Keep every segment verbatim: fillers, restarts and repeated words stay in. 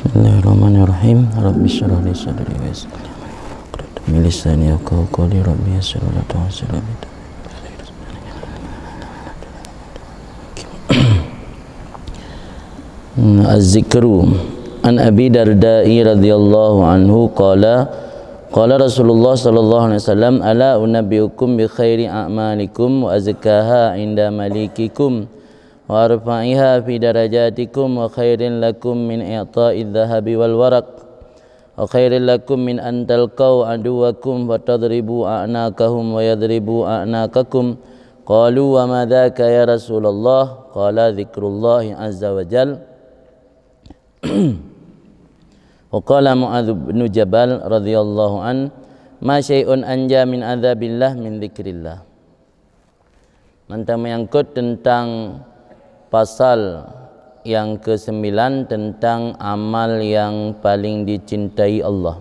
Bismillahirrahmanirrahim. Rabbi syrah li sadri wa yassir li amri wahlul uqdatam min lisani yafqahu qawli. Rabbi yassir wa la tu'assir. Rabbi Az-zikru. An Abi Darda'i radhiyallahu anhu qala, qala Rasulullah sallallahu alaihi wasallam, "Ala unabbiukum bi khairi a'malikum wa azkaha 'inda malikikum wa arfa'iha fi darajatikum wa khairin lakum min i'ta'iz zahabi wal waraq, wa khairin lakum min an talqau aduwakum fatadribu a'naqahum wa yadribu a'naqakum." Qalu, "Wa ma dzaka ya Rasulullah?" Qala, "Dzikrullahi azza wa jal." Wa qala Mu'adz bin Jabal radhiyallahu an, "Ma syai'un anja min adzabillah min dzikrillah." Mantong menyangkut tentang pasal yang kesembilan, tentang amal yang paling dicintai Allah.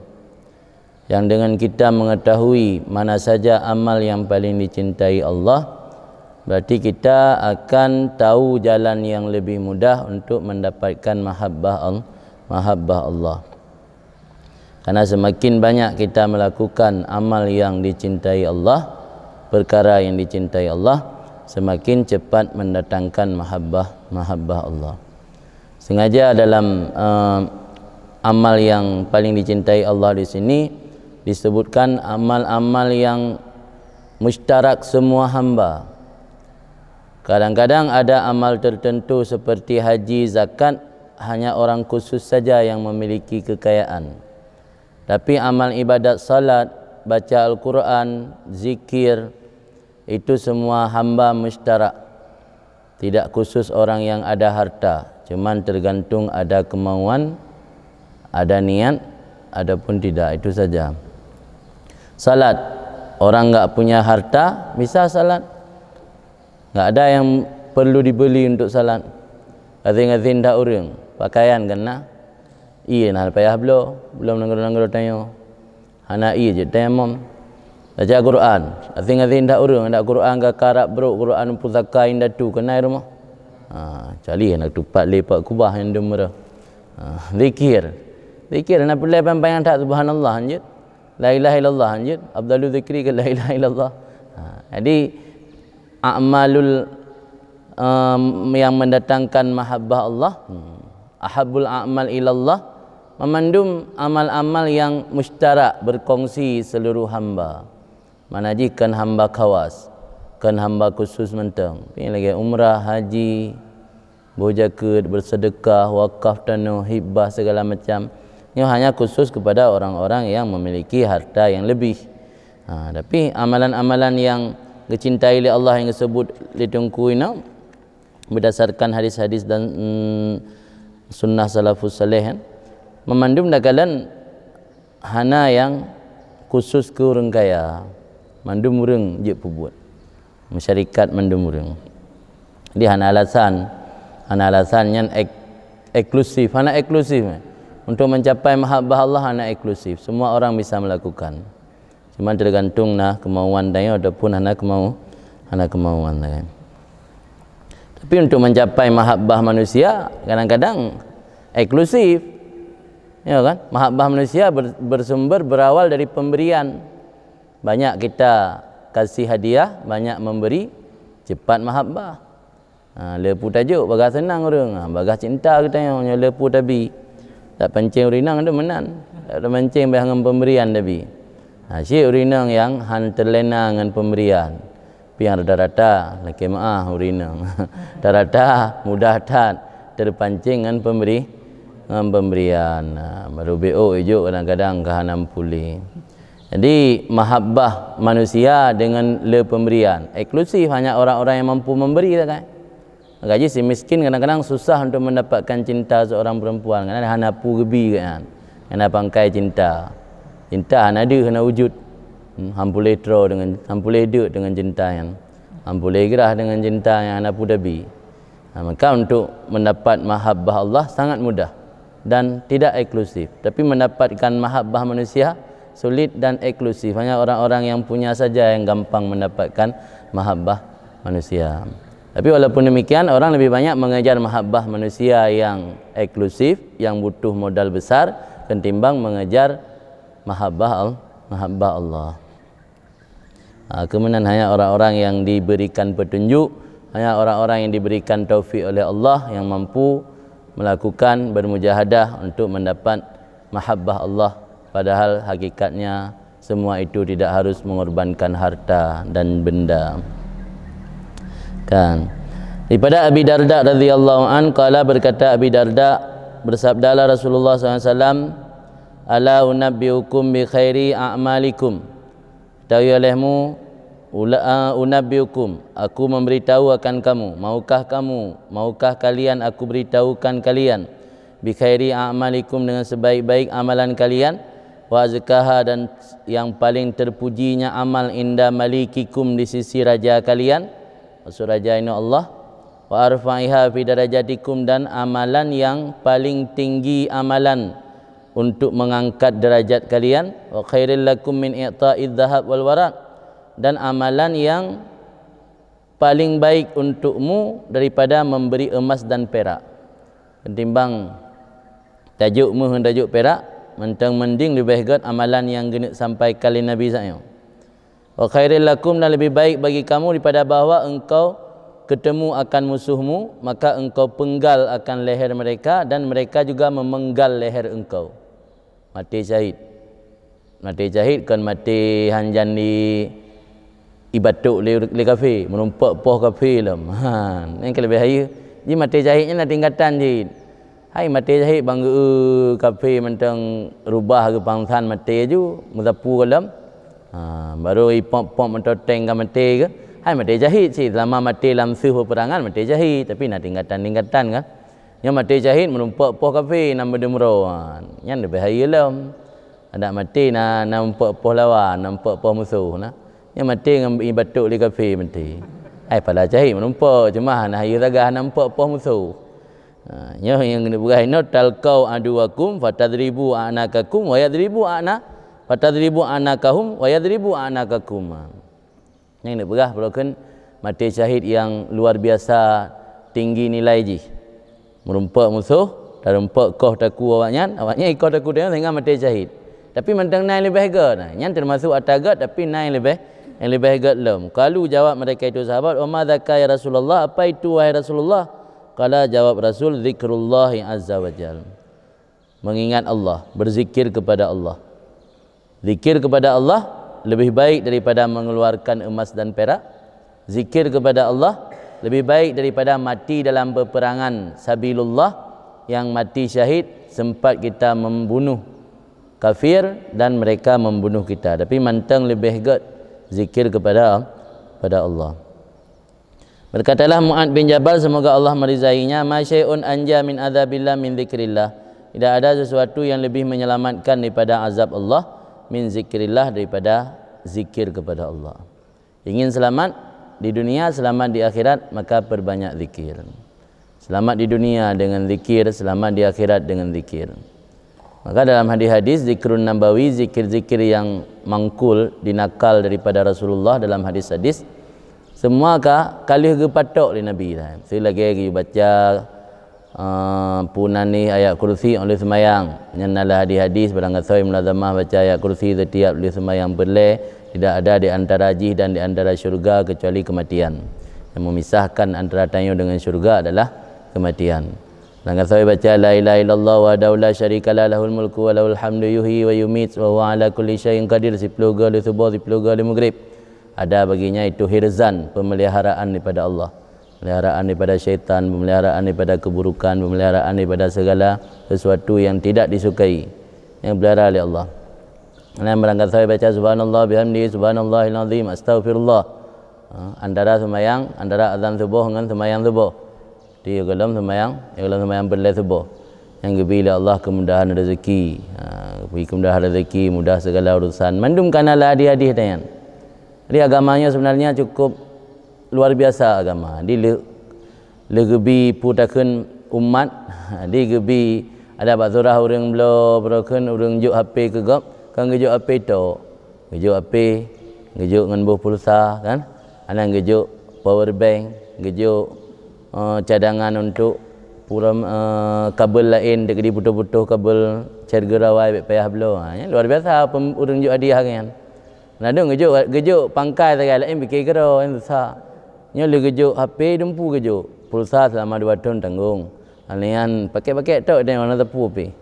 Yang dengan kita mengetahui mana saja amal yang paling dicintai Allah, berarti kita akan tahu jalan yang lebih mudah untuk mendapatkan mahabbah Al-, mahabbah Allah. Karena semakin banyak kita melakukan amal yang dicintai Allah, perkara yang dicintai Allah, semakin cepat mendatangkan mahabbah, mahabbah Allah. Sengaja dalam, eh, amal yang paling dicintai Allah di sini disebutkan amal-amal yang musytarak semua hamba. Kadang-kadang ada amal tertentu seperti haji, zakat, hanya orang khusus saja yang memiliki kekayaan. Tapi amal ibadat salat, baca Al-Quran, zikir, itu semua hamba musytarak. Tidak khusus orang yang ada harta, cuman tergantung ada kemauan, ada niat, adapun tidak, itu saja. Salat, orang enggak punya harta, bisa salat. Enggak ada yang perlu dibeli untuk salat. Azin-azin dak ureueng, pakaian kan na. Ié na payah bloe, belom nanggroe-nanggroe tanyoe. Hana ié jeuet tayamom. Baca Quran, azin-azin dak ureueng, dak Quran ka karab brok, Quran pusaka indatu keunan rumoh. Ha, kecuali hana tupat lé pat kubah nyang dum meurah. Ha, zikir. Zikir hana peureulée panyang-panyang that, subhanallah hanjeuet. La ilaha illallah hanjeuet. Afdalu zikri ka la ilaha illallah. Ha, jadi amalul, em, yang mendatangkan mahabbah Allah, hmm, ahabbul a'mal ilallah, memandum amal-amal yang musytarak, berkongsi seluruh hamba. Mana jih kon hamba khawas, kon hamba khusus mantong. Pi lagée umrah, haji, boh jakeuet, bersedekah, wakaf tanoh, hibah, segala macam. Nyoe hanya khusus kepada orang-orang yang memiliki harta yang lebih. Ha, tapi amalan-amalan yang geucintai lé Allah yang geusebut lé Teungku inoe, berdasarkan hadis-hadis dan, mm, sunnah salafus saleh, kan? Memandum dakalan hana yang khusus keu ureueng kaya. Mandum ureueng jeuet peubuet. Masyarakat mandum ureueng. Jadi hana alasan, hana alasan nyan ek-, eksklusif, hana eksklusif. Untuk mencapai mahabbah Allah hana eksklusif. Semua orang bisa melakukan. Cuma tergantung na kemauan tanyoe ataupun hana kemau-, hana kemauan tanyoe. Tapi untuk mencapai mahabbah manusia, kadang-kadang eksklusif. Ya kan? Mahabbah manusia ber-, bersumber, berawal dari pemberian. Banyak kita kasih hadiah, banyak memberi, cepat mahabbah. Ha, le peue tajok, bagaih seunang ureueng, ha, bagaih cinta geutanyoe, nyoe le peue tabi. Tapancéng ureueng inong tu meunan. Tapancéng beh ngon pemberian tabi. Ha, cit ureueng inong nyang han teulena ngon pemberian. Piang rata-rata, lakée meuáh ureueng inong. Rata-rata mudah that terpancing ngon pemberi-, ngon pemberian. Ha, baru B O ijok kadang-kadang ka hana meupuléh. Jadi, mahabbah manusia dengan le pemberian. Eksklusif hanya orang-orang yang mampu memberi sagai. Maka jih si miskin kadang-kadang susah untuk mendapatkan cinta seorang perempuan, karena hana peue geubi gobnyan. Hana pangkai cinta. Cinta hana deuh, hana wujud. Hmm, han puléh troe dengan, han puléh deuk dengan cinta nyan. Han puléh grah dengan cinta nyang hana peue tabi. Ha, maka untuk mendapat mahabbah Allah sangat mudah dan tidak eksklusif. Tapi mendapatkan mahabbah manusia sulit dan eksklusif. Hanya orang-orang yang punya saja yang gampang mendapatkan mahabbah manusia. Tapi walaupun demikian, orang lebih banyak mengejar mahabbah manusia yang eksklusif, yang butuh modal besar, ketimbang mengejar mahabbah Al-, mahabbah Allah. Ha, kemudian hanya orang-orang yang diberikan petunjuk, hanya orang-orang yang diberikan taufik oleh Allah yang mampu melakukan bermujahadah untuk mendapat mahabbah Allah. Padahal hakikatnya semua itu tidak harus mengorbankan harta dan benda. Kan? Daripada Abi Darda radhiyallahu an, qala, berkata Abi Darda, bersabdalah Rasulullah sallallahu alaihi wasallam, "Ala unabbiukum bi khairi a'malikum." Tahu olehmu, ula-, unabbiukum, aku memberitahu akan kamu, maukah kamu, maukah kalian aku beritahukan kalian, bi khairi a'malikum, dengan sebaik-baik amalan kalian, wa azkaha, dan yang paling terpujinya amal, inda malikikum, di sisi raja kalian, maksud raja ini Allah, wa arfa'iha fi darajatikum, dan amalan yang paling tinggi amalan untuk mengangkat derajat kalian, wa khairil lakum min i'ta'idz dzahab wal waraq, dan amalan yang paling baik untukmu daripada memberi emas dan perak. Ketimbang tajok meuh, tajok perak, mantong mending leubeh gét amalan nyang geuneuk sampaikan lé Nabi sayoe. Wa khairil lakum, dan lebih baik bagi kamu daripada bahwa engkau ketemu akan musuhmu, maka engkau penggal akan leher mereka, dan mereka juga memenggal leher engkau. Maté syahid. Maté syahid kon maté hanjan di ibatok lé, lé kafé, meurumpok poh kafé lom. Ha, nyan ka leubeh hayeue. Ji maté syahid nyan na tingkatan jih. Hai maté syahid bang geu kafé mantong rubah geu pangsan maté ju, meusapu goh lom. Ha, baru ipop-pop meuto teng ka maté geu. Hai maté syahid cit, selama maté lam seuh peperangan maté syahid, tapi na tingkatan-tingkatan kan. Nyoe maté syahid meurumpok poh kafé nan meudeumeuro. Ha, nyan leubeh hayeue lom. Adak maté na, na umpok poh lawan, na umpok poh musoh na. Nyan maté ngon ibatok lé kafé maté. Ai pala syahid meurumpok, cuma hana hayeue sagah na umpok poh musoh. Ha, nyoe nyang keuneuk peugah inoe, "Talqau aduwakum fatadribu a'naqakum wa yadribu a'na-, fatadribu a'naqahum wa yadribu a'naqakum." Ha. Nyang keuneuk peugah, peurokon maté syahid nyang luar biasa tinggi nilai jih. Meurumpok musoh, tarumpok koh takue awaknyan, awaknyan ikoh takue tanyoe sehingga maté syahid. Tapi mantong na nyang leubeh gét, nah, nyan teumasuk atra gét, tapi na nyang leubeh, nyang leubeh gét lom. Qalu, jawab mereka itu sahabat, "Wa ma dzaka ya Rasulullah? Apa itu wahai Rasulullah?" Qala, jawab Rasul, "Dzikrullahi azza wa jal." Mengingat Allah, berzikir kepada Allah. Zikir kepada Allah lebih baik daripada mengeluarkan emas dan perak. Zikir kepada Allah lebih baik daripada mati dalam peperangan sabilillah, yang mati syahid sempat kita membunuh kafir dan mereka membunuh kita. Tapi mantong leubeh gét zikir kepada, kepada Allah. Berkatalah Mu'adz bin Jabal, semoga Allah meridainya, "Ma syai'un anja min adzabillah min dzikrillah." Tidak ada sesuatu yang lebih menyelamatkan daripada azab Allah, min dzikrillah, daripada zikir kepada Allah. Ingin selamat di dunia, selamat di akhirat, maka perbanyak zikir. Selamat di dunia dengan zikir, selamat di akhirat dengan zikir. Maka dalam hadis-hadis zikrun nabawi, zikir-zikir yang mangkul, dinakal daripada Rasulullah dalam hadis-hadis, semua ka, ka lheueh geupatok lé Nabi. Selagée geubaca, ah, peunanih ayat kursi óh lheueh seumayang. Nyan na lam hadis-hadis, barang gasoe mulazamah baca ayat kursi setiap lheueh seumayang peureulée, tidak ada di antara jih dan di antara syurga kecuali kematian. Yang memisahkan antara tanyoe dengan syurga adalah kematian. Barang gasoe baca, "La ilaha illallah wahdahu la syarikalah, lahul mulku wa lahul hamdu, yuhyi wa yumiit, wa huwa ala kulli syai'in qadir," siploh goe lheueh suboh, siploh goe lheueh maghrib. Ada baginya itu hirzan, pemeliharaan daripada Allah. Pemeliharaan daripada syaitan, pemeliharaan daripada keburukan, pemeliharaan daripada segala sesuatu yang tidak disukai. Yang dipelihara oleh Allah. Dan barang gasoe baca, "Subhanallah bihamdi, subhanallahil azim, astaghfirullah." Ha, antara sembahyang, antara azan suboh ngon sembahyang suboh. Di golom sembahyang, di golom sembahyang peureulée suboh. Nyang geubi lé Allah kemudahan rezeki. Ha, geubi kemudahan rezeki, mudah segala urusan. Mandum kana lam hadis-hadis nyan. Jadi agama nyoe sebenarnya cukup luar biasa agama. Di le-, lé geubi peutakheun umat, di geubi ada bak surah ureuëng bloe, beurokon ureuëng jok H P keu gob, kan geujok H P tok. Geujok H P, geujok ngon boh pulsa, kan? Hana geujok power bank. Geujok, eh, cadangan untuk pura-, eh, kabel laén, dek di putôh-putôh kabel charger awai bèk payah bloe. Ha, nyan luar biasa pem-, ureueng jok hadiah nyan. Ladôm geujok, geujok pangkai sagai laén pike keudroe, nyan susah. Nyoe lé geujok H P dumpu geujok. Pulsa selama dua thon tanggong. Hana nyan pakèt-pakèt tok dan warna teupeu pih.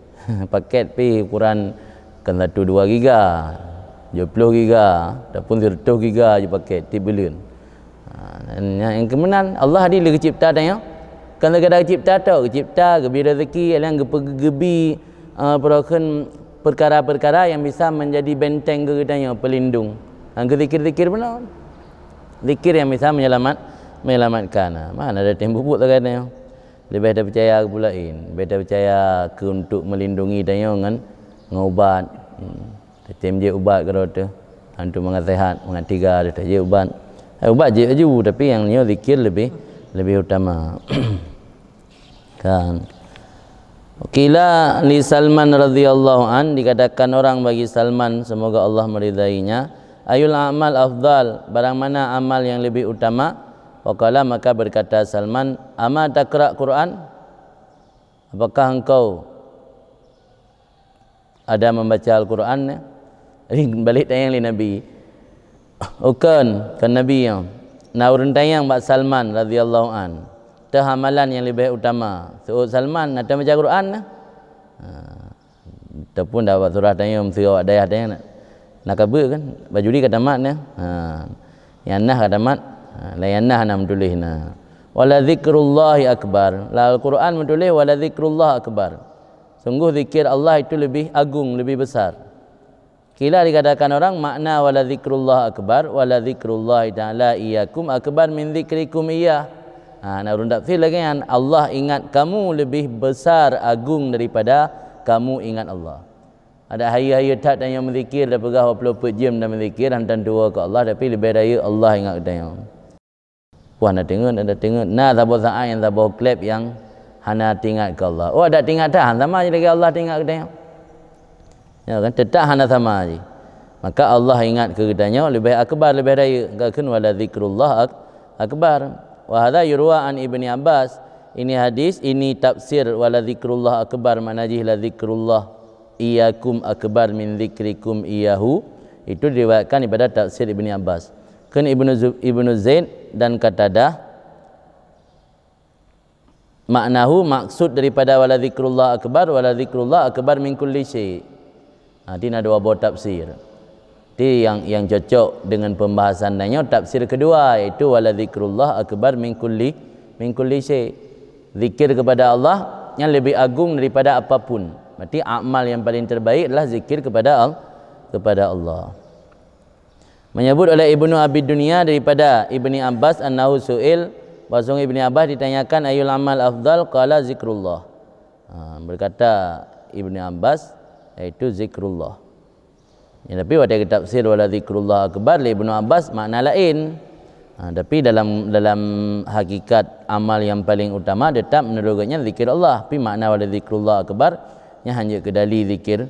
Pakèt pih ukuran kan satu dua giga, tujoh ploh giga, ataupun seratus giga jih pakèt tiep buleuen. Ha, dan nyang, nyang keumeunang, Allah adil geucipta tanyoe. Kan sekadar geucipta tok, geucipta, geubri rezeki, alang geupeu-, geubri, eh, peurokon peukara-peukara nyang bisa menjadi benteng keu geutanyoe, pelindung. Dan keu zikir-zikir bunoe. Zikir nyang bisa menyelamat, menyelamatkan. Ha, mana ada teuh bubuet sagai tanyoe. Leubeh tapeucaya keu peue laén, leubeh tapeucaya keu untuk melindungi tanyoe ngon, ngon ubat. Hmm. Tatem jép ubat keudroe teuh, untuk mangat sehat, mangat tiga teuh tajép ubat. Eh, ubat jép laju, tapi nyang nyoe zikir leubeh, leubeh utama. Kan. Qila li Salman radhiyallahu an, dikatakan orang bagi Salman, semoga Allah meridainya, "Ayul a'mal afdal, barang mana amal yang lebih utama?" Faqala, maka berkata Salman, "Ama taqra Quran?" Apakah engkau ada membaca Al-Quran? Balek tanyong lé Nabi. Ukon, kon Nabi nyoe. Na ureueng tanyong bak Salman radhiyallahu an, teuh amalan nyang leubeh utama. Seuôt Salman, na teuh baca Quran na? Ha. Ataupun dak bak surah tanyong, meuseu awak dayah tanyong na, na ka beuet kan? Bajuri ka tamat na? Ha. Nyang nah ka tamat. Ha, lam nyang nah na meutuléh na. "Wala dzikrullahi akbar." Lam Al-Quran meutuléh, "Wala dzikrullah akbar." Sungguh zikir Allah itu lebih agung, lebih besar. Qila, dikatakan orang, makna "Wala dzikrullah akbar, wala dzikrullahi ta'ala iyyakum akbar min dzikrikum iyyah." Ha, na ureueng tafsir lagèe nyan, Allah ingat kamu lebih besar, agung daripada kamu ingat Allah. Adak hayeue-hayeue that tanyoe meuzikir, tapeugah dua ploh peuet jeuem tameuzikir, hantom tuwoe keu Allah, tapi leubeh rayeuk Allah ingat geutanyoe. Wah, na teungeut, na teungeut. Na saboh saát nyang saboh klep nyang hana teuingat keu Allah. Oh, adak teuingat that, han sama jih lagèe Allah teuingat geutanyoe. Ya kan? Teutap hana sama jih. Maka Allah ingat keu geutanyoe leubeh akbar, leubeh rayeuk. Geukheun, "Wala dzikrullah ak-, akbar." Wa hadza yurwa an Ibni Abbas. Ini hadis, ini tafsir, "Wala dzikrullah akbar", makna jih la dzikrullah iyyakum akbar min dzikrikum iyyahu. Itu diriwayatkan daripada tafsir Ibni Abbas. Kheun Ibnu Zu-, Ibnu Zaid dan Qatadah, maknahu, maksud daripada "Wala dzikrullah akbar, wala dzikrullah akbar min kulli syai'." Ha, di na dua boh tafsir. Di nyang, nyang cocok dengan pembahasan tanyoe, tafsir kedua, yaitu "Wala dzikrullah akbar min kulli, min kulli syai'." Zikir kepada Allah yang lebih agung daripada apapun. Berarti amal yang paling terbaik adalah zikir kepada Al-, kepada Allah. Menyebut oleh Ibnu Abi Dunya daripada Ibni Abbas annahu su'il, bahwasanya Ibni Abbas ditanyakan, "Ayyul amal afdal?" Qala, "Zikrullah." Ha, berkata Ibni Abbas, yaitu zikrullah. Ya, tapi watèe geutafsir "Wala zikrullah akbar" lé Ibnu Abbas makna laén. Ha, tapi dalam, dalam hakikat amal yang paling utama tetap menurut geuhnyan zikir Allah. Tapi makna "Wala zikrullah akbar" nyan hanya keu dali zikir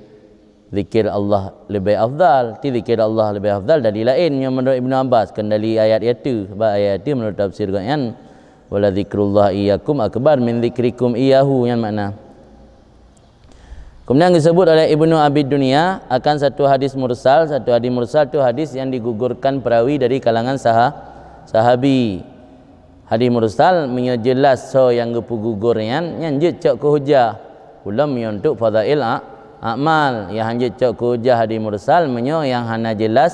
zikir Allah leubeh afdal. Ti zikir Allah leubeh afdal dali laén nyoe menurut Ibnu Abbas, kon dali ayat nyan teuh. Sebab ayat nyan teuh menurut tafsir geuhnyan, "Wala zikrullah iyyakum akbar min zikrikum iyyahu," nyan makna. Kemudian disebut oleh Ibnu Abi Dunya akan satu hadis mursal. Satu hadis mursal tu hadis yang digugurkan perawi dari kalangan saha-, sahabi. Hadis mursal, meunyoe jeulaih soe nyang geupeugugur nyan, nyan jeuet cok keu hujah. Ulôn meunyoe untuk fadhail a-, a'mal, nyang han jeuet cok keu hujah hadis mursal, meunyoe nyang hana jeulaih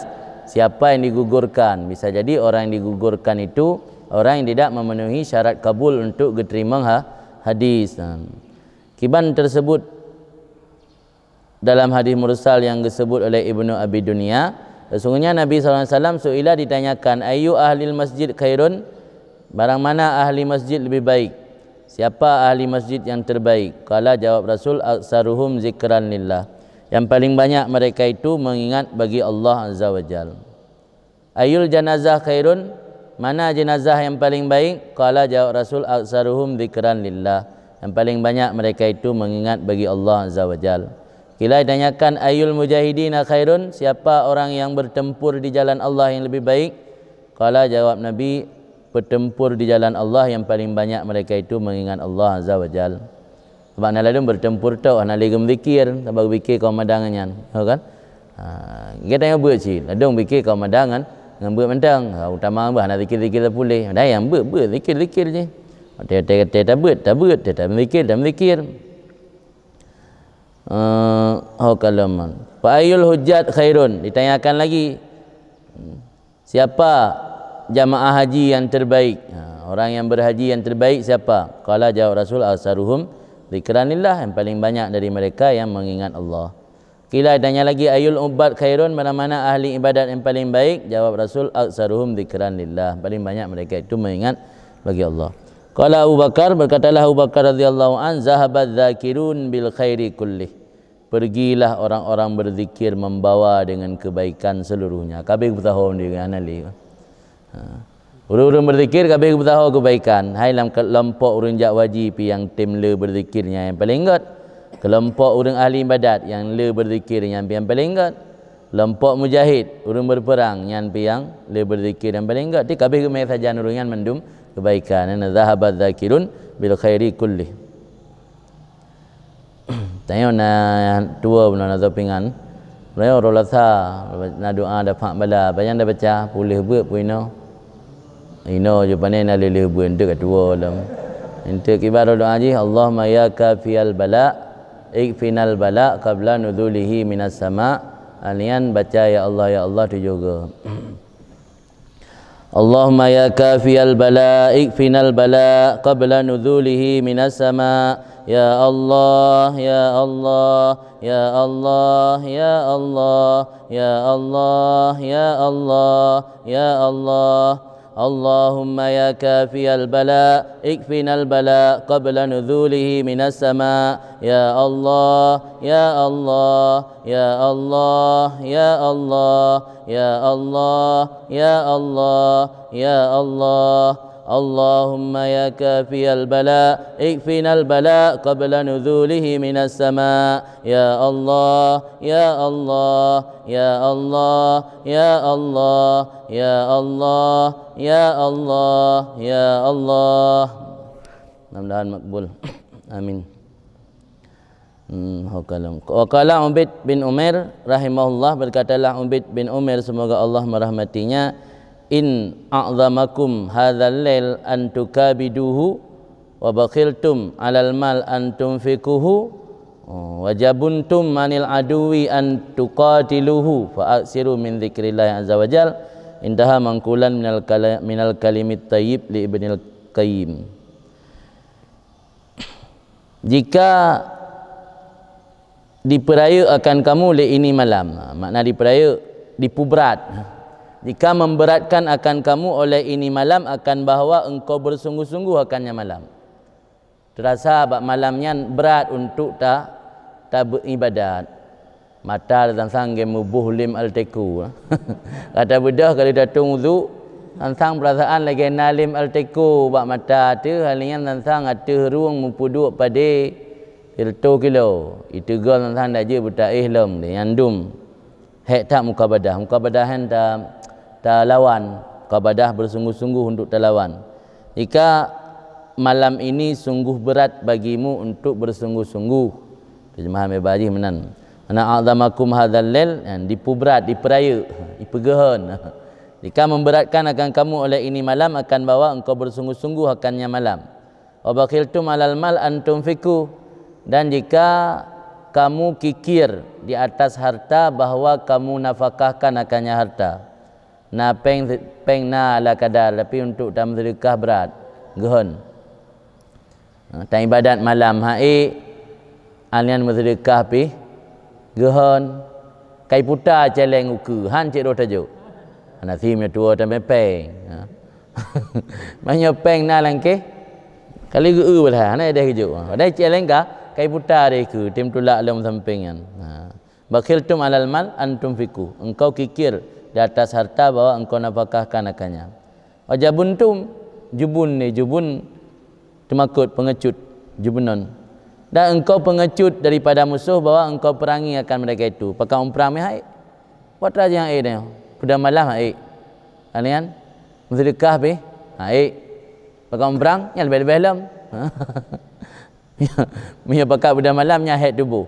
siapa yang digugurkan. Bisa jadi orang yang digugurkan itu orang yang tidak memenuhi syarat kabul untuk geuteurimong ha-, hadis. Kiban tersebut dalam hadis mursal yang disebut oleh Ibnu Abi Dunya, sesungguhnya Nabi sallallahu alaihi wasallam su'ila, ditanyakan, "Ayyu ahlil masjid khairun?" Barang mana ahli masjid lebih baik? Siapa ahli masjid yang terbaik? Qala, jawab Rasul, "Aktsaruhum zikran lillah." Yang paling banyak mereka itu mengingat bagi Allah Azza wa Jal. "Ayyul janazah khairun?" Mana jenazah yang paling baik? Qala, jawab Rasul, "Aktsaruhum dzikran lillah." Yang paling banyak mereka itu mengingat bagi Allah Azza wa Jal. Qila, ditanyakan, "Ayyul mujahidina khairun?" Siapa orang yang bertempur di jalan Allah yang lebih baik? Qala, jawab Nabi, Peuteumpur di jalan Allah, nyang paleng banyak mereka itu mengingat Allah Azza wa Jal. Sabab na ladôm beuteumpur tok, hana lé geumeuzikir, sabab geupike kaum madang nyan, ho kan? Ha, geutanyoe beuet cit, ladôm pike kaum madang ngon, ngon beuet mantong. Ha, utama beuet hana zikir-zikir tapuléh. Dah nyang beuet, beuet, zikir-zikir jih. Watèe-watèe tabeuet, tabeuet, watèe tameuzikir, tameuzikir. Eh, ho kalon. Fa ayyul hujjat khairun? Ditanyakan lagi. Siapa jamaah haji yang terbaik? Ha, orang yang berhaji yang terbaik siapa? Qala, jawab Rasul, aktsaruhum dzikran lillah, yang paling banyak dari mereka yang mengingat Allah. Qila, ditanya lagi, ayyul ubbad khairun, mana-mana ahli ibadat yang paling baik? Jawab Rasul, aktsaruhum dzikran lillah, paling banyak mereka itu mengingat bagi Allah. Qala Abu Bakar, berkatalah Abu Bakar radhiyallahu an, zahabadz dzakirun bil khairi kullih. Pergilah orang-orang berzikir membawa dengan kebaikan seluruhnya. Ka abéh geupeusaho mandum, hana lé. Ha. Ureuëng-ureuëng berzikir ka abéh geupeusaho kebaikan. Hai lam keulompok ureuëng jak haji pih nyang tem le berzikir nyan nyang paleng göt. Keulompok ureuëng ahli ibadat nyang le berzikir nyan pih nyang paleng göt. Keulompok mujahid, ureuëng berperang nyan pih nyang le berzikir nyang paleng göt. Ti ka abéh geumé sajan ureuëng nyan mandum kebaikan. Zahabadz dzakirun bil khairi kullih. Tanyoe na tuwo bunoe na pingan. Tanyoe uroe Lasa na doa dafa' bala. Pajan tabaca, puléh beuet peue inoe. Inoe ju pané na lheueh beuet, enteuk ka tuwo lom. Enteuk kiban doa jih, Allahumma ya kafiyal bala, ikfinal bala qabla nuzulihi minas sama. Alian baca ya Allah, ya Allah tujoh goe. Allahumma ya kafiyal bala, ikfinal bala qabla nuzulihi minas sama. Ya Allah, ya Allah, ya Allah, ya Allah, ya Allah, ya Allah, ya Allah. Allahumma ya kafiyal bala, ikfinal bala qabla nuzulihi minas sama. Ya Allah, ya Allah, ya Allah, ya Allah, ya Allah, ya Allah, ya Allah. Allahumma ya kafiyal bala, ikfinal bala qabla nuzulihi minas sama. Ya Allah, ya Allah, ya Allah, ya Allah, ya Allah, ya Allah, ya Allah. Mudah-mudahan makbul. Amin. Hmm, ho kalon. Wa qala Ubaid bin Umair rahimahullah, berkatalah Ubaid bin Umair, semoga Allah merahmatinya, in a'zamakum hadzal lail an tukabiduhu wa bakhiltum alal mal an tunfiquhu wa jabuntum anil aduwi an tuqatiluhu fa aksiru min dzikrillahi azza wa jal. Intaha manqulan minal kala-, minal kalimit thayyib li Ibnil Qayyim. Jika dipeurayeuk akan kamu lé ini malam. Ha, makna dipeurayeuk, dipeubrat. Jika memberatkan akan kamu oleh ini malam, akan bahwa engkau bersungguh-sungguh akan nyan malam. Teurasa bak malam nyan brat untuk ta-, tabeuibadat. Mata teusangsang lagée muboh lem Alteco. Ka tabeudôh ka lheueh tatong uduk, sangsang peurasaan lagée na lem Alteco bak mata teuh, hal nyan sangsang ateueh rueng meupeuduek padé sireutoh kilo. Iteugol sangsang dak jeuet beutaéh lom, nyan dum. Hék that mukabadah. Mukabadah nyan ta-, talawan. Mukabadah bersungguh-sungguh untuk talawan. Jika malam ini sungguh berat bagimu untuk bersungguh-sungguh. Terjemahan beubaih jih meunan. Ana a'zamakum hadzal lail, nyan, dipeubrat, dipeurayeuk, dipeugeuhon. Jika memberatkan akan kamu oleh ini malam, akan bahwa engkau bersungguh-sungguh akan nyan malam. Wa bakhiltum alal mal an tunfiqu, dan jika kamu kikir di atas harta bahwa kamu nafakahkan akan nyan harta. Na péng, péng na ala kadar, tapi untuk tameuseudeukah brat, geuhon. Ha, taibadat malam haék, nyan meuseudeukah pih geuhon. Kai puta céléng ukeue, han cit roh tajok. Hana sim nyoe tuwo tamé péng. Ha. Meunyoe péng na lam kéh, kali geu-eu beulah, hana ideh geujok. Ha, padahai céléng ka, kai puta deh keue, tem tulak lom sampéng nyan. Ha. Bakhiltum alal mal an tunfiqu. Engkau kikir di atas harta bahwa engkau nafakahkan akannya. Wa jabuntum, jubun ni, jubun teumakot, peungecut, jubunon. Dan engkau peungecut daripada musoh bahwa engkau perangi akan mereka itu. Pakon prang meuhai. Buat rajin hai nyoe. Peudong malam hai. Kan? Meuseudeukah pih. Ha, ék. Pakon prang, nyan leubeh-leubeh lom. Meunyoe pakat beudôh malam, nyan hék tuboh.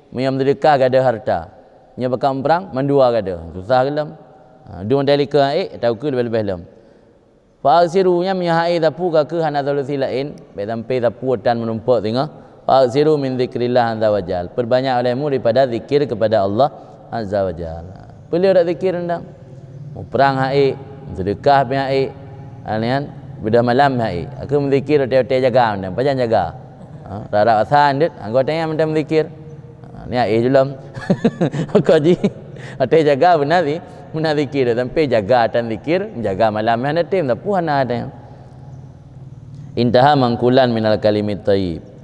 Meunyoe meuseudeukah, gadôh hareuta. Meunyoe pakon prang, mandua gadôh. Susah lom. Ha, dum watèe likôt, ha, ék, taukeue leubeh-leubeh lom. Fa aksiru, nyan meunyoe ha ék sapeue ka keuh hana solusi laén, bèk sampoe sapeue tan meurumpok singoh. Fa aksiru min zikrillah azza wa jal. Perbanyak olehmu daripada zikir kepada Allah azza wa jal. Peuleueh rot zikir undang. Muprang ha ék, seudeukah pih ha ék. Ha, nyan, beudôh malam ha ék. Aku meuzikir watèe-watèe jaga undang. Pajan jaga? Ha, rap-rap asa deuet, anggota nyan mantong meuzikir. Ha, nyan ék julom. Kok jih, watèe jaga beuna zi-, beuna zikir. Sampoe jaga tan zikir, jaga malam hana tem, sapeue hana ada. Intaha mangkulan minal kalimit thayyib.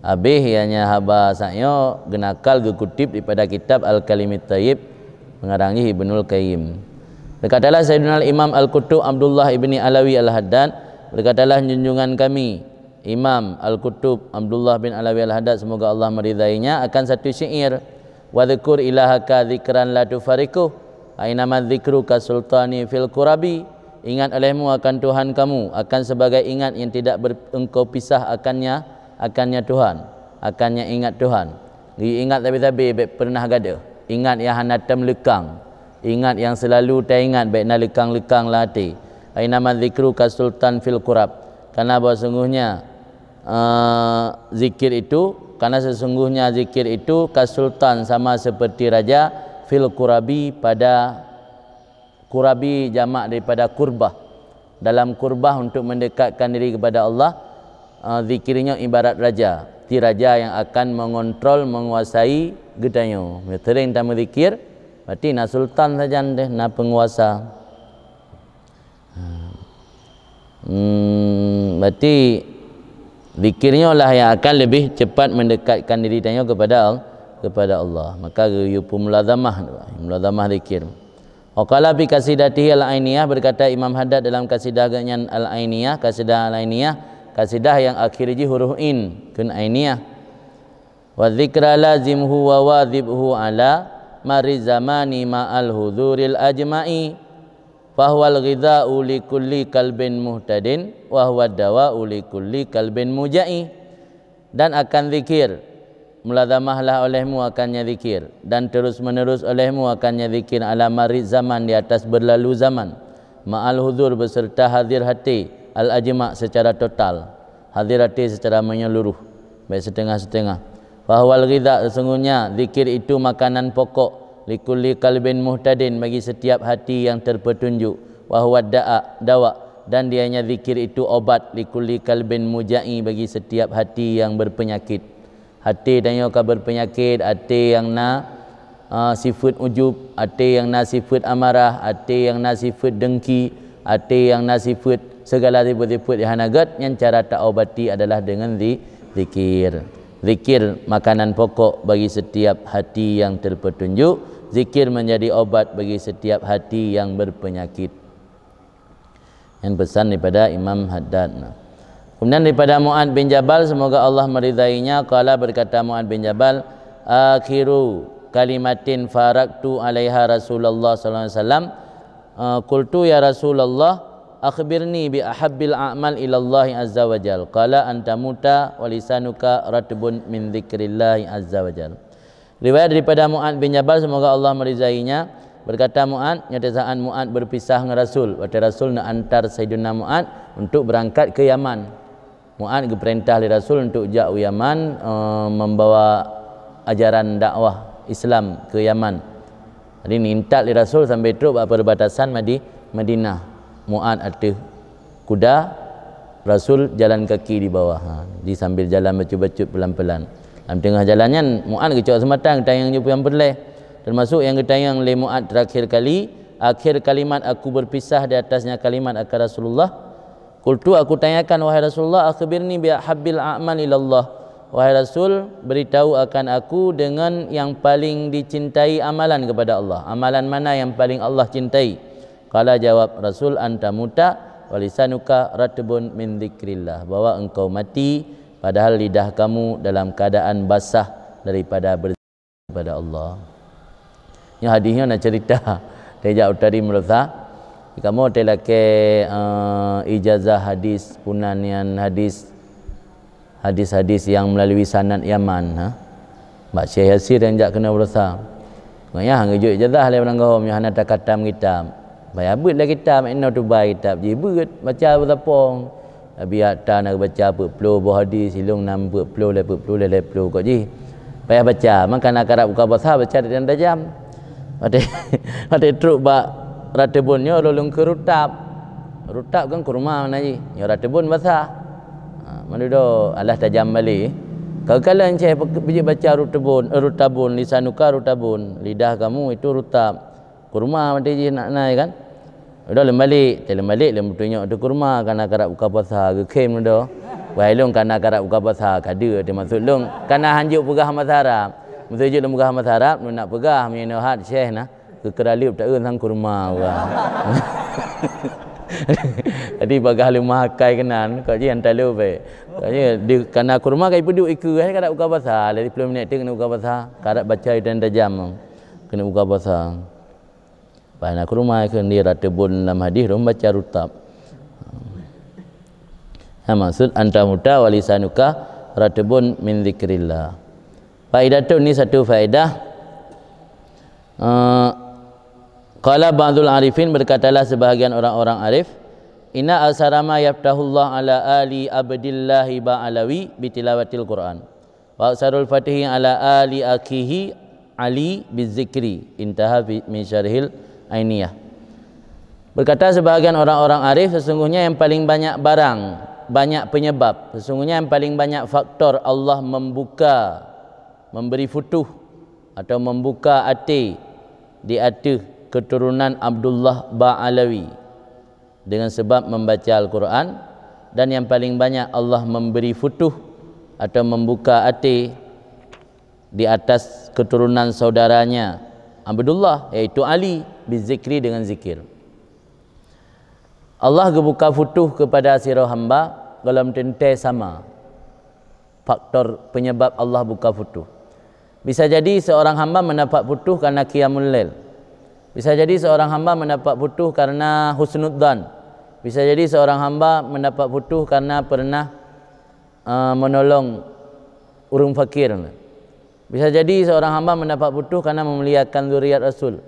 Habéh ianya haba saát nyoe geunakal geukutip daripada kitab Al-Kalimit Thayyib, pengarang jih Ibnul Qayyim. Berkatalah Sayyidina Imam Al-Qutub Abdullah ibni Alawi Al-Haddad, berkatalah junjungan kami, Imam Al-Qutub Abdullah bin Alawi Al-Haddad, semoga Allah meridainya, akan satu syair, "Wadhkur ilahaka dzikran la tufariquh, ainama dzikruka sultani fil kurabi." Ingat olehmu akan Tuhan kamu, akan sebagai ingat yang tidak ber-, engkau pisah akannya, akannya Tuhan, akannya ingat Tuhan. Geuingat sabe-sabe bèk pernah gadôh. Ingat nyang hana tem leukang. Ingat nyang seulalu taingat, bèk na leukang-leukang lam até. Ainama dzikruka sultan fil kurab. Karena bahwa sungguhnya, eh, zikir itu, karena sesungguhnya zikir itu kasultan, sama seperti raja, fil kurabi, pada kurabi, jamak daripada kurbah. Dalam kurbah untuk mendekatkan diri kepada Allah, eh, zikir nyoe ibarat raja. Ti raja yang akan mengontrol, menguasai geutanyoe. Sering tameuzikir, berarti na sultan sajan deh, na penguasa. Ha. Hmm, berarti zikir nyoe lah yang akan lebih cepat mendekatkan diri tanyoe kepada Al-, kepada Allah. Maka geuyue peumulazamah, mulazamah zikir. Wa qala fi qasidatihil Ainiyah, berkata Imam Haddad dalam kasidah geuhnyan Al-Ainiyah, kasidah Al-Ainiyah, kasidah yang akhir jih huruf ain, kheun Ainiyah. Wa dzikra lazimhu wa wadzibhu ala marri zamani ma'al huduril ajma'i. Fahuwal ghidha'u li kulli qalbin muhtadin, wa huwad dawa'u li kulli qalbin muja'i. Dan akan zikir, mulazamahlah olehmu akannya zikir, dan terus-menerus olehmu akannya zikir ala marri zaman, di atas berlalu zaman, ma'al hudur, beserta hadir hati, al-ajma', secara total, hadir hati secara menyeluruh, bèk setengah-setengah. Fahuwal ghidha, sesungguhnya zikir itu makanan pokok, likulli qalbin muhtadin, bagi setiap hati yang terpetunjuk, wa huwa da'a, dawa, dan dianya zikir itu obat, likulli qalbin muja'i, bagi setiap hati yang berpenyakit. Até tanyoe ka berpenyakit, até nyang na, ah, sifeuet ujub, até nyang na sifeuet amarah, até nyang na sifeuet dengki, até nyang na sifeuet segala sifeuet-sifeuet nyang hana gét, nyan cara taobati adalah deungon zi-, zikir. Zikir makanan pokok bagi setiap hati yang terpetunjuk, zikir menjadi obat bagi setiap hati yang berpenyakit. Nyan pesan daripada Imam Haddad. Kemudian daripada Mu'ad bin Jabal, semoga Allah meridainya, qala, berkata Mu'ad bin Jabal, "Akhiru kalimatin faraktu alaiha Rasulullah sallallahu alaihi wasallam, eh, qultu ya Rasulullah, akhbirni bi ahabbil a'mal ilallahi azza wa jal." Qala, "Anta muta wa lisanuka ratbun min dzikrillahi azza wa jal." Riwayat daripada Mu'ad bin Jabal, semoga Allah meridainya, berkata Mu'ad, nyoe saat Mu'ad berpisah ngon Rasul, watèe Rasul neuantar Sayyidina Mu'ad untuk berangkat ke Yaman. Mu'ad geupeurintah lé Rasul untuk jak u Yaman, eh, membawa ajaran dakwah Islam ke Yaman. Jadi, neuintat lé Rasul sampai trok bak perbatasan Madi-, Madinah. Mu'ad ateueh kuda, Rasul jalan kaki di bawah. Ha, di sambil jalan bacut-bacut pelan-pelan. Lam teungoh jalan nyan, Mu'ad geucok seumatang, geutanyong jih peue nyang peureulèe. Termasuk nyang geutanyong lé Mu'ad terakhir kali, "Akhir kalimat aku berpisah di atasnya kalimat akan Rasulullah." Qultu, aku tanyakan, "Wahai Rasulullah, akhbirni bi ahabbil a'mal ilallah." Wahai Rasul, beritahu akan aku dengan yang paling dicintai amalan kepada Allah. Amalan mana yang paling Allah cintai? Qala, jawab Rasul, "Anta muta wa lisanuka ratbun min dzikrillah," bahwa engkau mati padahal lidah kamu dalam keadaan basah daripada ber-, kepada Allah. Nyoe hadis nyoe na cerita. Teuh jak u tadi meurasa, Kamoe teulakée, eh, ijazah hadis, peue nan nyan hadis, hadis-hadis nyang meulalu sanad Yaman, ha? Bak Syekh Yasir nyang jak keunoe beurasa. Ngon nyan han geujok ijazah lé ureuëng goh, meunyoe hana takhatam kitab. Payah beuet lé kitab, inoe tubai kitab jih beuet, baca beutapong. Abi Atta na geubaca peuet ploh boh hadis, ilong na peuet ploh, lhée peuet ploh, lhée lhée ploh kot jih. Payah baca, maka na karab buka puasa baca dan tajam. Watée, watée trok bak Ratibun nyoe lôn keu rutab. Rutab kan kurma na jih. Nyoe Ratibun basah. Ha, meududoe alah tajam balé. Ka kalon ceh bijéh baca Rutibun, eh, Rutabun, lisanuka Rutabun, lidah kamu itu rutab. Kurma mati jih nak nai kan. Udah leumbalik, teuh leumbalik leumbalik tunyok tu kurma karena karab buka puasa geukhém udah. Wah ilong karena karab buka puasa kade teuh maksud long karena hanjok peugah masa Arab. Mesti jeuet lôn peugah masa Arab, lôn nak peugah meunyoe hat syeh nah. Keu keuraleueb taeun sang kurma urang. Jadi bagah leumah akai keunan, kok jih nyang talo bèk. Kok jih di kana kurma kai peuduek ikeue hai kada buka puasa, lhèe siplôh minèt teuk keuneuk buka puasa, karab baca itan tajam keuneuk buka puasa. Bah na kurma keu ni ratibun lam hadis rom baca rutab. Ha maksud anta muta walisanuka ratibun min zikrillah. Faidatun ni satu faedah. Eh, qala ba'dul arifin, berkatalah sebahagian orang-orang arif, inna aksara ma yaftahullah ala ali Abdillahi Ba'alawi bitilawatil Quran. Wa aksarul fatihi ala ali akhihi Ali bizikri. Intaha fi, min syarhil Ainiyah. Berkata sebahagian orang-orang arif, sesungguhnya yang paling banyak barang, banyak penyebab, sesungguhnya yang paling banyak faktor Allah membuka, memberi futuh atau membuka até di ateueh keturunan Abdullah Ba'alawi dengan sebab membaca Al-Quran, dan yang paling banyak Allah memberi futuh atau membuka até di atas keturunan saudaranya Abdullah, yaitu Ali, bizikri, dengan zikir. Allah geubuka futuh kepada sidroe hamba golom teuntée sama. Faktor penyebab Allah buka futuh. Bisa jadi seorang hamba mendapat futuh karena qiyamul lail. Bisa jadi seorang hamba mendapat futuh karena husnudzan. Bisa jadi seorang hamba mendapat futuh karena pernah, eh, menolong ureuëng fakir. Bisa jadi seorang hamba mendapat futuh karena memuliakan zuriat Rasul.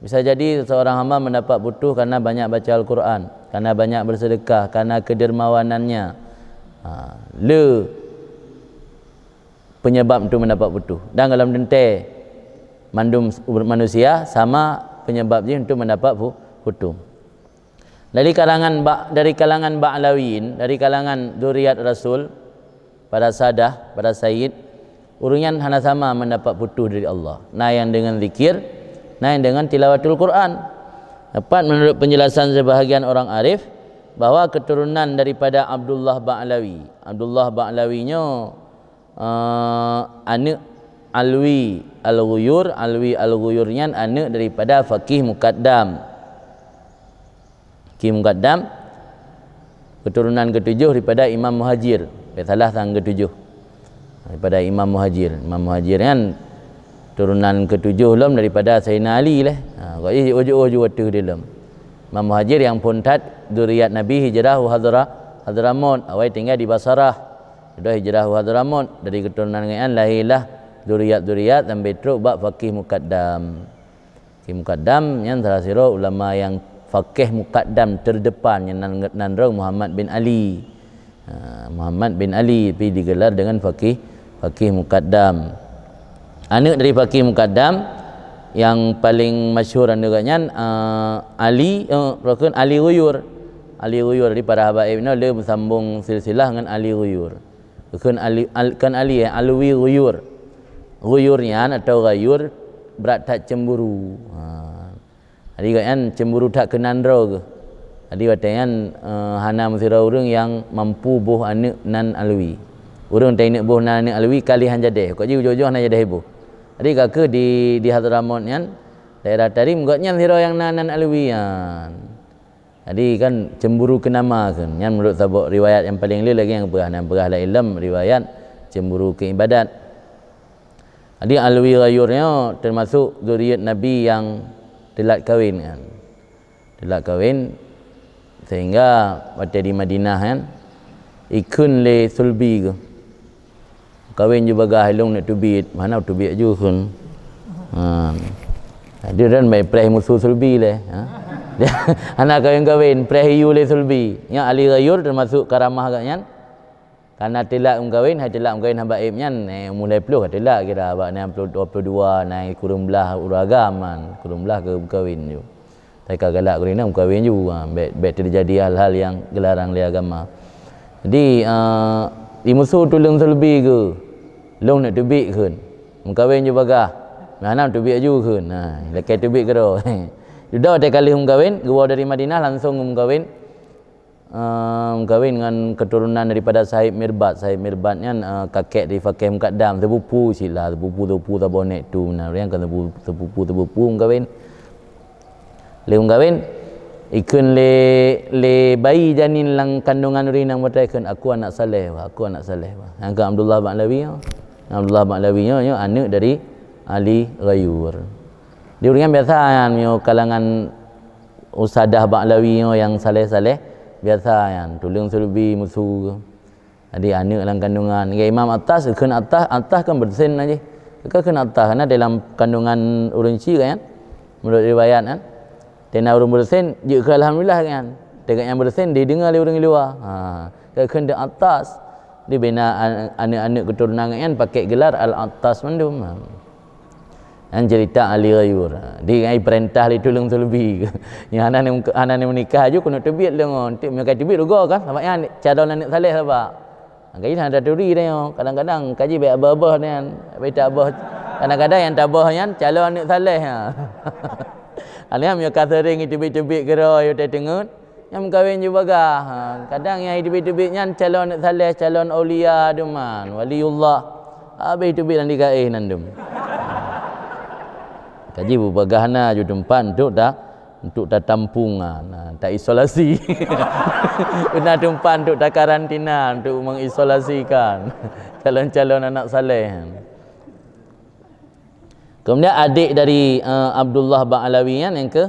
Bisa jadi seorang hamba mendapat futuh karena banyak baca Al-Quran, karena banyak bersedekah, karena kedermawanannya. Ha, le penyebab untuk mendapat futuh. Dan golom teuntée mandum umat manusia sama penyebab jih untuk mendapat fu-, futuh. Dari kalangan ba-, dari kalangan Ba'lawiyin, dari kalangan zuriat Rasul, para sadah, para sayyid, ureuëng nyan hana sama mendapat futuh dari Allah. Na nyang dengan zikir, na nyang dengan tilawatul Quran. Dapat menurut penjelasan sebahagian orang arif, bahwa keturunan daripada Abdullah Ba'lawi. Abdullah Ba'lawi nyoe, eh, aneuk Alwi Al-Ghuyur. Alwi Al-Ghuyur nyan aneuk daripada Faqih Muqaddam. Ki Muqaddam, keturunan ketujuh daripada Imam Muhajir. Bèk salah sang ketujuh. Daripada Imam Muhajir. Imam Muhajir kan turunan ketujuh lom daripada Sayyidina Ali leh. Ha, kok jih jiôh-jiôh ju ateueh di lom. Imam Muhajir nyang phôn that zuriat Nabi hijrah u Hadra-, Hadramot, awai tinggai di Basrah. Sudah hijrah u Hadramot, dari keturunan nyan lahirlah zuriat-zuriat sampai trok bak Faqih Muqaddam. Ki Muqaddam nyan salah sidroe ulama nyang faqih muqaddam terdepan nyang nan, nan droe Muhammad bin Ali. Ha, Muhammad bin Ali, tapi digelar dengan faqih, faqih muqaddam. Aneuk dari faqih muqaddam nyang paling masyhur aneuk geuh nyan, eh, Ali, eh, rukun Ali Ghuyur. Ali Ghuyur di para habaib nyoe le beusambong silsilah ngon Ali Ghuyur. Kheun Ali, al-, kon Ali, eh, Alwi Ghuyur. Ghuyur nyan atau Ghayur brat that cemburu. Ha. Jadi gobnyan cemburu that keu nan droe geuh. Jadi watèe nyan, eh, hana meusidroe ureueng nyang mampu boh aneuk nan Alwi. Ureueng teuineuek boh nan aneuk Alwi ka lheuh han jadeh, kok jih ujoe-ujoe hana jadeh boh. Jadi ka keuh di, di Hadramot nyan, daerah Tarim, gobnyan sidroe nyang na nan Alwi nyan. Jadi kan cemburu keu nama kheun. Nyan meunurot saboh riwayat nyang paleng le lagèe nyang peugah, nyang peugah lom ilom riwayat cemburu keu ibadat. Jadi Alwi Ghayur nyoe teumasok zuriat Nabi nyang teulat kawin kan. Teulak kawén, sehingga watée di Madinah nyan, ikheun lé Sulbi geuh. Kawén ju bagah ilong neuk teubiet, mana teubiet ju kheun. Ha. Jadi dan mai preh musu Sulbi lé, ha. Hana kawén-kawén, preh iyu lé Sulbi. Nyan Ali Ghayur teumasuk karamah geuh nyan. Karena teulak meukawén, hai teulak meukawén haba éb nyan, eh, umur lhée ploh ka teulak kira, bak enam puluh, dua puluh dua, na kureueng blaih ureueng agam, kureueng blaih keu meukawén ju. Tapi ka galak keu inong meukawén ju, ha, bék, bék teujadi hal-hal nyang geularang lé agama. Jadi, eh, imusu tuleueng Sulbi geuh, lôn neuk teubiet kheun. Meukawén ju bagah, meuhana teubiet ju kheun. Ha, lakée teubiet keudroe. Dudoe watée ka lheueh meukawén, geuwoe dari Madinah langsong meukawén. Ehm, kawén ngon keturunan daripada Sahib Mirbat. Sahib Mirbat nyan, eh, kakek dari Fakih Mukaddam, sepupu sila, sepupu-sepupu saboh nek tu meunan. Ureueng kan sepupu-sepupu kawén. Lheueh kawén, ikheun lé, lé bayi janin lam kandungan ureueng inong, ikheun, "Aku anak saleh, bah, aku anak saleh, bah." Nyang keu Abdullah Ba'lawi nyoe. Abdullah Ba'lawi nyoe, nyoe aneuk dari Ali Ghayur. Di ureueng nyan biasa nyan, meunyoe kalangan Usadah Ba'lawi nyoe nyang saleh-saleh, biasa nyan, tuleueng Sulbi musu. Jadi aneuk lam kandungan. Ngon Imam Attas, kheun Attas, Attas kan beureusen na jih. Ka kheun Attas, karena dalam kandungan ureueng chik kan. Menurut riwayat kan. Tena ureueng beureusen, jeuet keu alhamdulillah kan. Teuka nyang beureusen, dideungoe lé ureueng luwa. Ha, ka kheun di Attas. Dibina an-, aneuk-aneuk keturunan nyan pakai gelar Al-Attas mandum. Nyan cerita Ali Ghayur. Di ngai perintah lé tuleueng Sulbi. Nyang hana ni, hana ni menikah aju keuneuk teubiet lé ngon. Ti meunyoe ka teubiet rugoe kan, sabab nyan calon aneuk saleh sabab. Kaji hana taturi dah nyoe. Kadang-kadang kaji baik abah-abah nyan. Baik tak abah. Kadang-kadang nyang tabah nyan calon aneuk saleh, ha. Alhamdulillah ka sering teubiet-teubiet keudroe, yu teungeut. Nyang meukawen ju bagah. Ha, kadang nyang teubiet-teubiet nyan calon aneuk saleh, calon aulia duman, waliullah. Habéh teubiet lam digaéh nan dum. Kaji beubagah na ju teumpat untuk ta-, untuk tatampung, ha, na, taisolasi. Na teumpat untuk takarantina, untuk mengisolasikan calon-calon anak saleh. Kemudian adik dari, eh, Abdullah bin Alawi nyan nyang keu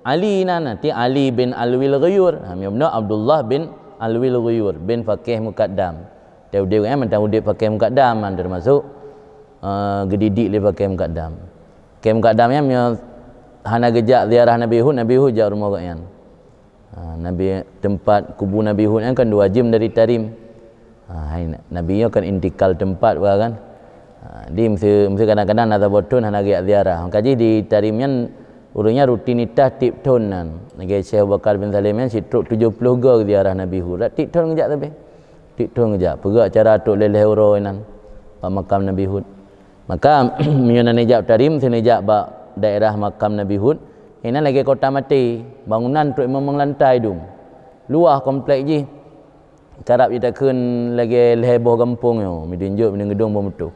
Ali nan, arti Ali bin Alwil Ghuyur. Ha, meunyoe bunoe Abdullah bin Alwil Ghuyur bin Faqih Muqaddam. Teuh udeb nyan mantong udeb Faqih Muqaddam, han termasuk, eh, geudidik lé Faqih Muqaddam. Faqih Muqaddam nyan meunyoe hana geujak ziarah Nabi Hud, Nabi Hud jak rumoh gobnyan. Ha, Nabi, teumpat kubu Nabi Hud nyan kan dua jeuem dari Tarim. Ha, hai, Nabi nyoe kan intikal teumpat bah kan. Ha, di meusi, meusi kadang-kadang na saboh thon hana geujak ziarah. Maka jih di Tarim nyan ureueng nyan rutinitas tieb thon nan. Lagée Syekh Abu Bakar bin Salim nyan sitrok tujoh ploh goe ziarah Nabi Hud. Tieb thon geujak sabe. Tieb thon geujak. Peugah acara trok lhée-lhée uroe nan bak makam Nabi Hud. Maka, meunyoe na neujak Tarim, si neujak bak daerah makam Nabi Hud, inan lagée kota maté, bangunan trok limong lantai dum. Luwah komplek jih, karab jitakheun lagée lhée boh gampông nyoe, Meudin Jok, Meudin Geudong, Boh Meutoh.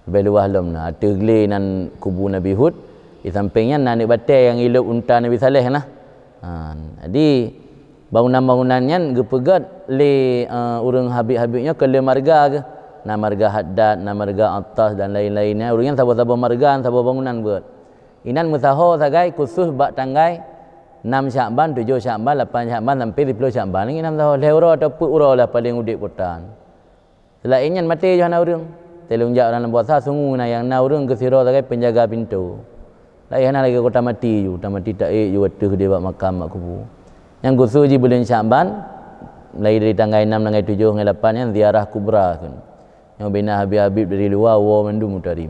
Leubeh luwah lom na, ateueh glé nan kubu Nabi Hud, di sampéng nyan na aneuk batée nyang ilop unta Nabi Saleh na. Ha, jadi, bangunan-bangunan nyan geupeugét lé, eh, ureuëng Habib-Habib nyoe keu lé marga geuh. Na marga Haddad, na marga Attas dan lain-lain nyan. Ureuëng nyan saboh-saboh marga, saboh bangunan buet. Inan meusaho sagai khusus bak tanggai enam Syakban, tujoh Syakban, lapan Syakban sampai siploh Syakban. Inan meusaho lhée uroe atau peuet uroe lah paléng udeb kota. Seulaén nyan maté yoh hana ureuëng. Teuh lôn jak u dalam puasa sungu na nyang na ureuëng keu sidroe sagai peunjaga pintoe. Laén hana lagée kota maté ju, kota maté taék ju ateueh di bak makam bak kubu. Nyang khusos jih buleuen Syakban, mulai dari tanggai enam, tanggai tujoh, tanggai lapan nyan ziarah kubra kheun. Nyoe bina habib-habib dari luwa woe mandum u Tarim.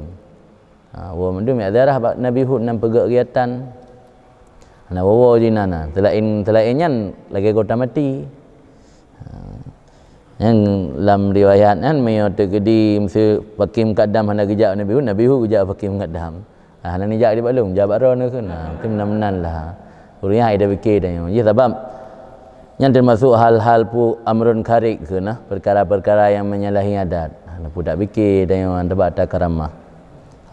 Ha, woe mandum jak ziarah bak Nabi Hud nan peugét kegiatan. Hana woe-woe jinan na. Seulaén, seulaén nyan lagée kota maté. Ha. Nyang lam riwayat nyan meunyoe teukeudi meuseu Faqih Muqaddam hana geujak Nabi Hud, Nabi Hud geujak Faqih Muqaddam. Ha, hana neujak di bak lôn, jak bak droeneuh kheun. Ha, itu meunan-meunan lah. Ureuëng nyan hai dah pike tanyoe. Jih sabab nyan teumasuk hal-hal pu amrun kharik kheun nah, perkara-perkara nyang menyalahi adat. Ha, peue tak pike tanyoe teuba ata karamah.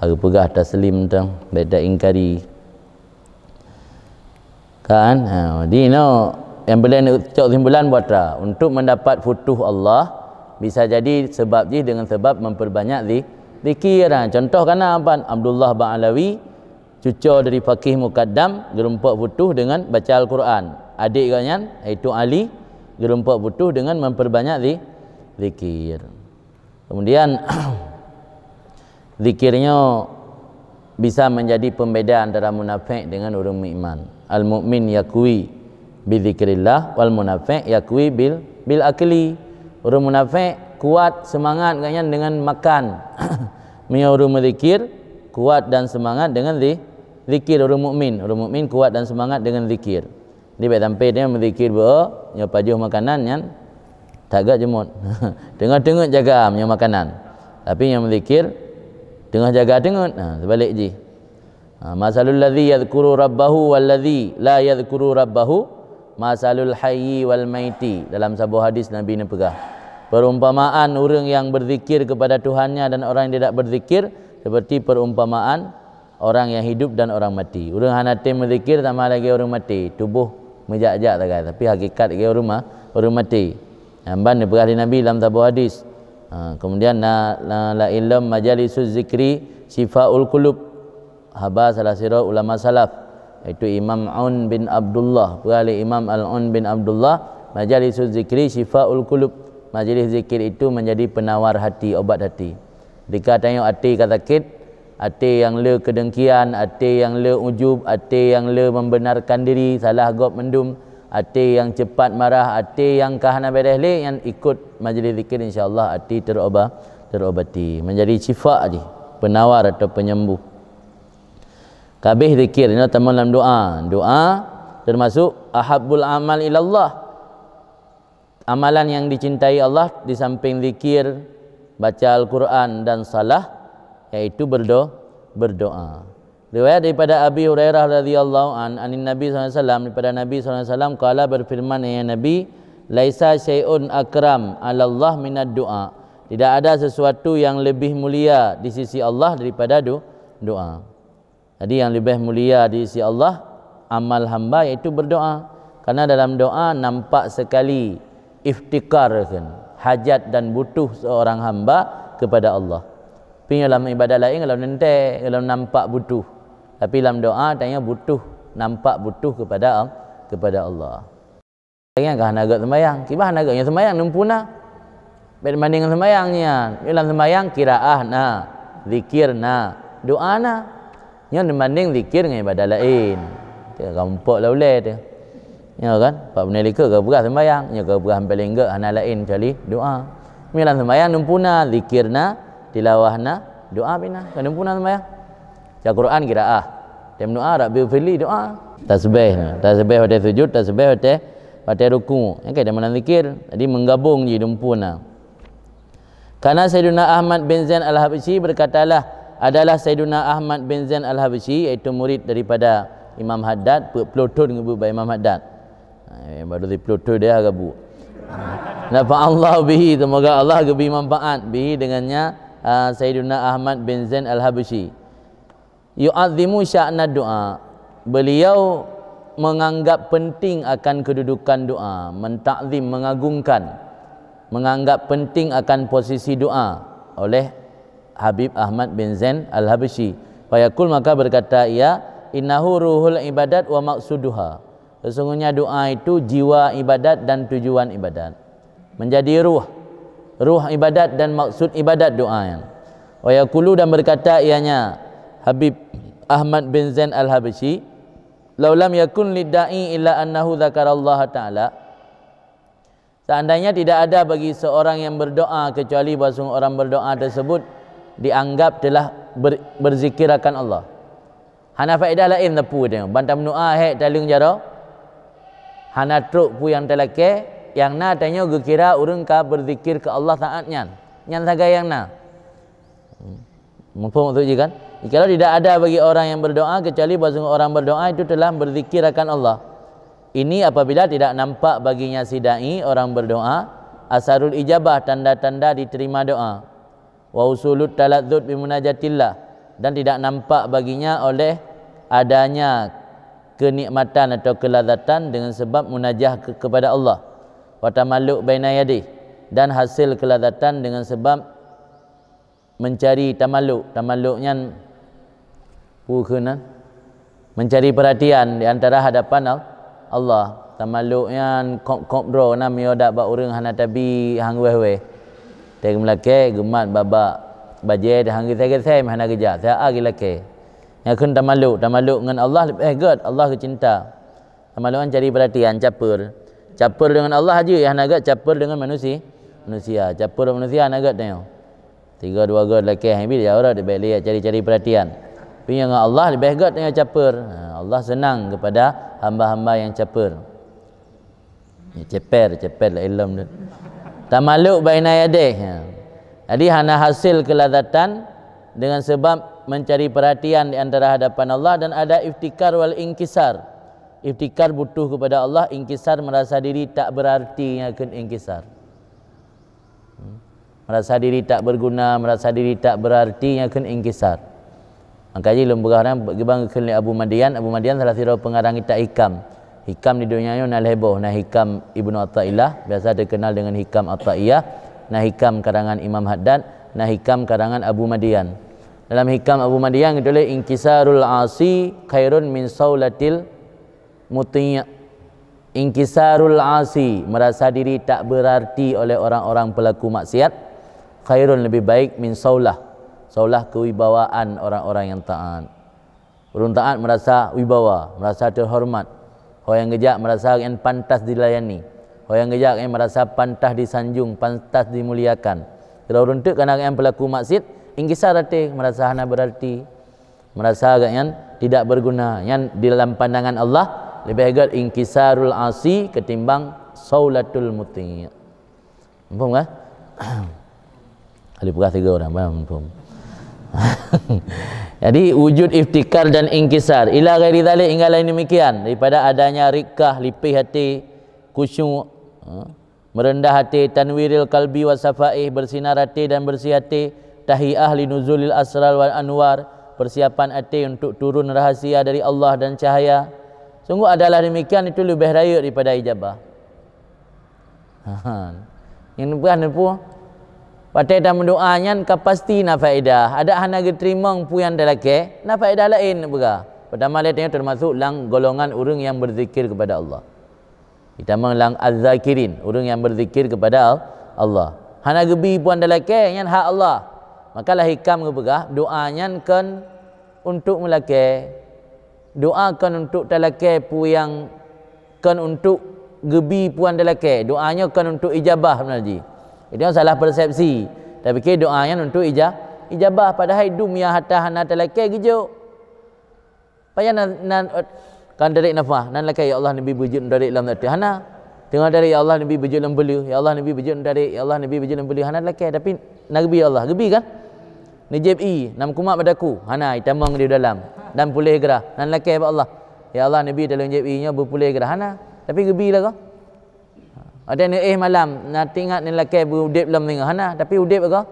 Hareupeugah taslim tang, bék ta ingkari. Kan? Ha, di inoe nyang boleh neucok simpulan buat ta. Untuk mendapat futuh Allah, bisa jadi sebab jih dengan sebab memperbanyak zi-, zikir. Ha, contoh kana Abdullah bin Alawi, cuco dari faqih mukaddam, geurumpok butuh dengan baca Al-Quran. Adik gobnyan, yaitu Ali, geurumpok butuh dengan memperbanyak zi-, zikir. Kemudian, zikir nyoe bisa menjadi pembeda antara munafik dengan ureuëng mukmin. Al-mukmin yaqwi bi zikrillah, wal munafik yaqwi bil, bil akli. Ureuëng munafik kuat semangat gobnyan dengan makan. Meunyoe ureuëng meuzikir, kuat dan semangat dengan zi-, zikir. Ureuëng mukmin, ureuëng mukmin kuat dan semangat dengan zikir. Jadi, bèk sampai dia meuzikir beu, nyoe pajoh makanan nyan that gét jeumut. Teungoh-teungeut jaga meunyoe makanan. Tapi nyoe meuzikir, teungoh jaga teungeut. Ha, seubalik jih. Ha, "Masalul ladzi yadzkuru rabbahu wal ladzi la yadzkuru rabbahu, masalul hayyi wal maiti." Dalam saboh hadis Nabi neupeugah, "Perumpamaan ureuëng yang berzikir kepada Tuhannya dan orang yang tidak berzikir seperti perumpamaan orang yang hidup dan orang mati." Ureuëng hana tem meuzikir sama lagée ureuëng maté, tuboh meujak-jak sagai, tapi hakikat lagée ureuëng ma-, ureuëng maté. Nyan ban neupeugah lé Nabi lam saboh hadis. Ha, kemudian na, na, "La illam majalisuz zikri syifaul qulub." Haba salah sidroe ulama salaf, yaitu Imam Aun bin Abdullah. Peugah lé Imam Al-Aun bin Abdullah, "Majalisuz zikri syifaul qulub." Majelis zikir itu menjadi penawar hati, obat hati. Ketika tanyoe até ka sakét, até nyang le keudengkian, até nyang le ujub, até nyang le membenarkan diri, salah gob mandum, até nyang cepat marah, até nyang ka hana beres lé, nyan ikot majelis zikir, insya Allah até teroba-, terobati. Menjadi syifa jih, penawar atau penyembuh. Kabeh zikir, inoe tamong lam doa. Doa termasuk ahabbul amal ilallah. Amalan yang dicintai Allah di samping zikir, baca Al-Quran dan salah, yaitu berdo-, berdoa. Riwayat daripada Abi Hurairah radhiyallahu an, anin Nabi sallallahu alaihi wasallam, daripada Nabi sallallahu alaihi wasallam, qala, berfirman, ya Nabi, "Laisa syai'un akram 'alallah minad du'a." Tidak ada sesuatu yang lebih mulia di sisi Allah daripada do-, doa. Jadi, yang lebih mulia di sisi Allah, amal hamba, yaitu berdoa. Karena dalam doa nampak sekali iftikar, kan, hajat dan butuh seorang hamba kepada Allah. Tapi dalam ibadah lain, kalau nenteh, kalau nampak butuh. Tapi dalam doa, tanya butuh, nampak butuh kepada Al-, kepada Allah. Nyang ka hana gét sembahyang, kiban hana gét nyoe sembahyang, neumpu na. Bèk banding ngon sembahyang nyan. Nyoe lam sembahyang, qiraah na, zikir na, doa na. Nyoe banding zikir ngon ibadah laén. Teu gampok lah ulèe teu. Nyoe kan, pat beuneuh likot ka peugah sembahyang, nyoe ka peugah paléng gét hana laén kecuali doa. Nyoe lam sembahyang neumpu na, zikir na, tilawah na, doa pih na. Ka neumpu na sembahyang. Baca Quran qiraah. Tem doa, Rabbi firli doa. Tasbih na. Tasbih watèe sujud, tasbih watèe, watèe ruku. Nyang keuh dalam zikir. Jadi menggabung jih dumpeue na. Karena Sayyiduna Ahmad bin Zain Al-Habsyi berkatalah, adalah Sayyiduna Ahmad bin Zain Al-Habsyi, yaitu murid daripada Imam Haddad, peuet ploh thon geubeuet bak Imam Haddad. Ha, baru siploh thon dia gabu. Nafa'allahu bihi, semoga Allah geubri manfaat bihi dengannya, ah, Sayyiduna Ahmad bin Zain Al-Habsyi. Yu'azzimu sya'na du'a. Beliau menganggap penting akan kedudukan doa, mentakzim, mengagungkan, menganggap penting akan posisi doa oleh Habib Ahmad bin Zain Al-Habsyi. Fayaqul, maka berkata ia, "Innahu ruhul ibadat wa maqsuduha." Sesungguhnya doa itu jiwa ibadat dan tujuan ibadat. Menjadi ruh, ruh ibadat dan maksud ibadat doa nyan. Wa yaqulu, dan berkata ianya, Habib Ahmad bin Zain Al-Habsyi, "Lau lam yakun lidda'i illa annahu dzakarallaha ta'ala." Seandainya tidak ada bagi seorang yang berdoa kecuali bahwasanya orang berdoa tersebut dianggap telah ber-, berzikir akan Allah. Hana faedah laén teupeu teuh, ban tameudoa hék taleueng jaroe. Hana trok peue nyang talakée, nyang na tanyoe geukira ureuëng ka beuzikir keu Allah saát nyan. Nyan sagai nyang na. Muphom maksud jih kan? Kalau tidak ada bagi orang yang berdoa kecuali bahwasanya orang berdoa itu telah berzikir akan Allah. Ini apabila tidak nampak baginya si dai orang berdoa, asarul ijabah, tanda-tanda diterima doa. Wa usulut taladzud bi munajatillah, dan tidak nampak baginya oleh adanya kenikmatan atau kelazatan dengan sebab munajah ke-, kepada Allah. Wa tamalluk baina yadih, dan hasil kelazatan dengan sebab mencari tamalluk. Tamalluk nyan peue kheun nan? Mencari perhatian di antara hadapan Al-, Allah. Tamalok nyan kop-kop droe na meunyoe dak bak ureuëng hana tabi hang wéh-wéh. Teuh meulakée geumat babak bajée teuh hang geusai-geusai hana geujak, siat geulakée. Nyan kheun tamalok, tamalok ngon Allah leubeh gét, Allah geucinta. Tamalok nyan cari perhatian, caper. Caper deungon Allah jeuet hana gét caper deungon manusia. Manusia, caper manusia hana gét tanyoe. Tiga dua gét lakée hang bit ya urat bek lihat cari-cari perhatian. Tapi nyang Allah leubeh gét nyang caper. Ha, Allah senang kepada hamba-hamba yang caper. Ya, ceper, ceper lah ilom tu. Tamaluk baina yadeh. Ha. Jadi hana hasil kelazatan dengan sebab mencari perhatian di antara hadapan Allah dan ada iftikar wal inkisar. Iftikar butuh kepada Allah, inkisar merasa diri tak berarti yang akan inkisar. Hmm. Merasa diri tak berguna, merasa diri tak berarti, nyan kheun inkisar. Maka jih lôn peugah nyan, geubang kheun lé Abu Madian. Abu Madian salah sidroe pengarang kitab hikam. Hikam di dunia nyoe na lhée boh, na hikam Ibnu Athaillah, biasa terkenal dengan hikam Athaiyah, na hikam karangan Imam Haddad, na hikam karangan Abu Madian. Dalam hikam Abu Madian geutuléh, "Inkisarul asi khairun min saulatil muti'." Inkisarul asi, merasa diri tak berarti oleh orang-orang pelaku maksiat, khairun, lebih baik, min saulah. Saulah kewibawaan orang-orang yang taat. Ureuëng taat merasa wibawa, merasa terhormat. Ho nyang geujak merasa gobnyan pantas dilayani. Ho nyang geujak gobnyan merasa pantas disanjung, pantas dimuliakan. Kalau ureuëng teuk kana gobnyan pelaku maksiat, inkisar até, merasa hana berarti. Merasa agak nyan tidak berguna. Nyan di dalam pandangan Allah lebih agak inkisarul asi ketimbang saulatul muti'. Muphom kan? Ada peugah tiga orang, faham? Muphom. Jadi wujud iftikar dan inkisar. Ila ghairi dzalik, hingga lain demikian, daripada adanya rikkah, lipih hati, khusyuk, ha? Merendah hati, tanwiril qalbi wa safaih, bersinar hati dan bersih hati, tahiah li nuzulil asrar wal anwar, persiapan hati untuk turun rahasia dari Allah dan cahaya. Sungguh adalah demikian, itu lebih rayeuk daripada ijabah. Ha. Nyang peugah neupeue? Watée tameudoa nyan ka pasti na faedah. Adak hana geuteurimong peue nyang talakée, na faedah laén neupeugah. Pertama lé tanyoe termasuk lam golongan ureuëng yang berzikir kepada Allah. Itamong lam az-zakirin, ureuëng nyang berzikir kepada Al-, Allah. Hana geubi peue nyang talakée, nyan hak Allah. Maka lah hikam geupeugah, doa nyan kon untuk meulakée. Doa kon untuk talakée peue nyang kon untuk geubi peue nyang talakée. Doa nyoe kon untuk ijabah beuna jih. Itu salah persepsi. Tapikir doa nyan untuk ija-, ijabah, padahai dum nyang hata hana talakée geujok. Payah nan, nan, kan tarék nafah, nan lakée, "Ya Allah, neubi beujeuet tarék lam ateueh." Hana. Teungoh tarék, "Ya Allah, neubi beujeuet lam peuleueh. Ya Allah, neubi beujeuet tarék. Ya Allah, neubi beujeuet lam peuleueh." Hana lakée, tapi na geubi Allah. Geubi kan? Neujieb ié, na meukumat bak daku. Hana, itamong di dalam. Dan puléh grah. Nan lakée bak Allah. "Ya Allah, neubi teuh lôn jieb ié nyoe beupuléh grah." Hana. Tapi geubi lagoe. Watée neuéh malam, na teuingat neulakée beuudeb lom singoh hana, tapi udeb lagoe.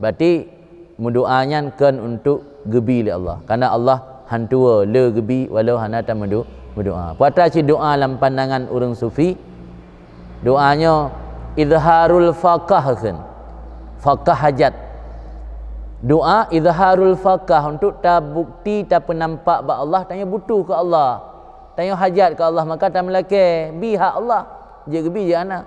Berarti meudoa nyan kon untuk geubi lé Allah. Karena Allah hantua le geubi walau hana tameudo-, meudoa. Puata cit doa lam pandangan ureuëng sufi, doa nyoe izharul faqah kheun. Faqah hajat. Doa izharul faqah untuk tabukti, tapeunampak bak Allah, tanyoe butuh keu Allah. Tanyoe hajat keu Allah, maka tameulakée, bi hak Allah, jeuet geubi jeuet hana.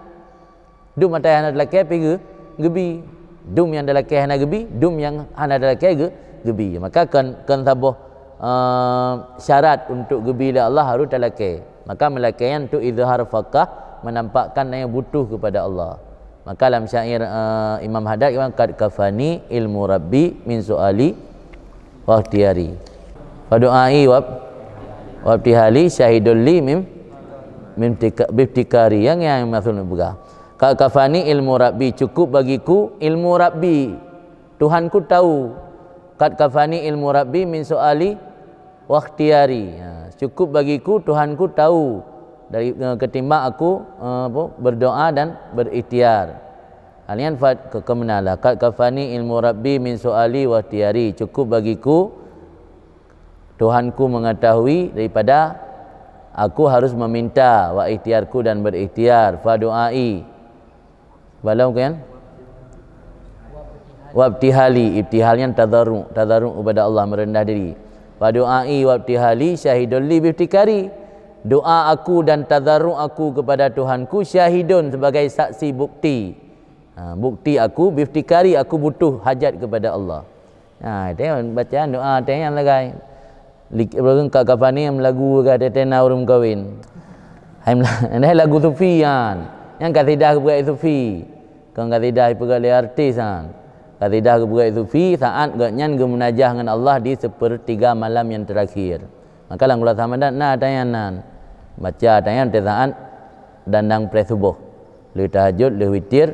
Dum ata hana talakée pi geu-, geubi. Dum nyang talakée hana geubi, dum nyang hana talakée geu-, geubi. Maka kon, kon saboh, eh, syarat untuk geubi lé Allah harus talakée. Maka meulakée nyan untuk izhar faqah, menampakkan tanyoe butuh kepada Allah. Maka lam syair, eh, Imam Haddad, "Qad kafani ilmu Rabbi min su'ali wa ikhtiyari. Fa du'ai wa, wa ibtihali syahidul li mim, mimtika-, biftikari." Nyang, nyang maksud neupeugah. "Qad kafani ilmu Rabbi," cukup bagiku ilmu Rabbi. Tuhanku tahu. "Qad kafani ilmu Rabbi min su'ali wa ikhtiyari." Ha, cukup bagiku Tuhanku tahu dari, eh, ketimbang aku, eh, apa, berdoa dan berikhtiar. Hal nyan fat ke-, keumeuna lah. "Qad kafani ilmu Rabbi min su'ali wa ikhtiyari." Cukup bagiku Tuhanku mengetahui daripada aku harus meminta, wa ikhtiarku dan berikhtiar, fa du'ai. Balau kan? Wa ibtihali, ibtihal nyan tadarru, tadarru kepada Allah, merendah diri. Fa du'ai wabtihali syahidun li biftikari. Doa aku dan tadarruk aku kepada Tuhanku syahidun, sebagai saksi bukti. Ha, bukti aku, biftikari, aku butuh hajat kepada Allah. Ha, tengok bacaan doa tengok nyang lagai. Lik-, ureueng ka kafani meulagu ka tena ureueng kawin. Hai mela-, hai lagu sufi nyan. Nyang kasidah geupeugah sufi. Kon kasidah geupeugah lé artis nyan. Kasidah geupeugah sufi saat gobnyan geumunajah ngon Allah di sepertiga malam yang terakhir. Maka lam khulasatul Ramadan na ata nyan nan. Baca ata nyan teusaat dan dang preh suboh. Lheueh tahajud, lheueh witir,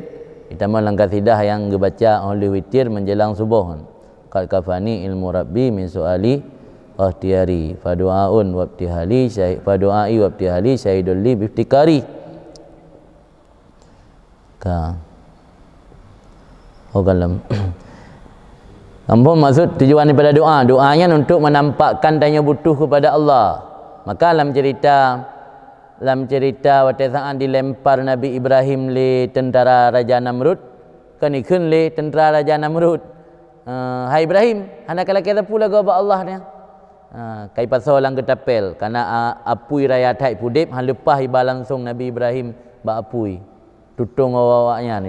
itamong lam kasidah nyang geubaca óh lheueh witir menjelang suboh. Qad kafani ilmu Rabbi min su'ali wabtihari. Fa du'aun wabtihali syahid, fa du'ai wabtihali syahidul li biftikari. Ka. Oh, kalem. Ampun, maksud tujuan daripada doa. Doa nyan untuk menampakkan tanyoe butuh kepada Allah. Maka lam cerita, lam cerita watée saat dilempar Nabi Ibrahim lé tentara Raja Namrud, kan ikheun lé tentara Raja Namrud, "Eh, hai Ibrahim, hana kalakée sapeue lagoe bak Allah nyan." Ha, kai pasoe lam geutapel, karena, a, apui raya that ipudeb, han leupah iba langsong Nabi Ibrahim bak apui. Tutong awak-awak nyan.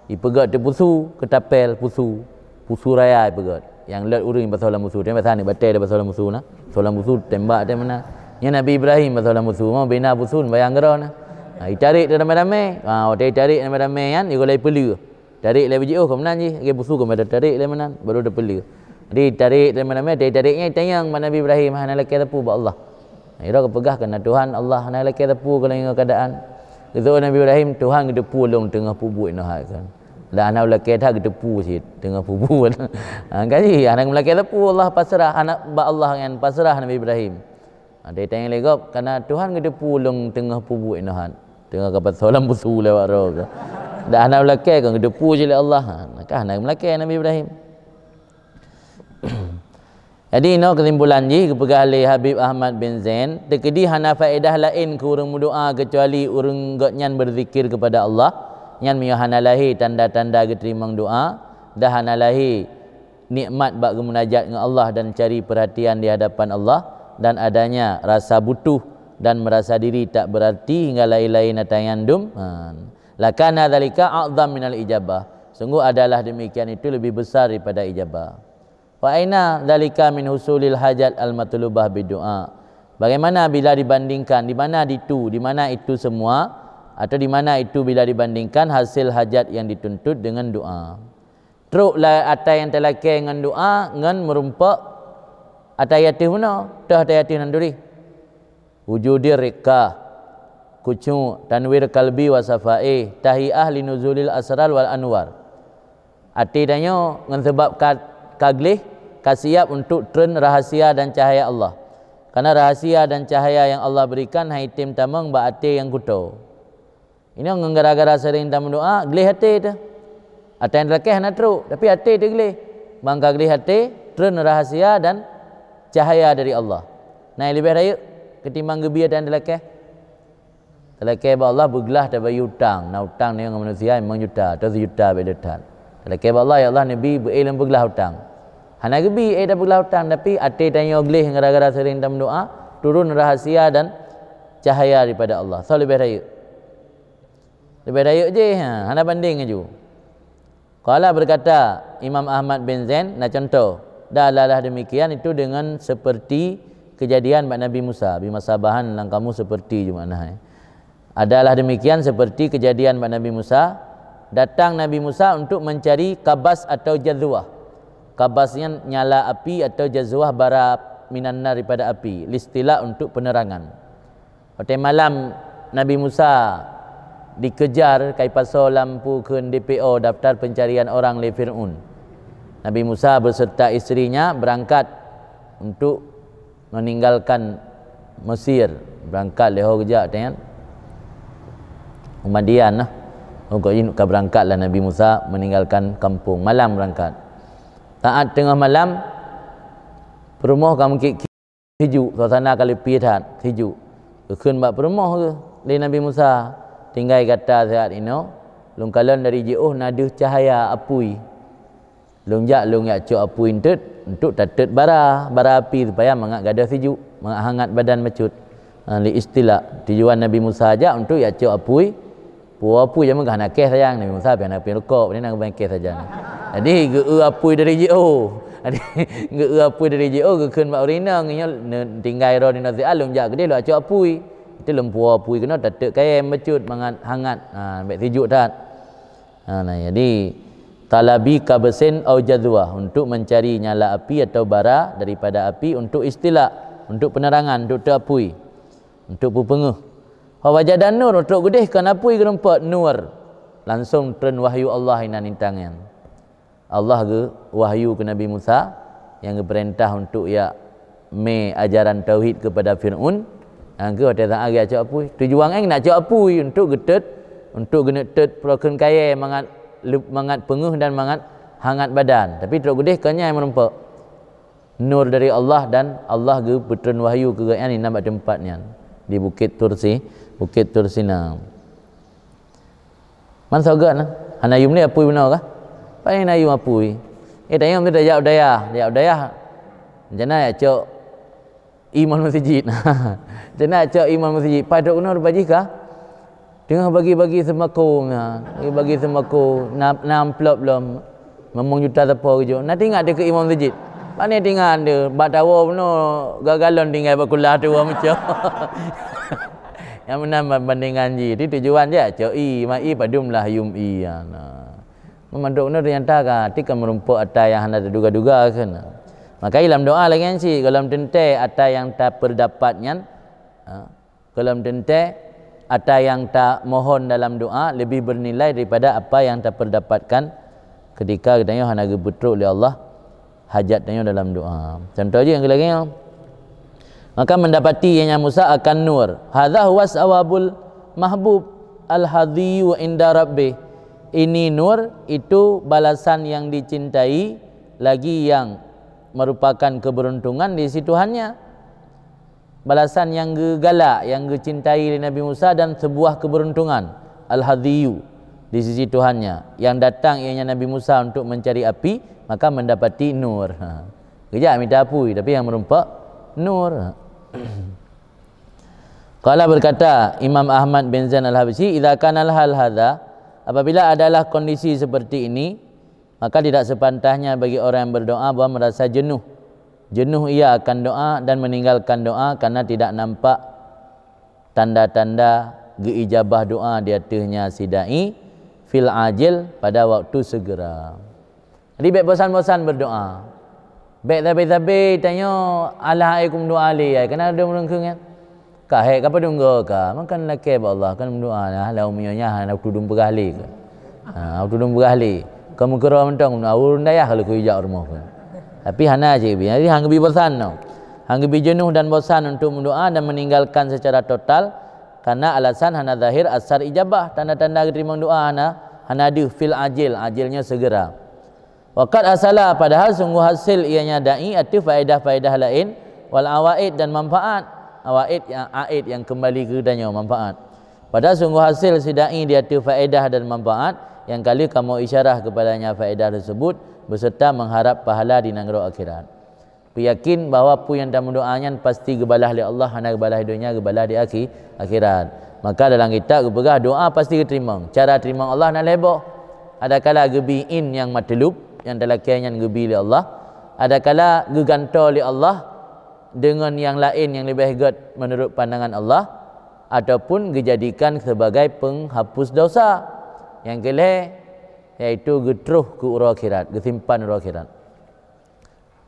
Ipeugét teupusu, keutapel, pusu. Pusu raya ipeugét. Nyang lét ureuëng pasoe lam pusu. Teuka biasa aneuk batée pasoe lam pusu na. Pasoe lam pusu, tembak teuh meunan. Nyan Nabi Ibrahim pasoe lam pusu. Mau bina pusu, bayang keudroe na. Ha, itarék teuh ramé-ramé. Ha, watée itarék ramé-ramé nyan, digulai peuleueh. Tarék lé beujiôh, keu meunan jih, lagée pusu keu meunan tarék lé meunan, baru teupeuleueh. Jadi tarék lé meunan, tarék nyan tanyong bak Nabi Ibrahim, hana lakée sapeue bak Allah. Nyan geupeugah keu na Tuhan Allah, hana lakée sapeue keu lagée keadaan. Geuteupeue Nabi Ibrahim, Tuhan geuteupeue lôn teungoh peubuet inoe hai kan. Dan hana lakée that geuteupeue cit teungoh peubuet. Ha, kan jih, hana lakée sapeue Allah pasrah, hana bak Allah nyan pasrah Nabi Ibrahim. Ha, tanyong lé gob, kana Tuhan geuteupeue lôn teungoh peubuet inoe hai. Teungoh ka pasoe lam pusu lewat roh ka. Dak hana lakée kon geuteupeue cit lé Allah. Ha, ka hana meulakée Nabi Ibrahim. Jadi, inoe keusimpulan jih geupeugah lé Habib Ahmad bin Zain, teukeudi hana faedah laén keu ureuëng meudoa keucuali ureuëng gobnyan beuzikir keupada Allah, nyan meunyoe hana lahé tanda-tanda geuteurimong doa, dan hana lahé nikmat bak geumunajat ngon Allah dan cari perhatian di hadapan Allah, dan adanya rasa butuh dan merasa diri tak berarti hingga laén-laén ata nyan dum, ha, lakana dzalika a'zam minal ijabah. Sungguh adalah demikian itu lebih besar daripada ijabah. Fa aina dzalika min husulil hajat al matlubah bidu'a? Bagaimana bila dibandingkan, di mana itu, di mana itu semua, atau di mana itu bila dibandingkan hasil hajat yang dituntut dengan doa? Trok la-, ata nyang talakée ngon doa ngon meurumpok ata nyang ateueh meunoe, toh ata nyang ateueh nan durih. Wujudir riqqah, khusyuk, tanwir qalbi wa safaih, tahiah linuzulil asrar wal anwar. Até tanyoe ngon sabab ka, ka gleh, ka siap untuk treun rahasia dan cahaya Allah. Karena rahasia dan cahaya yang Allah berikan hai tem tamong bak até nyang kuto. Inoe ngon gara-gara sering tameudoa, gleh até teuh. Ata nyang talakée hana trok, tapi até teuh gleh. Ban ka gleh até, treun rahasia dan cahaya dari Allah. Na nyang leubeh rayeuk ketimbang geubri ata nyang talakée? Talakée bak Allah beuglah tabayeue utang. Na utang nyoe ngon manusia limong juta atau sijuta bak that. Talakée bak Allah, "Ya Allah, neubi beu-éh lôn peuglah utang." Hana geubri éh tapeuglah utang, tapi até tanyoe gleh gara-gara sering tameudoa, turun rahasia dan cahaya daripada Allah. Soe leubeh rayeuk? Leubeh rayeuk jih, ha, hana banding laju. Qala, berkata Imam Ahmad bin Zain, na contoh, dan adalah demikian itu dengan seperti kejadian bak Nabi Musa, bimasa bahan lam kamus seperti jih makna, eh. Adalah demikian seperti kejadian bak Nabi Musa, datang Nabi Musa untuk mencari kabas atau jazwah. Kabas nyan nyala api atau jazwah bara minan nar daripada api, listilaq untuk penerangan. Watée malam Nabi Musa dikejar, ka ipasoe lam peue kheun D P O, daftar pencarian orang, lé Fir'aun. Nabi Musa beserta istrinya berangkat untuk meninggalkan Mesir, berangkat lé ho geujak, teuingat? U Madian lah. Oh, kok jih ka berangkat lah Nabi Musa meninggalkan kampung. Malam berangkat. Saat teungoh malam, peurumoh ka meukiek-kiek. Sijuek, suasana ka leupie that, sijuek. Geukheun bak peurumoh geuh lé Nabi Musa, "Tinggai gata siat inoe, lôn kalon dari jiôh na deuh cahya apui." Lôn jak, lôn jak cok apui eunteut, untuk tateut bara, bara api supaya mangat gadôh sijuek, mangat hangat badan bacut. Ha, li istilak. Tujuan Nabi Musa jak untuk jak cok apui, puwoe apui jameun ka hana kèh sayang. Nabi Musa pih hana pih rukok, dia na geuben kèh sajan. Jadi, geu-eu apui dari jiôh. Jadi, geu-eu apui dari jiôh, geukheun bak ureueng inong, nyoe ne-, tinggai droe di nasihat, lôn jak keudeh, lôn cok apui. Itu lôn puwoe apui keunoe, tateut kayèe bacut, mangat hangat. Ha, bèk sijuek that. Ha, nah, jadi, talabi kabsin au jadwa, untuk mencari nyala api atau bara daripada api untuk istilak, untuk penerangan, untuk teupui, untuk peupeungeuh. Fa wajada nur, trok geudeh kon apui geurumpok nur. Langsung treun wahyu Allah inan intan nyan. Allah geuwahyu keu Nabi Musa nyang geupeurintah untuk jak mé ajaran tauhid keupada Fir'aun, nyang keu watèe saát geujak cok apui. Tujuan éng nak cok apui untuk geuteut, untuk geuneuk teut peurokon kayèe mangat leup-, mangat peungeuh dan mangat hangat badan. Tapi trok geudeh kon nyan meurumpok. Nur dari Allah dan Allah geupeutreun wahyu keu gobnyan inan bak teumpat nyan di Bukét Tursi, Bukét Tursina. Man sagat na, hana yum lé apui bunoe kah? Paléng na yum apui. Eh, tanyong tu tajak u dayah, tajak u dayah. Rencana jak cok imam meuseujid. Rencana jak cok imam meuseujid. Padub keunoe rupa jih kah? Teungoh bagi-bagi seumbako na, bagi-bagi seumbako, na, na amplop lom. Mamong juta sapo geujok. Na teuingat teuh keu imam meuseujid. Pane teuingat teuh, bak tawoe bunoe, ga-, galon tinggai bak kulah teuh meucok. Nyang meunan bandingan jih. Jadi tujuan jih cok ie, ma ie padum lah yum ie. Nah. Meumandum nyoe teunyata ka, tika meurumpok ata nyang hana teuduga-duga kheun. Maka lam doa lagèe nyan cit, gohlom teuntèe ata nyang tapeurdapat nyan, ha, gohlom teuntèe ata nyang tamohon dalam doa leubeh beunilai daripada apa nyang tapeurdapatkan ketika geutanyoe hana geupeutrok lé Allah hajat tanyoe dalam doa. Contoh jih nyang lagèe nyoe. Maka mendapati ianya Musa akan nur. Hadza huwa sawabul mahbub al-hadhiyu inda rabbih. Ini nur, itu balasan yang dicintai, lagi yang merupakan keberuntungan di sisi Tuhannya. Balasan nyang geugalak, nyang geucintai lé Nabi Musa dan sebuah keberuntungan, al-hadhiyu, di sisi Tuhannya. Yang datang ianya Nabi Musa untuk mencari api, maka mendapati nur. Ha. Geujak mita apui, tapi nyang meurumpok nur. Qala, berkata Imam Ahmad bin Zain Al-Habsyi, "Idza kana al-hal hadza, apabila adalah kondisi seperti ini, maka tidak sepantasnya bagi orang yang berdoa bahwa merasa jenuh. Jenuh ia akan doa dan meninggalkan doa karena tidak nampak tanda-tanda geuijabah doa di ateuehnya si dai fil ajil, pada waktu segera." Jadi, bèk bosan-bosan berdoa. Bèk sabe-sabe tanyoe, "Alah, ai kum doa lé, ai." Kana dong ureueng kheun nyan. Ka hék ka padum goe ka, maka lakèe bak Allah, kan meudoa lah, lam meunyoe nyan hana tudong peugah lé ka. Ha, tudong peugah lé. Ka meukeurah mantong, ureueng dayah ka lheueh jak rumoh ka. Tapi hana cit bi. Jadi, han geubi bosan noh. Han geubi jenuh dan bosan untuk meudoa dan meninggalkan secara total karena alasan hana zahir asar ijabah, tanda-tanda geuteurimong doa hana, hana deuh fil ajil, ajilnya segera. Wa qad hasala, padahal sungguh hasil ianya dai ateueh faedah-faedah laén, wal awaid, dan manfaat. Awaid nyang aid nyang keumbali keu geutanyoe, manfaat. Padahal sungguh hasil si dai di ateueh faedah dan manfaat nyang ka lheueh kamoe isyarah keupadanya faedah tersebut, beserta mengharap pahala di nanggroe akhirat. Peuyakin bahwa peue nyang tameudoa nyan pasti geubalah lé Allah, hana geubalah di donya, geubalah di akhi-, akhirat. Maka dalam kitab geupeugah doa pasti geuteurimong. Cara teurimong Allah na lhèe boh. Adakala geubi in nyang matlub, nyang talakèe nyan geubi lé Allah. Adakala geugantoe lé Allah deungon nyang laén nyang leubeh gèt meunurot pandangan Allah, ataupun geujadikan sebagai penghapus dosa. Nyang keulhèe, yaitu geutroh keu uroe akhirat, geusimpan uroe akhirat.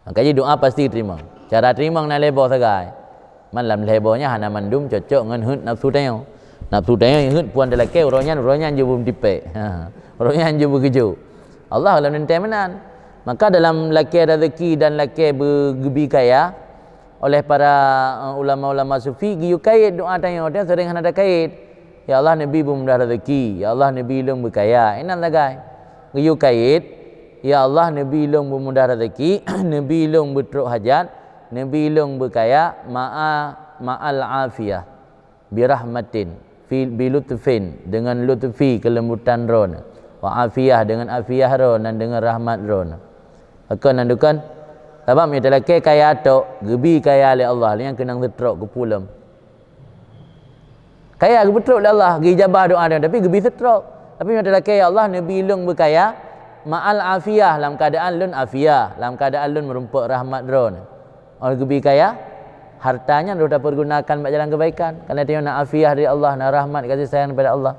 Maka jih doa pasti teurimong. Cara teurimong na lhèe boh sagai. Man lam lhèe boh nyan hana mandum cocok ngon heuet nafsu tanyoe. Nafsu tanyoe heuet puan talakèe uroe nyan, uroe nyan jeuet beumeutipèk. Ha, uroe nyan jeuet beugeujok. Allah lam teuntèe meunan. Maka dalam lakèe rezeki dan lakèe beu-, geubi kaya, oleh para, eh, ulama-ulama sufi geuyue kayèt doa tanyoe, tanyoe seuring hana takayèt. "Ya Allah, neubi beumudah rezeki. Ya Allah, neubi lôn beukaya." Inan sagai. Geuyue kayèt, "Ya Allah, neubi lôn beumudah rezeki, neubi lôn beutrok hajat, neubi lôn beukaya ma'a, ma'al afiyah, birahmatin, fi, bilutfin, deungon lutfi, keulembutan Droeneuh, wa afiyah, deungon afiyah Droeneuh, dan deungon rahmat Droeneuh." Pakon nan dukon? Sabab meunyoe talakée kaya tok, geubi kaya lé Allah, nyan keunong seutrok geupulom. Kaya geupeutrok lé Allah, geuijabah doa dia, tapi geubi seutrok. Tapi meunyoe talakée, "Ya Allah, neubi lôn beukaya ma'al afiyah, lam keadaan lôn afiyah, lam keadaan lôn meurumpok rahmat Droeneuh." Oh geubi kaya, harta nyan roh tapergunakan bak jalan kebaikan. Karena tanyoe na afiyah dari Allah, na rahmat kasih sayang daripada Allah.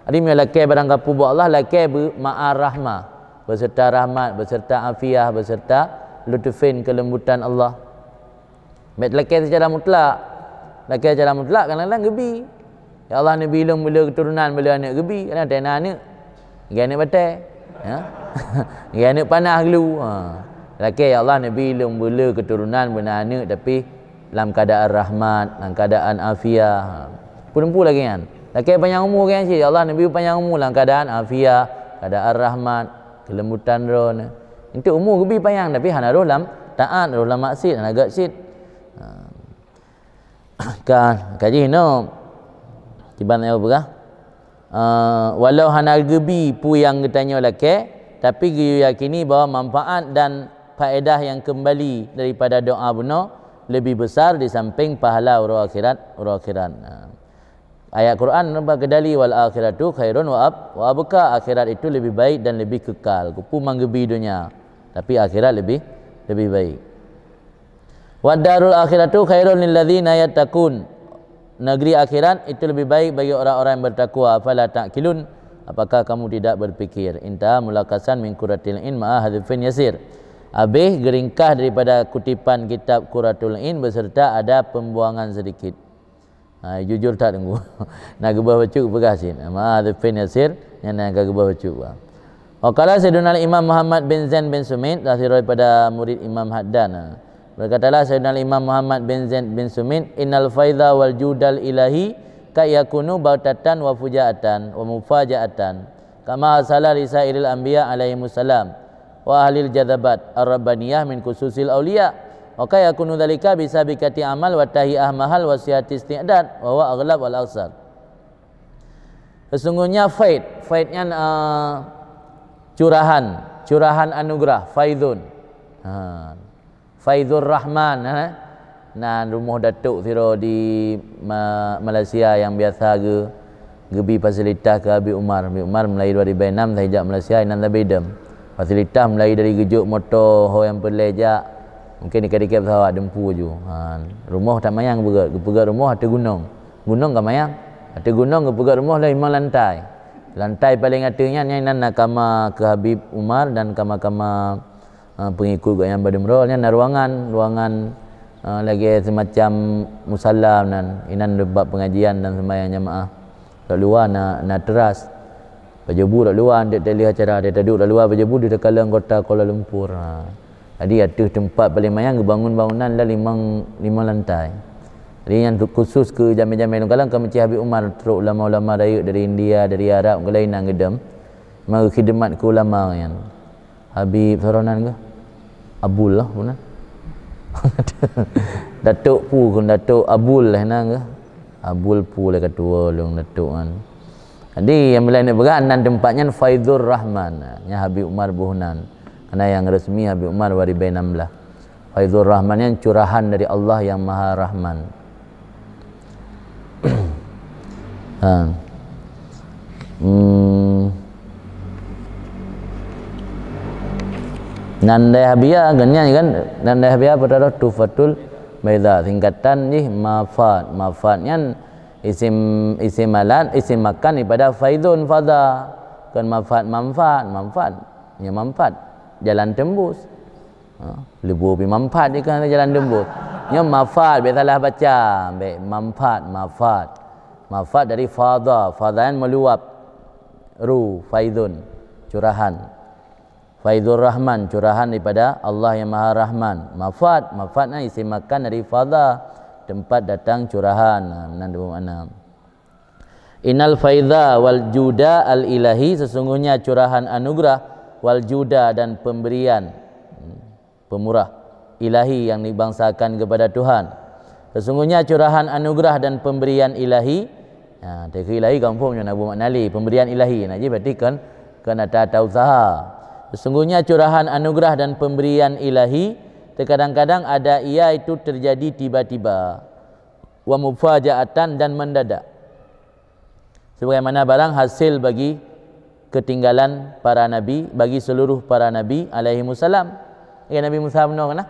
Jadi meunyoe lakée barang ka peubuet Allah, lakée beu ma'ar rahmah, beserta rahmat, beserta afiyah, beserta lutufin, kelembutan Allah. Bèk lakée secara mutlak. Lakée secara mutlak kadang-kadang geubi. Ya Allah, neubi lôn beulé keuturonan, beulé aneuk, geubi. Kadang-kadang na aneuk, geubi aneuk batée. Ya. Geubi aneuk panah gelu. Ha. Lakée, "Ya Allah, neubi lôn beulé keuturonan, beuna aneuk, tapi lam keadaan rahmat, lam keadaan afiah." Ha. Peue-peue lagée nyan. Lakée panyang umu lagée nyan cit, "Ya Allah, neubi panyang umu lam keadaan afiah, keadaan rahmat, keulembutan Droeneuh." Enteuk umu geubi panyang, tapi hana roh lam taat, roh lam maksiat, hana göt cit. Ha. Ka, ka jih nyoe, kiban nyang peugah, eh, walau hana geubi peue nyang geutanyoe lakée, tapi geuyue yakini bahwa manfaat dan faedah yang kembali daripada doa bunoe lebih besar di samping pahala uroe akhirat, uroe akhirat. Nah. Ayat Quran nampak keudali, "Wal akhiratu khairun wa ab-, wa abqa," akhirat itu lebih baik dan lebih kekal. Keupeue manggeubi donya, tapi akhirat lebih, lebih baik. "Wad darul akhiratu khairul lil ladzina yattaqun." Negeri akhirat itu lebih baik bagi orang-orang yang bertakwa. "Afala ta'qilun?" Apakah kamu tidak berpikir? Intaha mulakhasan min Qurratil Ain ma'a hadzfin yasir. Habis geuringkas daripada kutipan kitab Qurratul Ain beserta ada pembuangan sedikit. Ha, jujur that teungku. Na geubah bacut peugah cit. Ma'a hadzfin yasir, nyan na ka geubah bacut bah. Wa qala Sayyiduna Imam Muhammad bin Zain bin Sumit, salah sidroe daripada murid Imam Haddan. Berkatalah Sayyidina Imam Muhammad bin Zain bin Sumit, "Innal faidha wal judal ilahi ka yakunu baghtatan wa fujaatan wa mufajaatan, kama hasala li sairil anbiya alaihimussalam wa ahlil jadzabat ar-rabbaniyah min khususil auliya, wa ka yakunu dzalika bi sabiqati amal wa tahiyah mahal wa sihati isti'dad, wa huwa aghlab wal aksar." Sesungguhnya faid, faid nyan, eh, curahan, curahan anugerah, faidun. Ha. Faizur Rahman, eh. Nan rumoh datuk sidroe di Ma-, Malaysia nyang biasa geu-, geubi fasilitas keu Habib Umar. Habib Umar mulai dua ribu enam sabe jak Malaysia, inan sabe idem. Fasilitas mulai dari geujok moto, ho nyang peureulée jak, mungkin dikit-dikit pesawat dumpu ju. Ha, rumoh that manyang geupeugét, geupeugét rumoh ateueh gunong. Gunong ka manyang. Ateueh gunong geupeugét rumoh lheueh limong lantai. Lantai paleng ateueh nyan, nyan inan na kama keu Habib Umar dan kama-kama Ah, pengikut gobnyan Badum Rol nyan na ruangan, ruangan, ah, lagée semacam musala nan, inan bak pengajian dan sembahyang jamaah. Dak luwa na, na teras. Pajobu dak luwa, dek teulieh acara, dek taduek dak luwa Pajobu di takalon kota Kuala Lumpur. Ha. Jadi ateueh teumpat paleng manyang geubangun bangunan la limong, limong lantai. Jadi nyan tu khusus keu jamé-jamé lôn kalon ka meucih Habib Umar trok ulama-ulama rayeuk dari India, dari Arab, gulai nan geudem. Mari khidmat keu ulama nyan. Habib Saronan ke? Abul lah, bukan? Datuk Pu, Datuk Abul lah nan ke? Abul Pu lah ketua lôn Datuk kan. Jadi, yang bila nak peugah, nan tempat nyan Faizur Rahman. Nya Habib Umar boh nan. Karena yang resmi Habib Umar dua ribu enam belas. Faizur Rahman nyan curahan dari Allah yang Maha Rahman. Ha. Hmm. Nan dayah bia, geuhnyan kan, nan dayah bia peutaroh Tuhfatul Baidha. Singkatan jih mafad. Mafad nyan isim, isim alat, isim makan daripada faidun fadha. Kon mafad manfaat, manfaat. Nya manfaat. Jalan tembus. Ha, leubeh pih manfaat je kan jalan tembus. Nyoe mafad, biasalah baca, ambek manfaat, mafad. Mafad dari fadha, fadha nyan meluap. Ru, faidun, curahan. Faizur Rahman, curahan daripada Allah yang Maha Rahman. Mafad, mafad nyan isim makan dari fadha, tempat datang curahan. Nah, nan dua makna. Innal faidha wal juda al ilahi, sesungguhnya curahan anugerah, wal juda dan pemberian, hmm, pemurah, ilahi yang dibangsakan kepada Tuhan. Sesungguhnya curahan anugerah dan pemberian ilahi, ha, teuka ilahi kampung nyoe na buet makna lé, pemberian ilahi, nah, jadi berarti kan, kan ata-ata usaha. Sesungguhnya curahan anugerah dan pemberian ilahi terkadang-kadang ada ia itu terjadi tiba-tiba, wa mufajaatan, dan mendadak. Sebagaimana barang hasil bagi ketinggalan para nabi, bagi seluruh para nabi alaihimussalam. Ya, Nabi Musa bunoe kan?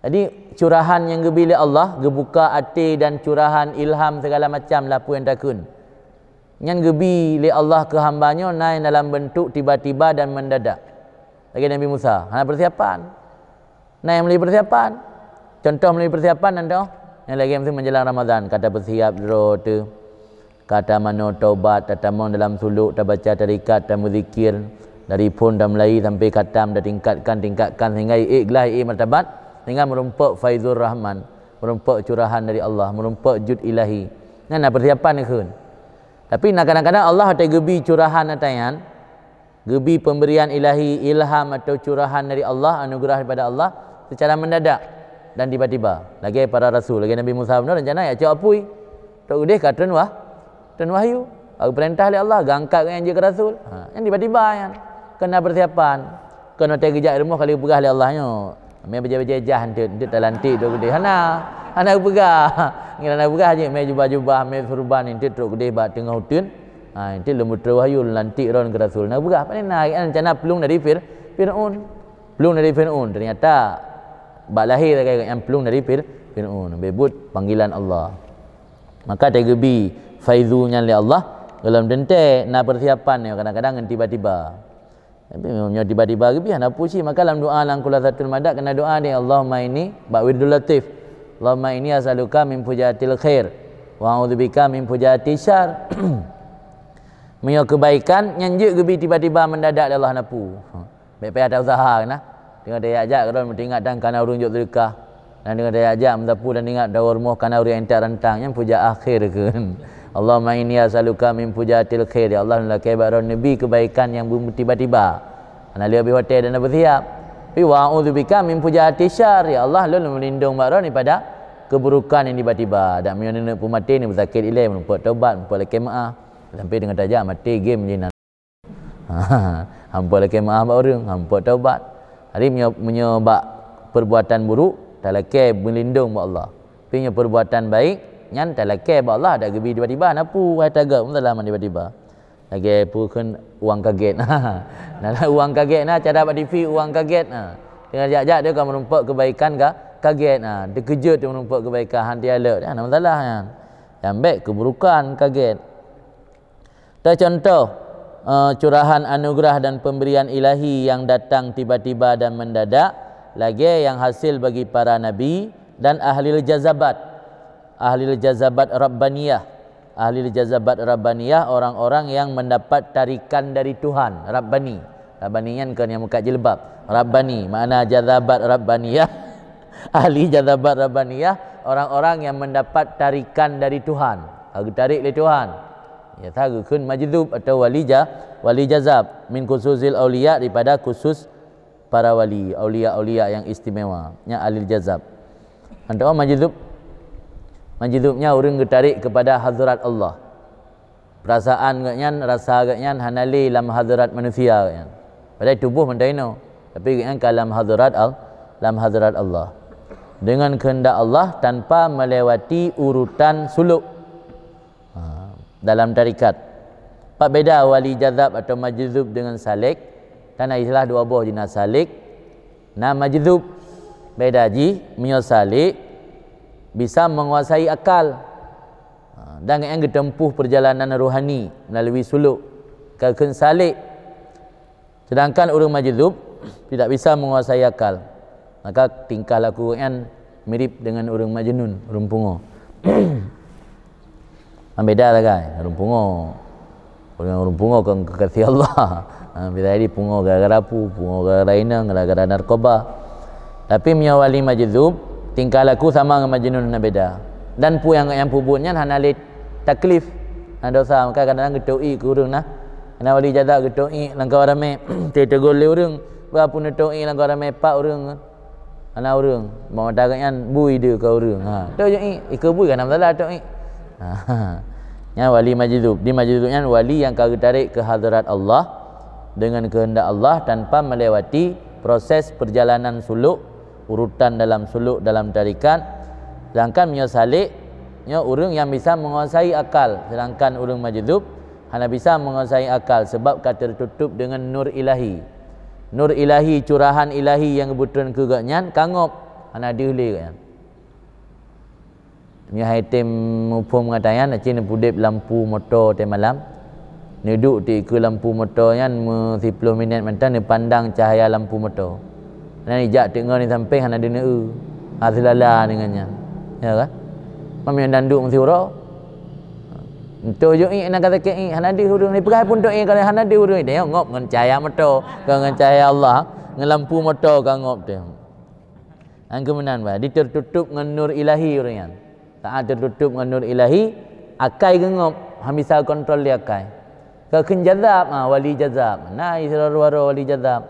Jadi, curahan nyang geubi lé Allah, geubuka até dan curahan ilham segala macam lapeue nyang takheun. Nyan geubi lé Allah keu hamba nyoe na nyang dalam bentuk tiba-tiba dan mendadak. Lagèe Nabi Musa, hana persiapan. Na nyang meulai persiapan. Contoh meulai persiapan nyan toh. Nyang lagèe meuseum menjelang Ramadan, ka tapeusiap droe teuh. Ka tamanoe taubat, tatamong dalam suluk, tabaca tarikat, tameuzikir, dari phon tamulai sampai khatam, tatingkatkan, tingkatkan sehingga ié glah, ié martabat, sehingga meurumpok faizur rahman, meurumpok curahan dari Allah, meurumpok jud ilahi. Nyan na persiapan kheun. Tapi na kadang-kadang Allah watèe geubi curahan ata nyan, geubi pemberian ilahi, ilham atau curahan dari Allah, anugerah daripada Allah secara mendadak dan tiba-tiba. Lagèe para rasul, lagèe Nabi Musa bunoe rencana jak cok apui. Trok udeh ka treun wah-, treun wahyu. Ka geupeurintah lé Allah, geuangkat gobnyan jeuet keu rasul. Ha, nyan tiba-tiba nyan. Kon na persiapan. Kon watèe geujak rumoh ka lheueh geupeugah lé Allah nyoe. Mé bajèe-bajèe jah eunteuk, eunteuk talantik trok udeh. Hana. Hana geupeugah. Ngira hana geupeugah jih, mé jubah-jubah, mé surban eunteuk trok udeh bak teungoh uteuen. Ha, eunteuk lôn beutroh wahyu, lôn lantik droen keu rasul. Na geupeugah, pane na, rencana plueng dari Fir-, Fir'aun. Plueng dari Fir'aun. Ternyata bak lahé sagai gobnyan plueng dari Fir-, Fir'aun. Beubuet panggilan Allah. Maka watèe geubi faizu nyan lé Allah, gohlom teuntèe na persiapan nyoe kadang-kadang ngon tiba-tiba. Tapi meunyoe tiba-tiba geubi hana peue cit, maka lam doa lam Khulasatul Madat keunan doa nyoe, Allahumma inni, bak Wirdul Latif, Allahumma inni as'aluka min fujatil khair, wa a'udzubika min fujatil syar. Meunyoe keubaikan, nyan jeuet geubi tiba-tiba mendadak lé Allah na peue. Bèk payah ta-useuha keunan. Teungoh tajak-jak keudroe meutingat dan kana ureueng jok seudeukah. Dan teungoh tajak-jak meusapeue dan ingat dawa rumoh kana ureueng intat rantang, nyan fujaah khair kheun. Allahumma inni as'aluka min fujatil khair. Ya Allah, lôn lakèe bak droe neubi keubaikan nyang beu-, tiba-tiba. Hana lé habéh watèe dan na peusiap. Tapi wa a'udzubika min fujatil syar. Ya Allah, lôn meulindong bak droe daripada keuburukan nyang tiba-tiba. Dan meunyoe neuneuk peumaté, neupeusakét ilèe, meurumpok taubat, meurumpok lakèe meu'ah. Sampai teungoh tajak maté game jih nan. Hampa lakèe meu'ah bak ureueng, hampa taubat. Jadi meunyoe, meunyoe bak perbuatan buruk, talakèe meulindong bak Allah. Tapi nyoe perbuatan baik, nyan talakèe bak Allah, dak geubi tiba-tiba, na peue hai tagak, meusalah man tiba-tiba. Lagèe peue kheun uang kaget. Na uang kaget na, cara bak T V uang kaget na. Teungoh jak-jak dia ka meurumpok keubaikan ka, kaget na. Teukeujot dia meurumpok keubaikan, han tialek. Na meusalah nyan. Nyang bèk keuburukan kaget. Teucontoh, eh, curahan anugerah dan pemberian ilahi yang datang tiba-tiba dan mendadak, lagèe yang hasil bagi para nabi dan ahlil jazabat. Ahlil jazabat rabbaniyah. Ahlil jazabat rabbaniyah, orang-orang yang mendapat tarikan dari Tuhan. Rabbani. Rabbani nyan kon nyang meukat jilbab. Rabbani, makna jazabat rabbaniyah. Ahli jazabat rabbaniyah, orang-orang yang mendapat tarikan dari Tuhan. Ka geutarék lé Tuhan. Ya, sa geukheun majzub atau wali ja-, wali jazab, min khususil auliya, daripada khusus para wali, aulia-aulia yang istimewa, nyan ahlil jazab. Antara majzub, majzub nyan ureueng geutarék kepada hadrat Allah. Perasaan gobnyan, rasa gobnyan hana lé lam hadrat manusia gobnyan. Padahai tuboh mantong inoe, tapi gobnyan ka lam hadrat Al-, lam hadrat Allah. Dengan kehendak Allah tanpa melewati urutan suluk. Ha, dalam tarekat. Pat beda wali jazab atau majzub dengan salik? Kan na istilah dua boh jih, na salik, na majzub. Beda jih, meunyoe salik bisa menguasai akal. Ha, dan gobnyan geuteumpuh perjalanan rohani melalui suluk. Ka kheun salik. Sedangkan ureueng majzub tidak bisa menguasai akal. Maka tingkah laku gobnyan mirip dengan ureueng majnun, ureueng pungo. Kan beda sagai, ureueng pungo. Ureueng, ureueng pungo kon kekasih Allah. Ha, bisa jadi pungo gara-gara pu, pungo gara-gara inong, gara-gara narkoba. Tapi meunyoe wali majzub, tingkah laku sama ngon majnun, hana beda. Dan peue nyang, nyang peubuet nyan hana lé taklif, hana dosa. Maka kadang-kadang geutoh iék keu ureueng na. Hana wali jazab geutoh iék lam kawan ramé, teuteugol lé ureueng. Bah peue neutoh iék lam kawan ramé, pat ureueng. Hana ureueng. Bak mata gobnyan bui deuh ka ureueng. Ha, toh iék, ikeue bui ka hana masalah toh iék. Ha. Nyan wali majzub. Di majzub nyan wali nyang ka geutarek keu hadrat Allah. dengan kehendak Allah tanpa melewati proses perjalanan suluk, urutan dalam suluk dalam tarikat. Sedangkan meunyoe salik, nyoe ureuëng nyang bisa menguasai akal, sedangkan ureuëng majzub hana bisa menguasai akal sebab ka tertutup dengan nur ilahi. Nur ilahi, curahan ilahi nyang geubeutrön keu gobnyan ka ngop, hana deuh lé gobnyan. Meunyoe hai tem muphom ngon tanyan, aci neupudeb lampu moto watée malam. Neuduek di keue lampu moto nyan meusiploh minét mantong neupandang cahya lampu moto. Nyan ijak teuk ngon di sampéng hana deuneu-eu. Ha, seulala deungon nyan. Ya kan? Meunyoe dan duek meusiuroe. Entoh jok iék na kata keu iék, hana deuh ureuëng. Dipeugah pun tok iék, kalau hana deuh ureuëng, dia ngop ngon cahya moto, ngon cahya Allah, ngon lampu moto ka ngop teuh. Nyan keuh meunan bah, di tertutup ngon nur ilahi ureuëng nyan. Saat tertutup ngon nur ilahi, akai geungop, han bisa kontrol lé akai. Ka kheun jazab, ha, wali jazab. Na sidroe-droe wali jazab.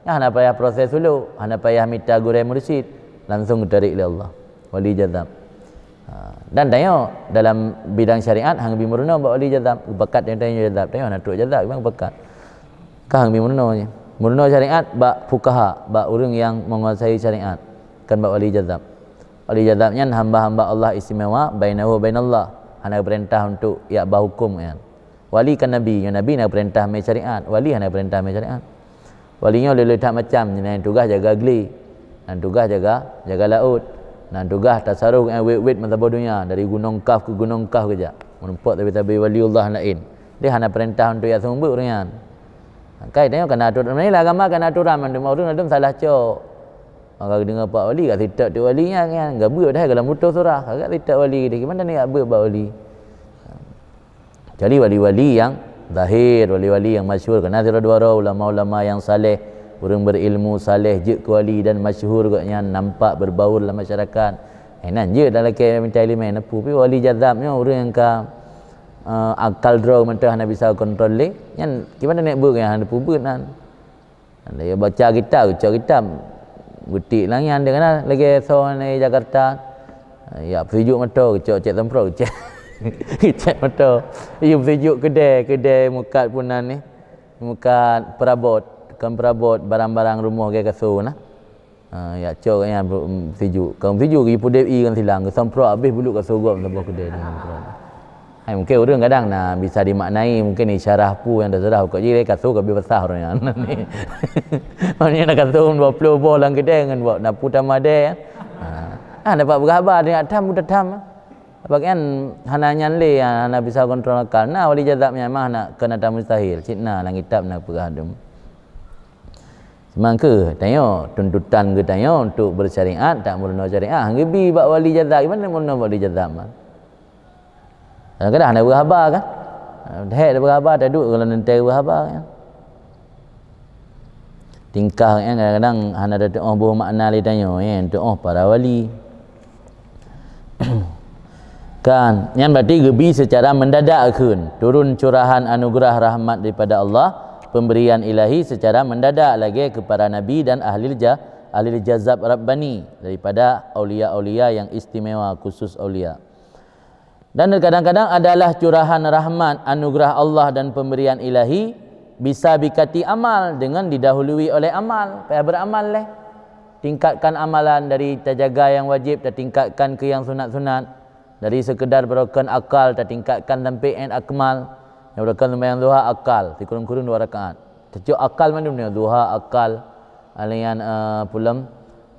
Nyan hana payah proses suluk, hana payah mita gurée mursyid, langsung geutarék lé Allah. Wali jazab. Ha, dan tanyoe dalam bidang syariat hang bi meurunoe bak wali jazab. Geupakat tanyoe jazab, tanyoe hana trok jazab, memang geupakat. Ka hang bi meurunoe nyan. Meurunoe syariat bak fukaha, bak ureuëng nyang menguasai syariat, kon bak wali jazab. Wali jazab nyan hamba-hamba Allah istimewa, bainahu wa bainallah. Hana geupeurintah untuk jak ba huköm nyan. Wali kan nabi, nyoe nabi na geupeurintah mé syariat, wali hana geupeurintah mé syariat. Wali nyoe le-le that macam, nyang tugaih jaga glé, nyang tugaih jaga, jaga laôt, nyang tugaih tasaruf ngon wet-wet meusaboh donya, dari gunong Kaf keu gunong Kaf geujak. Meurumpok tabi-tabi waliullah laén. Dia hana peurintah untuk jak seumeubeuet ureuëng nyan. Kai tanyoe kana aturan, meunyoe agama kana aturan mandum, ureuëng ladum salah cok. Maka geudeungoe pak wali, ka sitak tu wali nyan, nyan. Gabeuet dah dalam butoh surah, ka sitak wali deh. Gimana ni gabeuet bak wali? Kecuali wali-wali nyang zahir, wali-wali nyang masyhur. Kena sidroe-droe ulama-ulama nyang saleh, ureuëng berilmu saleh jeuet keu wali dan masyhur gobnyan nampak berbaur lam masyarakat. Eh, nan jeuet dah lakée minta ileumé, neupeu pi wali jazab nyoe ureuëng nyang ka, eh, akal droe mantong hana bisa kontrol lé. Nyan kiban nek beuet nyang hana peubuet nan. Ada ya baca kitab, baca kitab. Butik lang nyan dia kena lagi so di Jakarta. Ya, peusijuk moto, kecok cek semprot, kecek. Kecek moto. Iya, peusijuk kedai, kedai mukat pun nan ni. Mukat perabot, kan perabot barang-barang rumoh gaya kasur nah. Ha, ya cok nyan peusijuk. Kan peusijuk, iya pudeb i kan silang, semprot habis bulu kasur gop saboh kedai dengan perabot. Hai, mungkin ureuëng kadang na bisa dimaknai, mungkin isyarah pu nyang teusyarah, ukeue jih lé kasô ka beuet basah ureuëng nyan. Maksudnya na kasô dua ploh boh lam keudè ngon buet na pu tamadé. Ha. Ah, dapat beurahaba deungon tham buta tham. Bagian hana nyan lé, hana bisa kontrol akal. Na wali jazab nyang mah na keunan mustahil. Cit na lam kitab na peugah dum. Seumangke tanyoe tuntutan geutanyoe untuk bersyariat, tak meurunoe syariat. Hang geubi bak wali jazab, gimana meurunoe bak wali jazab mah? Kadang-kadang hana beurahaba kan? Dahek dah beurahaba, taduek kalau nanti beurahaba kan? Tingkah nyan kadang-kadang hana tatuoh boh makna lé tanyoe, eh, tuoh para wali. Kan, nyan berarti geubi secara mendadak kheun, turun curahan anugerah rahmat daripada Allah, pemberian ilahi secara mendadak lagi kepada nabi dan ahli ja-, ahli jazab rabbani daripada aulia-aulia yang istimewa, khusus aulia. Dan kadang-kadang adalah curahan rahmat, anugerah Allah dan pemberian ilahi bisa bikati amal dengan didahului oleh amal. Payah beramal leh. Tingkatkan amalan dari tajaga yang wajib, tatingkatkan ke yang sunat-sunat. Dari sekedar beurokon akal, tatingkatkan sampai en akmal. Yang beurokon sembahyang duha akal, sikureueng-kureueng dua rakaat. Teucok akal mandum nyoe, duha akal, alian, eh, pulem,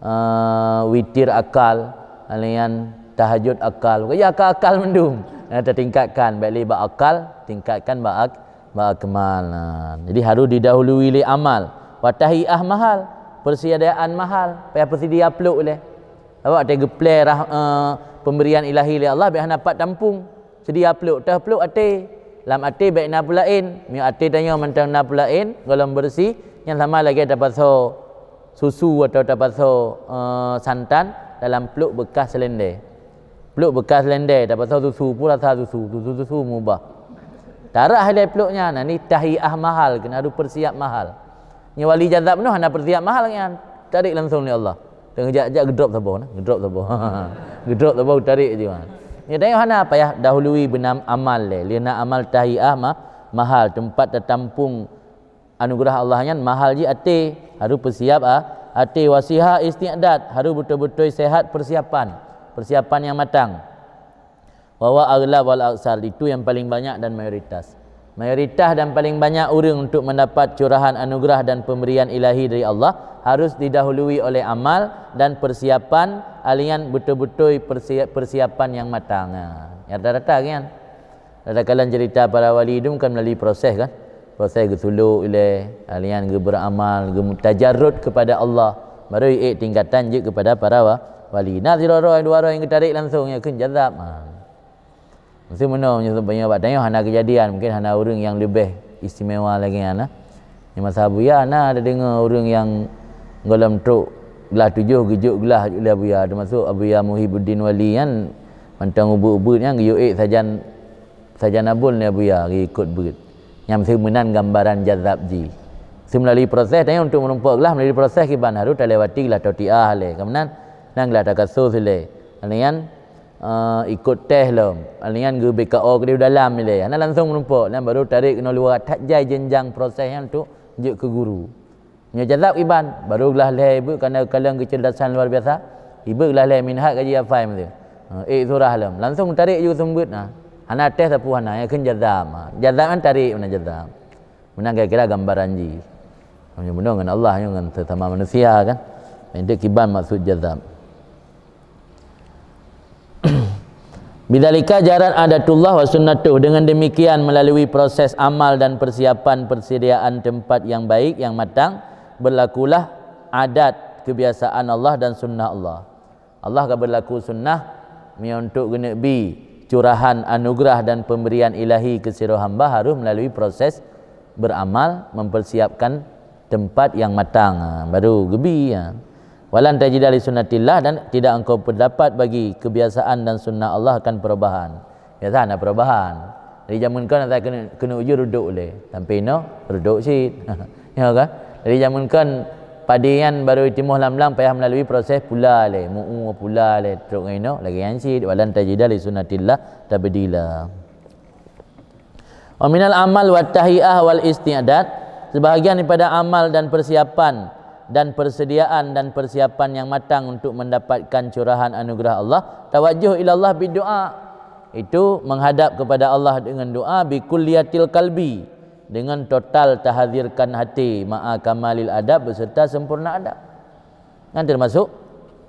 eh, witir akal, alian tahajud akal. Pokoknya akal-akal mandum. Nah, tatingkatkan, baik lé bak akal, tingkatkan bak ak-, bak akmal. Nah, jadi harus didahului lé amal. Watahiah mahal, persediaan mahal, payah perseudia plôk lé. Awak teugeuplee rah-, eh, pemberian ilahi lé Allah, biar hana pat tampung. Seudia plôk, teuh plôk até. Lam até bék na peulaén. Meunyoe até tanyoe mantong na peulaén, gohlom beureusi, nyan sama lagée tapasoe susu atawa tapasoe, eh, santan dalam plôk beukah seulendé. Plôk beukah seulendé, tapasoe susu, pun rasa susu, susu-susu mubah. Tarah ilée plôk nyan, nah, ni tahiah mahal, keuneuk harôh peusiab mahal. Nyoe wali jazab nyoe hana peusiab mahal nyan. Tarék langsung lé Allah. Teungoh jak-jak geudrop saboh nah, geudrop saboh. Geudrop saboh tarék je. Nyoe tanyoe hana payah dahului beunam amal lé. Lé na amal tahiah ma-, mahal, teumpat tatampung anugerah Allah nyan mahal jih até, harus peusiap a-, até, wasiha isti'dad, harus beutôi-beutôi sehat persiapan, persiapan yang matang. Wa huwa aghlab wal aksar, itu yang paling banyak dan mayoritas. Mayoritas dan paling banyak ureuëng untuk mendapat curahan anugerah dan pemberian ilahi dari Allah harus didahului oleh amal dan persiapan, alian beutôi-beutôi persi-, persiapan yang matang. Ha, rata-rata kan. Takalon cerita para wali tu kan melalui proses kan. Proses geusulok ilée, alian geuberamal, geumutajarrud kepada Allah. Baru iék tingkatan jeuet kepada para wa-, wali. Nah, sidroe-droe, dua droe nyang geutarék langsung, nyan kheun jazab. Ha. Mesti meunoe, meunyoe bak tanyoe hana keujadian, mungkin hana ureuëng nyang leubeh istimewa lagée nyan, nah. Di masa Abuya na tadeungoe ureuëng nyang gohlom trok glah tujoh geujok glah lé Abuya, teumasok Abuya Muhibuddin Wali nyan mantong ubeuet-ubeuet nyan geuyue ék sajan, sajan abon lé Abuya geuyue ikot beuet. Nyan meunan gambaran jazab jih. Meusti meulalu proses, tanyoe untuk meurumpok glah meulalu proses kiban harôh talewati glah totiah lé. Keumudian nan glah takasus lé. Nyan eh, ikot teh lom. Alian geu B K O keudeh dalam ilée. Hana langsung meurumpok, nyan baru tarék keunoe luwa that jai jenjang proses nyan untuk jeuet keu guru. Nyoe jazab iban, baru glah lhée ibeuk kana kalon keucerdasan luar biasa. Ibeuk glah lhée minhaj kaji hafai meusti. Eh, ék surah lom. Langsung tarék ju seumeubeuet na. Hana teh sapeue hana, nyan kheun jazab. Ha, jazab kan tarék meunan jazab. Meunan kira-kira gambaran jih. Nyoe bunoe ngon Allah, nyoe ngon sesama manusia kan. Itu kiban maksud jazab. Bidzalika jarat adatullah wa sunnatuh. Dengan demikian, melalui proses amal dan persiapan persediaan tempat yang baik, yang matang, berlakulah adat, kebiasaan Allah dan sunnah Allah. Allah ka berlaku sunnah, meunyoe untuk geuneuk bi curahan anugerah dan pemberian ilahi keu sidroe hamba harus melalui proses beramal, mempersiapkan tempat yang matang, ha, baru geubi, ha. Walan tajida li sunnatillah, dan tidak engkau berdapat bagi kebiasaan dan sunnah Allah akan perubahan. Biasa ada perubahan. Dari zaman kan asa keuneuk, keuneuk uju rudok lé. Sampai inoe rudok cit. Ya kan? Dari zaman kan padi nyan baru timoh lam-lam payah melalui proses pula lé, mu'u pula lé, trok ngon inoe lagée nyan cit. Walan tajida li sunnatillah tabdila. Wa minal amal wa tahiyah wal isti'dad, sebahagian daripada amal dan persiapan dan persediaan dan persiapan yang matang untuk mendapatkan curahan anugerah Allah, tawajjuh ilallah bid doa, itu menghadap kepada Allah dengan doa, bi kulliyatil qalbi, dengan total tahadirkan hati, ma'a kamalil adab, beserta sempurna adab. Nyan termasuk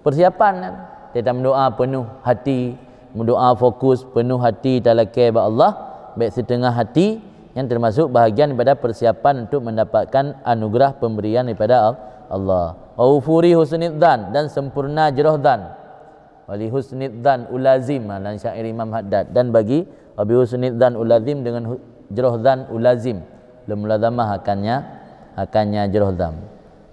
persiapan kan. Kita mendoa penuh hati, mendoa fokus penuh hati talakée bak Allah, baik setengah hati, nyan termasuk bahagian daripada persiapan untuk mendapatkan anugerah pemberian daripada Al-, Allah. Wa wufuri husnidzan, dan sempurna jroh zan. Wali husnidzan ulazim, ha, dan syair Imam Haddad. Dan bagi wabi husnidzan ulazim dengan hu-, jroh zan ulazim. Lom mulazamah akannya, akannya jroh zan.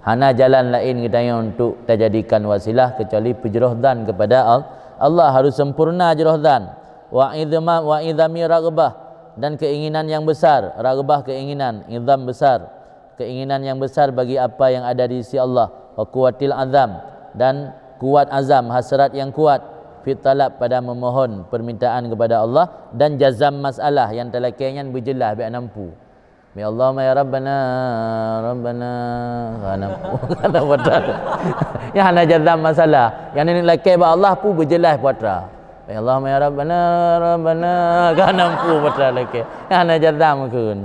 Hana jalan laén geutanyoe untuk tajadikan wasilah kecuali peujroh zan kepada Al-, Allah, harus sempurna jroh zan. Wa idhma-, wa idhami raghbah, dan keinginan yang besar, raghbah keinginan, idham besar, keinginan yang besar bagi apa yang ada di sisi Allah, wa quwwatil azam, dan kuat azam, hasrat yang kuat, fit talab, pada memohon permintaan kepada Allah, dan jazam masalah nyang talakée nyan beujeulaih bék nampu. Ya Allahumma ya Rabbana, Rabbana, kana, kana batal. Ya hana jazam masalah. Nyang ni lakée bak Allah pu beujeulaih putra. Ya Allahumma ya Rabbana, Rabbana, kana pu putra lakée. Ya hana jazam kun.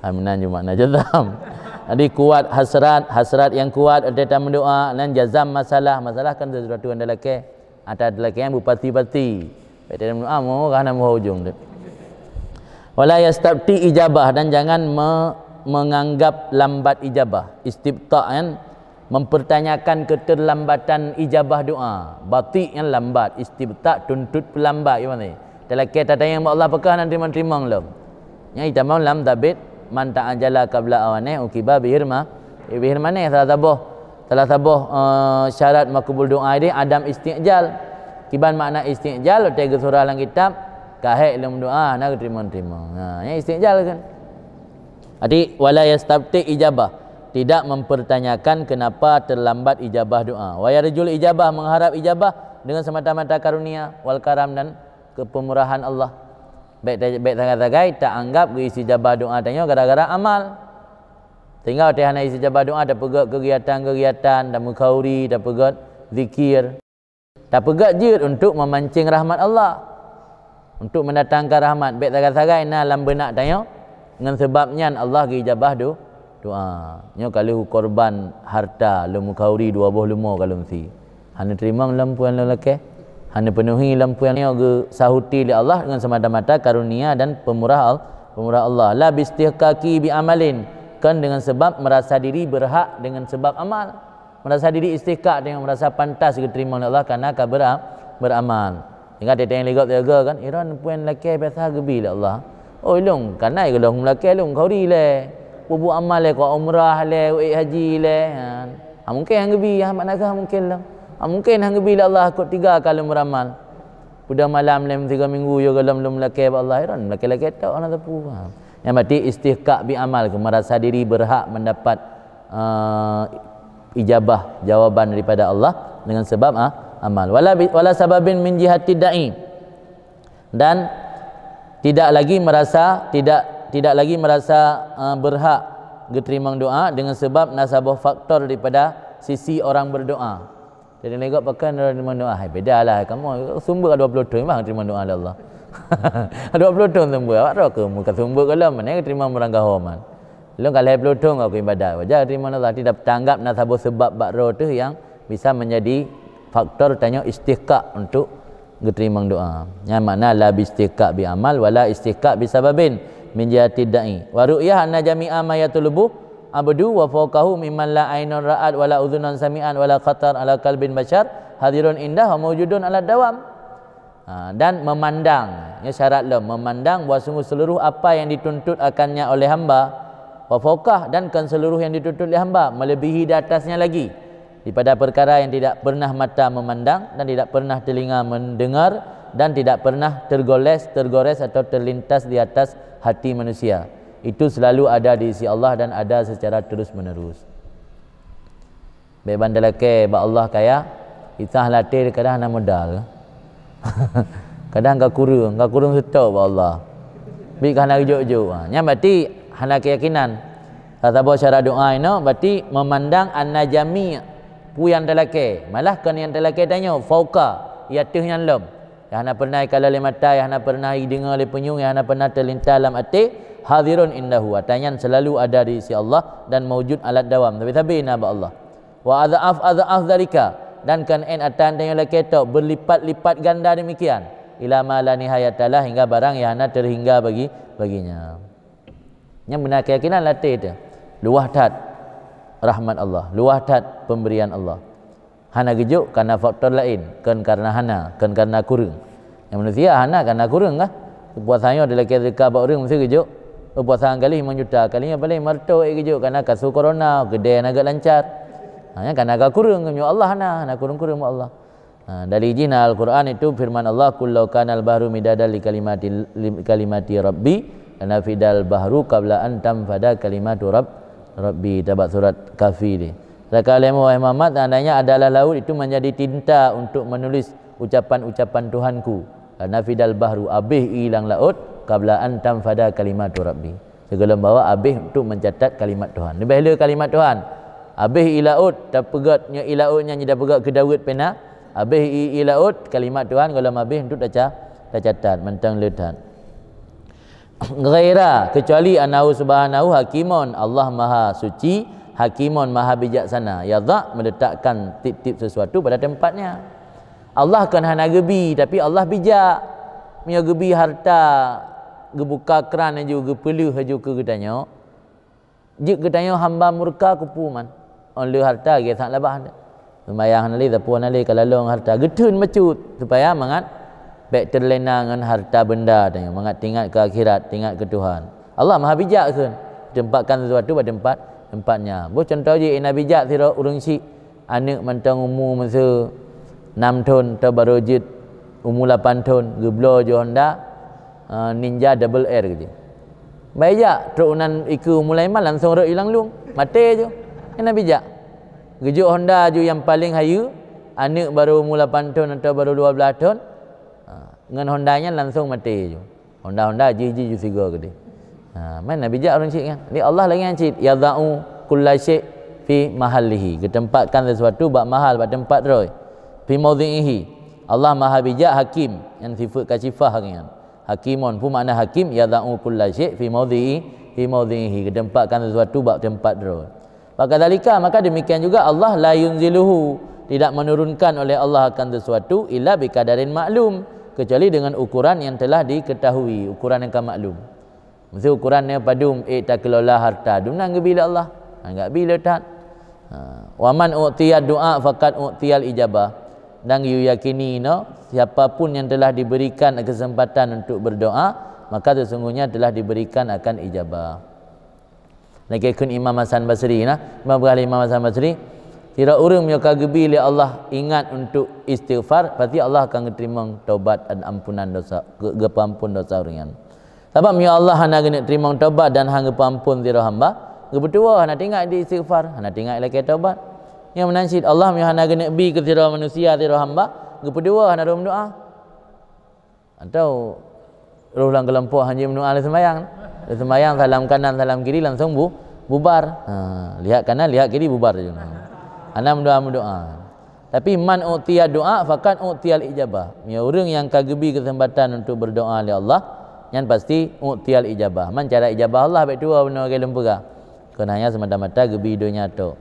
Aminan cuma na jazam. Jadi kuat hasrat, hasrat yang kuat, ada tak mendoa, dan jazam masalah. Masalah kan sesuatu yang dah lakée. Ata lagée nyan beupasti-pasti. Bék teurimong doa meuhah na meuhah ujong tu. Wala yastabti ijabah, dan jangan me-, menganggap lambat ijabah. Istibta' kan mempertanyakan keterlambatan ijabah doa. Bati' kan lambat, istibta' tuntut peulambat gimana? Talakée tatanyong bak Allah peukah nan teurimong-teurimong lom. Nyang itamong lam tabit, "Man ta'ajjala qabla awaneh uqiba bihirma-, bihirmaneh." Salah saboh, salah saboh, eh, syarat makbul doa ideh adam isti'jal. Kiban makna isti'jal, watée geusurah lam kitab, ka hék lom doa, hana geuteurimong-teurimong. Ha, nyan isti'jal kan. Jadi, wala yastabti ijabah, tidak mempertanyakan kenapa terlambat ijabah doa. Wa yarjul ijabah, mengharap ijabah dengan semata-mata karunia, wal karam, dan kepeumurahan Allah. Bék ta-, bék sagai-sagai taanggap geuistijabah doa tanyoe gara-gara amal. Sehingga watée hana isijabah doa, tapeugét keugiatan-keugiatan, tameukauri, tapeugét zikir. Tapeugét jeuet untuk memancing rahmat Allah, untuk mendatangkan rahmat. Bék sagai-sagai na lam beunak tanyoe, ngon sabab nyan Allah geujabah do-, doa. Nyoe ka lheueh korban harta lom meukauri dua boh leumo ka lom sie. Hana teurimong lom peue lom lakée, hana peunuhi lom peue nyoe geusahuti lé Allah dengan semata-mata karunia dan pemurah Al-, pemurah Allah. La bistihqaqi bi amalin, kon dengan sebab merasa diri berhak dengan sebab amal. Merasa diri istihkak, tengok merasa pantas geuteurimong lé Allah karena ka bera-, beramal. Ingat teuntang ligop jaga kan, iron puan lakée biasa geubi lé Allah. Oh, ilong kanai golom lakée lôn khauri lé. Bubu amal lé, kau umrah lé, uik haji lé. Ha, ha mungkin han geubi, ha, makna ka mungkin lah. Ha mungkin han geubi lé Allah kot tiga kali beramal. Udah malam lem tiga minggu yo golom lom lakée bak Allah, iron lakée-lakée tok hana teupeu. Ha. Yang berarti istihkak bi amal ke, merasa diri berhak mendapat uh, ijabah, jawaban daripada Allah dengan sebab ah, amal. Wala bi-, wala sababin min jihati da'i. Dan tidak lagi merasa, tidak tidak lagi merasa uh, berhak geuteurimong doa dengan sebab na saboh faktor daripada sisi orang berdoa. Jadi, lego pakai nurani manoa. Hai, beda lah kamu. Sumber dua puluh thon memang terima doa dari Allah. Dua puluh thon sumber. Awak roh ke muka sumber ke lom, mana terima murang gahoman. Lom kalau dua puluh thon aku ibadat. Wajar terima Allah. Tidak tanggap na saboh sebab bak roh tu yang bisa menjadi faktor tanyoe istihkak untuk geuteurimong doa. Yang makna la bistihkak bi amal wala istihkak bi sababin min jihati da'i. Wa ru'yah anna jami'a ma yatlubu abdu wa fawqahu mimman la ainun ra'at wala udhunun sami'at wala khatar ala qalbin bashar hadirun indah wa maujudun ala dawam. Ha, dan memandang, ya syarat lom, memandang bahwa sungguh seluruh apa yang dituntut akannya oleh hamba, wa fawqah, dan kan seluruh yang dituntut oleh hamba, melebihi di atasnya lagi, daripada perkara yang tidak pernah mata memandang dan tidak pernah telinga mendengar dan tidak pernah tergoles, tergores atau terlintas di atas hati manusia. Itu selalu ada di sisi Allah dan ada secara terus-menerus. Bék ban talakée bak Allah kaya, kisah latée kadang hana modal. Kadang ka kureueng, ka kureueng seutôt bak Allah. Bit ka hana geujok-jok. Ha, nyan berarti hana keuyakinan. Saboh syarat doa inoe berarti memandang anna jami' peue nyang talakée. Malah kon nyang talakée tanyoe, fauqa, i ateueh nyan lom. Nyang hana pernah ikalon lé mata, nyang hana pernah ideungoe lé punyueng, nyang hana pernah teulintas lam até, hadirun indahu, ata nyan selalu ada di sisi Allah dan maujud alat dawam, sabe-sabe na bak Allah. Wa adhaf adhaf dzalika, dan kan en ata nyang tanyoe lakée tok berlipat-lipat ganda demikian, ila ma la nihayata lah, hingga barang nyang hana terhingga bagi, baginya. Nyang beuna keuyakinan latée teuh. Luwah that rahmat Allah, luwah that pemberian Allah. Hana geujok karena faktor laén, kon karena hana, kon karena kureueng. Nyang manusia hana karena kureueng kah? Puasa nyoe dilakée sedekah bak ureueng meusti geujok. Puasa galih lima juta, kali nyoe paléng lima reutôh ék geujok karena kasus corona, keudée hana gét lancar. Ha, nyan karena ka kureueng, nyoe Allah hana, hana kureueng-kureueng bak Allah. Ha, dari jih na Al-Quran itu firman Allah, "Qul law kanal bahru midadan li kalimati, li kalimati rabbi, lanafidal bahru qabla an tanfada kalimatu rabb-, rabbi." Tabak surat Kahfi deh. Kata lé Muhammad, seandainya adalah laut itu menjadi tinta untuk menulis ucapan-ucapan Tuhanku, lanafidal bahru, abéh ilang laut, qabla an tanfada kalimatu rabbi. Sigohlom bahwa abéh untuk mencatat kalimat Tuhan. Leubeh le kalimat Tuhan. Abéh i laôt, tapeugét nyoe i laôt nyan jih tapeugét keu Daud pena. Abéh i, i laôt, kalimat Tuhan gohlom abéh untuk taca-, tacatat, mantong le that. Ghaira, kecuali annahu subhanahu hakimun, Allah maha suci, hakimun, maha bijaksana. Yadha, meletakkan tiep-tiep sesuatu pada tempatnya. Allah kon hana geubi, tapi Allah bijak. Meunyoe geubi harta, geubuka kran laju, geupeuleueh laju keu geutanyoe, jeuet geutanyoe hamba murka keupeue man. Óh lheueh harta gét that labah. Seumayang hana lé, sapeue hana lé, ka lalong harta. Geutheun bacut, supaya mangat bék teulena ngon harta benda tanyoe, mangat teuingat keu akhirat, teuingat keu Tuhan. Allah maha bijak kheun, tempatkan sesuatu bak tempat, tempatnya. Boh cuntoh jih, na bijak sidroe ureueng syik, aneuëk mantong umu meuseu nam thon, atau barô jeuet umu lapan thon, geubloe ju Honda, eh, Ninja Double R gitu. Baik jak, trok unan ikeue umu laiman langsung rot ilang lung, maté ju. Kan na bijak. Geujok Honda ju nyang paleng hayeue, aneuëk barô umu lapan thon atau barô dua blaih thon, ha, ngon Honda nyan langsung maté ju. Honda-Honda jih-jih ju sigoe keudeh. Ha, mana bijak ureuëng syiek kan? Jadi Allah lagée nyan cit, "Yadha'u kulla syai' fi mahallihi." Geutempatkan sesuatu bak mahal, bak teumpat droe. "Fi maudhi'ihi." Allah maha bijak, hakim, nyan sifat kasyifah nyan. Hakimun, peue makna hakim? "Yadha'u kulla syai' fi maudhi'i, fi maudhi'ihi." Geutempatkan sesuatu bak teumpat droe. Fakadzalika, maka demikian juga Allah, "La yunziluhu", tidak menurunkan oleh Allah akan sesuatu, "illa biqadarin ma'lum", kecuali dengan ukuran yang telah diketahui, ukuran yang ka maklum. Mesti ukuran nyoe padum ék takelola harta, dumnan geubi lé Allah. Anggap bi le that. Ha. "Wa man u'tiya du'a faqad u'tiyal ijabah." Dan geuyue yakini inoe, siapa pun yang telah diberikan kesempatan untuk berdoa, maka sesungguhnya telah diberikan akan ijabah. Lagée kheun Imam Hasan Basri nah, Imam Ghazali, Imam Hasan Basri, "Sidroe ureuëng meunyoe ka geubi lé Allah ingat untuk istighfar, pasti Allah akan geuteurimong tobat dan ampunan dosa, ge-, geupeuampon dosa ureuëng nyan. Sabab meunyoe Allah hana geuneuk teurimong tobat dan hana geupeuampon sidroe hamba, geupeutuwoe hana teuingat di istighfar, hana teuingat lakée tobat. Nyang meunan cit Allah meunyoe hana geuneuk bi keu sidroe manusia sidroe hamba, geupeutuwoe hana rhom doa." Atau roh lam keulompok hanjeuet meudoa lé seumayang. Lé seumayang salam kanan, salam kiri langsung bu-, bubar. Ha, lihat kanan, lihat kiri bubar saja. Hana meudoa-meudoa. Tapi man u'tiya du'a faqad u'tiyal ijabah. Ya, ureuëng nyang ka geubi keuseumpatan untuk berdoa lé Allah, nyan pasti u'tiyal ijabah. Man cara ijabah Allah bék tuwoe bunoe lagée lôn peugah. Kon hanya semata-mata geubi donya tok.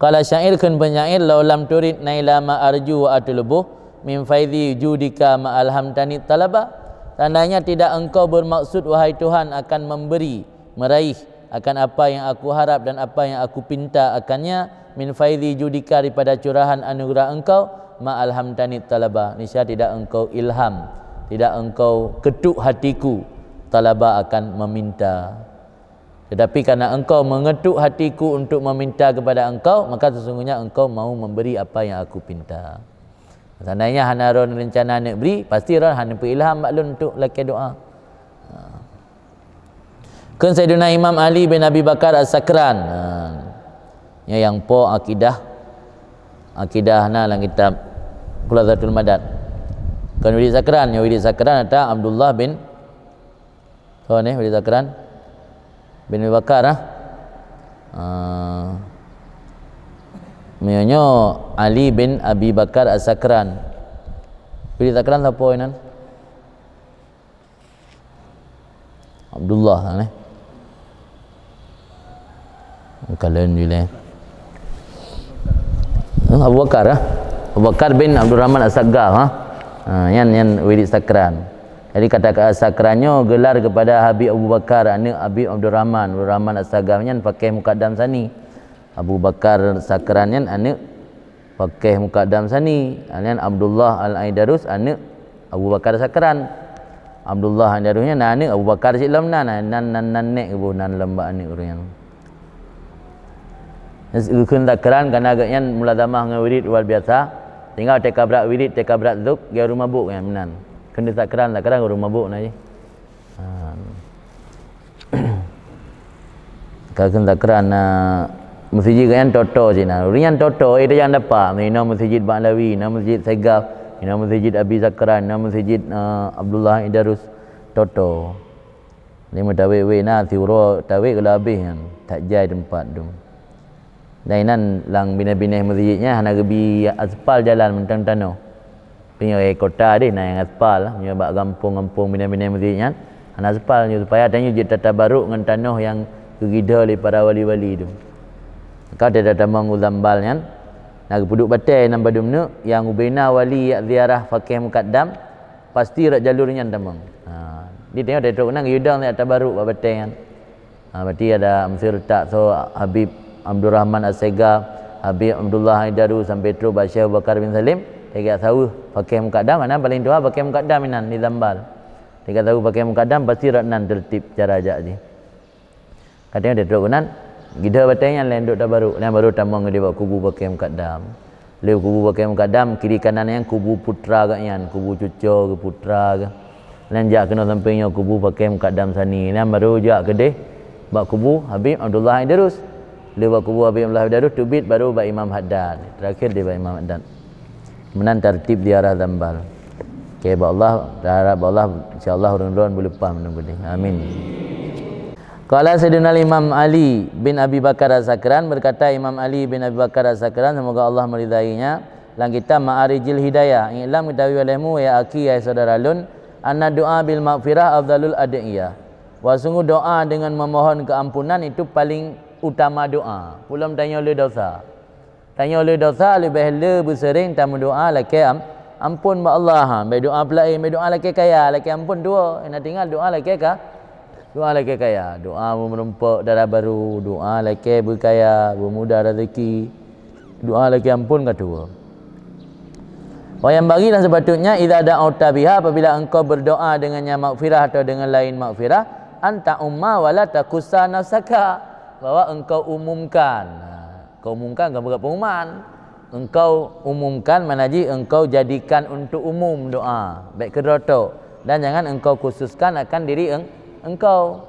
Qala syair, kheun penyair, "Lau lam turid naila ma arju wa atlubuh min faidhi judika ma alhamtani talaba." Seandainya tidak engkau bermaksud, wahai Tuhan, akan memberi, meraih akan apa yang aku harap dan apa yang aku pinta akannya, min faidhi judika, daripada curahan anugerah engkau, ma alhamtani talaba, niscaya tidak engkau ilham, tidak engkau ketuk hatiku, talaba, akan meminta. Tetapi karena engkau mengetuk hatiku untuk meminta kepada engkau, maka sesungguhnya engkau mau memberi apa yang aku pinta. Seandainya hana droen rencana neuk bri, pasti droen hana peu ilham bak lôn untuk lakée doa. Ha. Kheun Saidina Imam Ali bin Abi Bakar As-Sakran. Ha. Nyoe nyang po akidah. Akidah na lam kitab Khulasatul Madad. Kon Wirid Sakran, nyoe Wirid Sakran ata Abdullah bin Soe ni Wirid Sakran? Bin Abi Bakar, ah? Ah. Meunyoe nyoe Ali bin Abi Bakar As-Sakran. Wirid Sakran sapa inan? Abdullah, ah, ni. Kalon jih lé. Hmm, Abu Bakar, ah. Abu Bakar bin Abdurrahman As-Saggaf, ha. Ha, nyan, nyan Wirid Sakran. Jadi kata-kata Sakran nyoe gelar kepada Habib Abu Bakar, aneuk Habib Abdurrahman. Abdurrahman As-Saggaf nyan Faqih Mukaddam Sani. Abu Bakar Sakran nyan aneuk Faqih Mukaddam Sani. Ha, nyan Abdullah Al-Aidarus aneuk Abu Bakar Sakran. Abdullah Aidarus nyan na aneuk Abu Bakar cit lom na, na, nan, nan, nan nek geuboh nan lom bak aneuk ureueng nyan. Geukheun Sakran karena gobnyan mulazamah ngon wirid luar biasa. Tinggai teuka brat wirid, teuka brat zuk, geuru mabuk nyan meunan. Kheun Sakran, Sakran geuru mabuk na jih. Ha. Ka kheun Sakran na meuseujid gobnyan toto cit na. Ureueng nyan toto, eh, tajak dapa. Inoe meuseujid Ba'lawi, inoe meuseujid Segaf, inoe meuseujid Abi Sakran, inoe meuseujid, eh, Abdullah Idarus. Toto. Lé meutawét-wét na siuroe tawét ka lheueh habéh nyan, that jai teumpat dum. Dan inan lam binéh-binéh meuseujid nyan hana geubi aspal jalan mantong tanoh. Meunyoe kota deh na nyang aspal, meunyoe bak gampông-gampông binéh-binéh meuseujid nyan hana aspal, nyoe supaya tanyoe jeuet tatabaruk ngon tanoh nyang geugidha lé para wali-wali dum. Ka tatamong u Zambal nyan, na geupeuduek batée nan padum neuk nyang ubena wali jak ziarah Faqih Mukaddam, pasti rot jalur nyan tamong. Ha, di tanyoe tatrok keunan geuyue dong jak tabaruk bak batée nyan. Ha, berarti ada meuseureutak soe Habib Abdurrahman As-Sega, Habib Abdullah Aidaru sampai trok bak Syekh Abu Bakar bin Salim, tajak saweue Faqih Mukaddam, mana paling tuha Faqih Mukaddam inan di Zambal. Tajak saweue Faqih Mukaddam pasti rot nan tertib cara jak jih. Ka tanyoe tatrok keunan, gidha batée nyan lé duek tabaruk, nyan baru tamong di bak kubu Faqih Mukaddam. Lé kubu Faqih Mukaddam, kiri kanan nyan kubu putra gobnyan, kubu cucoe geuh putra geuh. Nyan jak keunoe sampéng nyoe kubu Faqih Mukaddam Sani. Nyan baru jak keudeh bak kubu Habib Abdullah Idarus. Lé bak kubu Habib Abdullah Idarus teubiet baru bak Imam Haddad. Terakhir di bak Imam Haddad. Meunan tartib ziarah Zambal. Oke, bak Allah, taharap bak Allah, insya Allah ureuëng droen beuleupah mandum peudeh. Amin. Qala Sayyidina Imam Ali bin Abi Bakar As-Sakran, berkata Imam Ali bin Abi Bakar As-Sakran, semoga Allah meridainya, lam kitab Ma'arijil Hidayah, "I'lam, ketahui olehmu, ya akhi, hai saudara lôn, anna du'a bil maghfirah afdalul ad'iyah." Bahwa sungguh doa dengan memohon keampunan itu paling utama doa. Pulom tanyoe le dosa. Tanyoe le dosa leubeh le beuseuring tameudoa lakée am-, ampon bak Allah. Ha, bék doa peulaén, bék doa lakée kaya, lakée ampon tuwoe. Hana tinggai doa lakée ka-, doa lakée kaya. Doa meureumpok dara barô, doa lakée beukaya, beumudah rezeki. Doa lakée ampon ka tuwoe. Wa yanbaghi, dan sepatutnya, idza da'auta biha, apabila engkau berdoa dengannya maghfirah atau dengan lain maghfirah, an ta'umma wa la takhussa nafsaka, bahwa engkau umumkan. Kau umumkan, kau buat pengumuman. Engkau umumkan, makna jih engkau jadikan untuk umum doa, bék keudroe tok, dan jangan engkau khususkan akan diri eng-, engkau.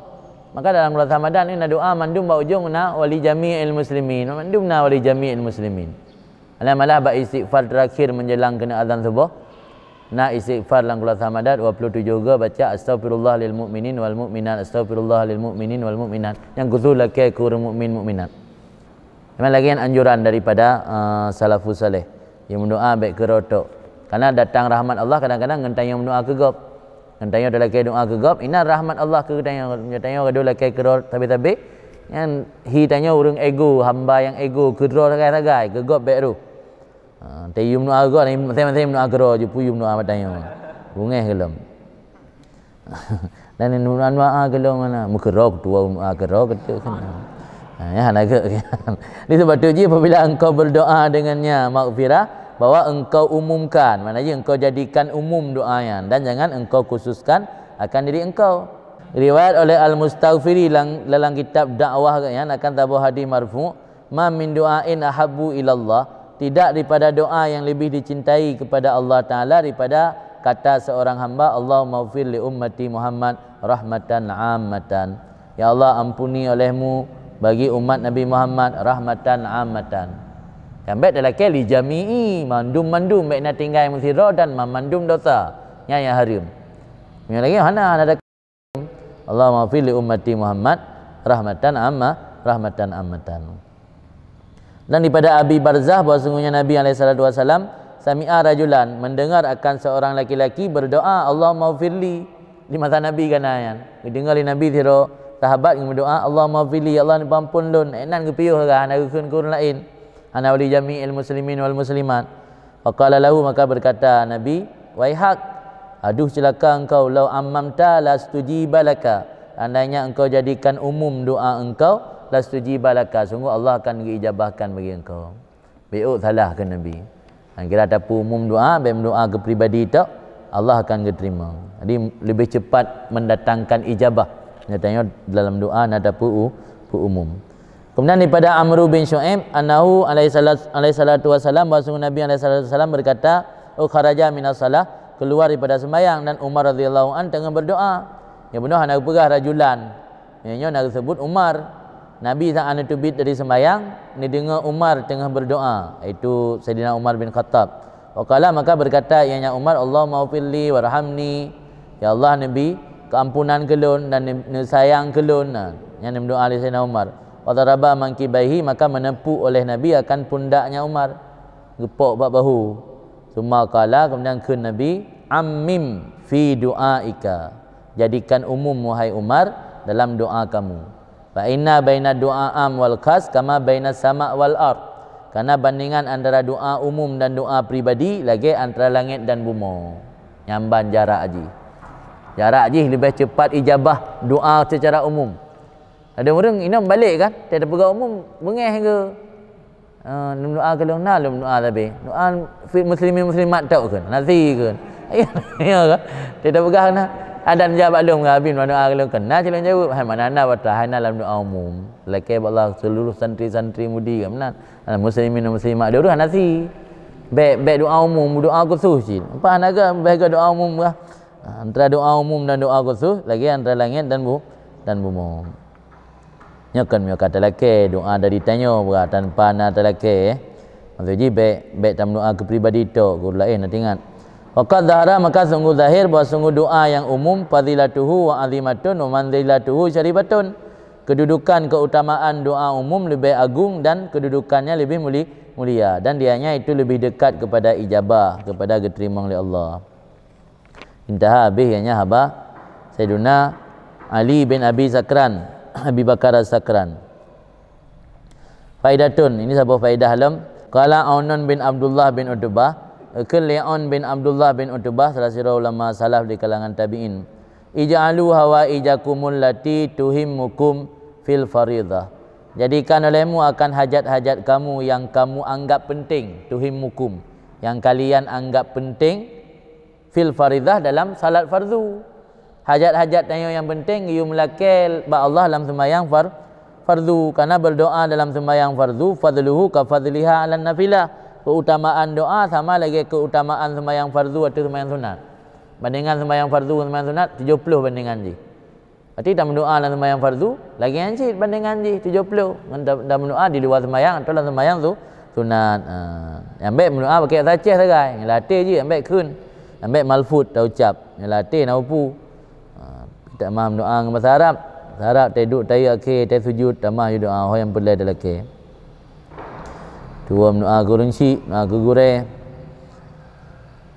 Maka dalam bulan Ramadan ni na doa mandum bak ujong na wali jami'il muslimin, mandum na wali jami'il muslimin. Alah malah bak istighfar terakhir menjelang kena azan subuh. Na istighfar lam Qul A'udzu Madat dua puluh tujuh ga, baca, "Astaghfirullah lil mu'minin wal mu'minat, astaghfirullah lil mu'minin wal mu'minat." Nyang khusus lakée keu ureuëng mukmin mukminat. Memang lagi nyan anjuran daripada, uh, salafus saleh. Nyang meudoa bék keudroe tok. Karena datang rahmat Allah kadang-kadang ngon tanyoe meudoa keu gob. Ngon tanyoe talakée doa keu gob, inan rahmat Allah keu tanyoe. Ngon tanyoe gadoh lakée keudroe sabe-sabe. Nyan hi tanyoe ureuëng ego, hamba nyang ego, keudroe sagai-sagai, keu gob bék roh. Ha, tayue meudoa keu gob, maséng-maséng meudoa keudroe, jipuyue meudoa bak tanyoe. Beungéh gohlom. Dan meudoa-doa keudroe mana? Meukeudroe keudroe, meudoa keudroe keudroe kan. Ha, ya, hana gét. Jadi sebab tu jih apabila engkau berdoa dengannya maghfirah, bahwa engkau umumkan, makna jih engkau jadikan umum doa nyan dan jangan engkau khususkan akan diri engkau. Riwayat oleh Al-Mustaghfiri lam, dalam kitab dakwah nyan akan saboh hadis marfu', "Ma min du'ain ahabbu ilallah," tidak daripada doa yang lebih dicintai kepada Allah Taala daripada kata seorang hamba, "Allahummaghfir li ummati Muhammad rahmatan ammatan." Ya Allah, ampuni olehmu bagi umat Nabi Muhammad rahmatan ammatan. Nyang bék talakée li jami'i, mandum-mandum bék na tinggai meusidroe dan mandum dosa. Nyan nyang hareuem. Nyan lagée hana, hana ada, "Allahummaghfir li ummati Muhammad rahmatan amma, rahmatan ammatan." Dan daripada Abi Barzah bahwa sungguhnya Nabi alaihi salatu wasalam sami'a rajulan, mendengar akan seorang laki-laki berdoa, "Allahummaghfirli." Di masa Nabi kana nyan, dideungoe lé Nabi sidroe sahabat nyang meudoa, "Allahummaghfirli, ya Allah, neupeuampon lôn." Inan geupiôh lagée hana geukheun keu ureuëng laén. Hana wali jami'il muslimin wal muslimat. Faqala lahu, maka berkata Nabi, "Waihak, aduh ceulaka engkau, lau ammamta lastujiba laka." Andainya engkau jadikan umum doa engkau, lastujiba laka, sungguh Allah akan geuijabahkan bagi engkau. Bék salah keu Nabi. Nyang kira tapeuumum doa, bék meudoa keu pribadi tok, Allah akan geuterima. Jadi lebih cepat mendatangkan ijabah. Nyatanya dalam doa na tapeu-, peuumum. Kemudian daripada Amru bin Syu'aib, annahu alaihi salat-, alaihi salatu wasalam, bahwa sungguh Nabi alaihi salatu wasalam berkata, "Oh, kharaja minas salah," keluar daripada sembahyang, dan Umar radhiyallahu an teungoh berdoa. Nyang bunoe hana geupeugah rajulan. Nyang nyoe na geuseubut Umar. Nabi saat neuteubiet dari sembahyang, neudeungoe Umar teungoh berdoa, yaitu Saidina Umar bin Khattab. Wa qala, maka berkata ianya Umar, "Allahummaghfirli warhamni." Ya Allah, neubi keampunan keu lôn dan neu-, neusayang keu lôn. Nah, nyan meudoa lé Saidina Umar. Wa daraba mankibaihi, maka meunepuk oleh Nabi akan pundaknya Umar. Geupok bak bahu. Summa qala, kemudian kheun Nabi, "Ammim fi du'aika." Jadikan umum, wahai Umar, dalam doa kamu. "Fa inna baina du'a am wal khas kama baina sama wal ard." Karena bandingan antara doa umum dan doa pribadi lagée antara langét dan bumoe. Nyang ban jarak jih. Jarak jih leubeh cepat ijabah doa secara umum. Ada ureuëng inong balek kan, tiep tapeugah umum, beungéh ke? Ah, lôn doa keu lôn, na lôn doa tapi. Doa fi-, muslimin muslimat tok kan, nasi kan. Ya, ya kan? Tiep tapeugah na, ada jawab lôn, "Abi, doa keu lôn kan." Na cit lôn jawab, hai mana na batas, hai na lam doa umum. Lakée bak Allah seluruh santri-santri mudi kan, meunan. Al muslimin muslimat, dua nasi. Bék, bék doa umum, doa khusus cit. Apa hana ga, bék ga doa umum ga. Antara doa umum dan doa khusus, lagée antara langét dan bu-, dan bumoe. Nyoe kon meunyoe ka talakée doa dari tanyoe, bukan tanpa na talakée, eh. Maksud jih bék, bék tameudoa keu pribadi tok, keu ureuëng laén, na teuingat. Wa qad zahara, maka sungguh zahir bahwa sungguh doa nyang umum, fadilatuhu wa azimatun wa manzilatuhu syarifatun. Kedudukan, keutamaan doa umum leubeh agung dan kedudukannya leubeh muli-, mulia, dan dianya itu leubeh dekat kepada ijabah, kepada geuteurimong lé Allah. Intaha, habéh ianya haba Saidina Ali bin Abi Sakran, Abi Bakar As-Sakran. Faidatun, ini saboh faidah lom. Qala Aunun bin Abdullah bin Utbah, kheun lé Aun bin Abdullah bin Utbah, salah sidroe ulama salaf di kalangan tabi'in, "Ij'alu hawaijakumul lati tuhimmukum fil faridah." Jadikan olehmu akan hajat-hajat kamu yang kamu anggap penting, tuhimmukum, yang kalian anggap penting, fil faridah, dalam salat fardu. Hajat-hajat tanyoe nyang penting geuyue meulakée bak Allah lam seumayang far-, fardu. Karena berdoa dalam seumayang fardu, fadluhu ka fadliha 'alan nafilah. Keutamaan doa sama lagée keutamaan seumayang fardu ateueh seumayang sunat. Bandingan seumayang fardu ngon seumayang sunat, tujoh ploh bandingan jih. Berarti tameudoa lam seumayang fardu, lagée nyan cit bandingan jih, tujoh ploh. Ngon ta-, tameudoa di luwa seumayang atau lam seumayang tu, sunat. Ha. Nyang bék meudoa pakai bahasa Aceh sagai, nyang lam até jih, nyang bék kheun. Nyang bék malfud taucab, nyang lam até na upu. Ha, tamah meudoa ngon bahasa Arab. Bahasa Arab, teuduek, taeu akhé, teusujud, tamah ju doa, ho nyang peureulée talakée. Tuwoe meudoa keu ureuëng syik, meudoa keu gurée.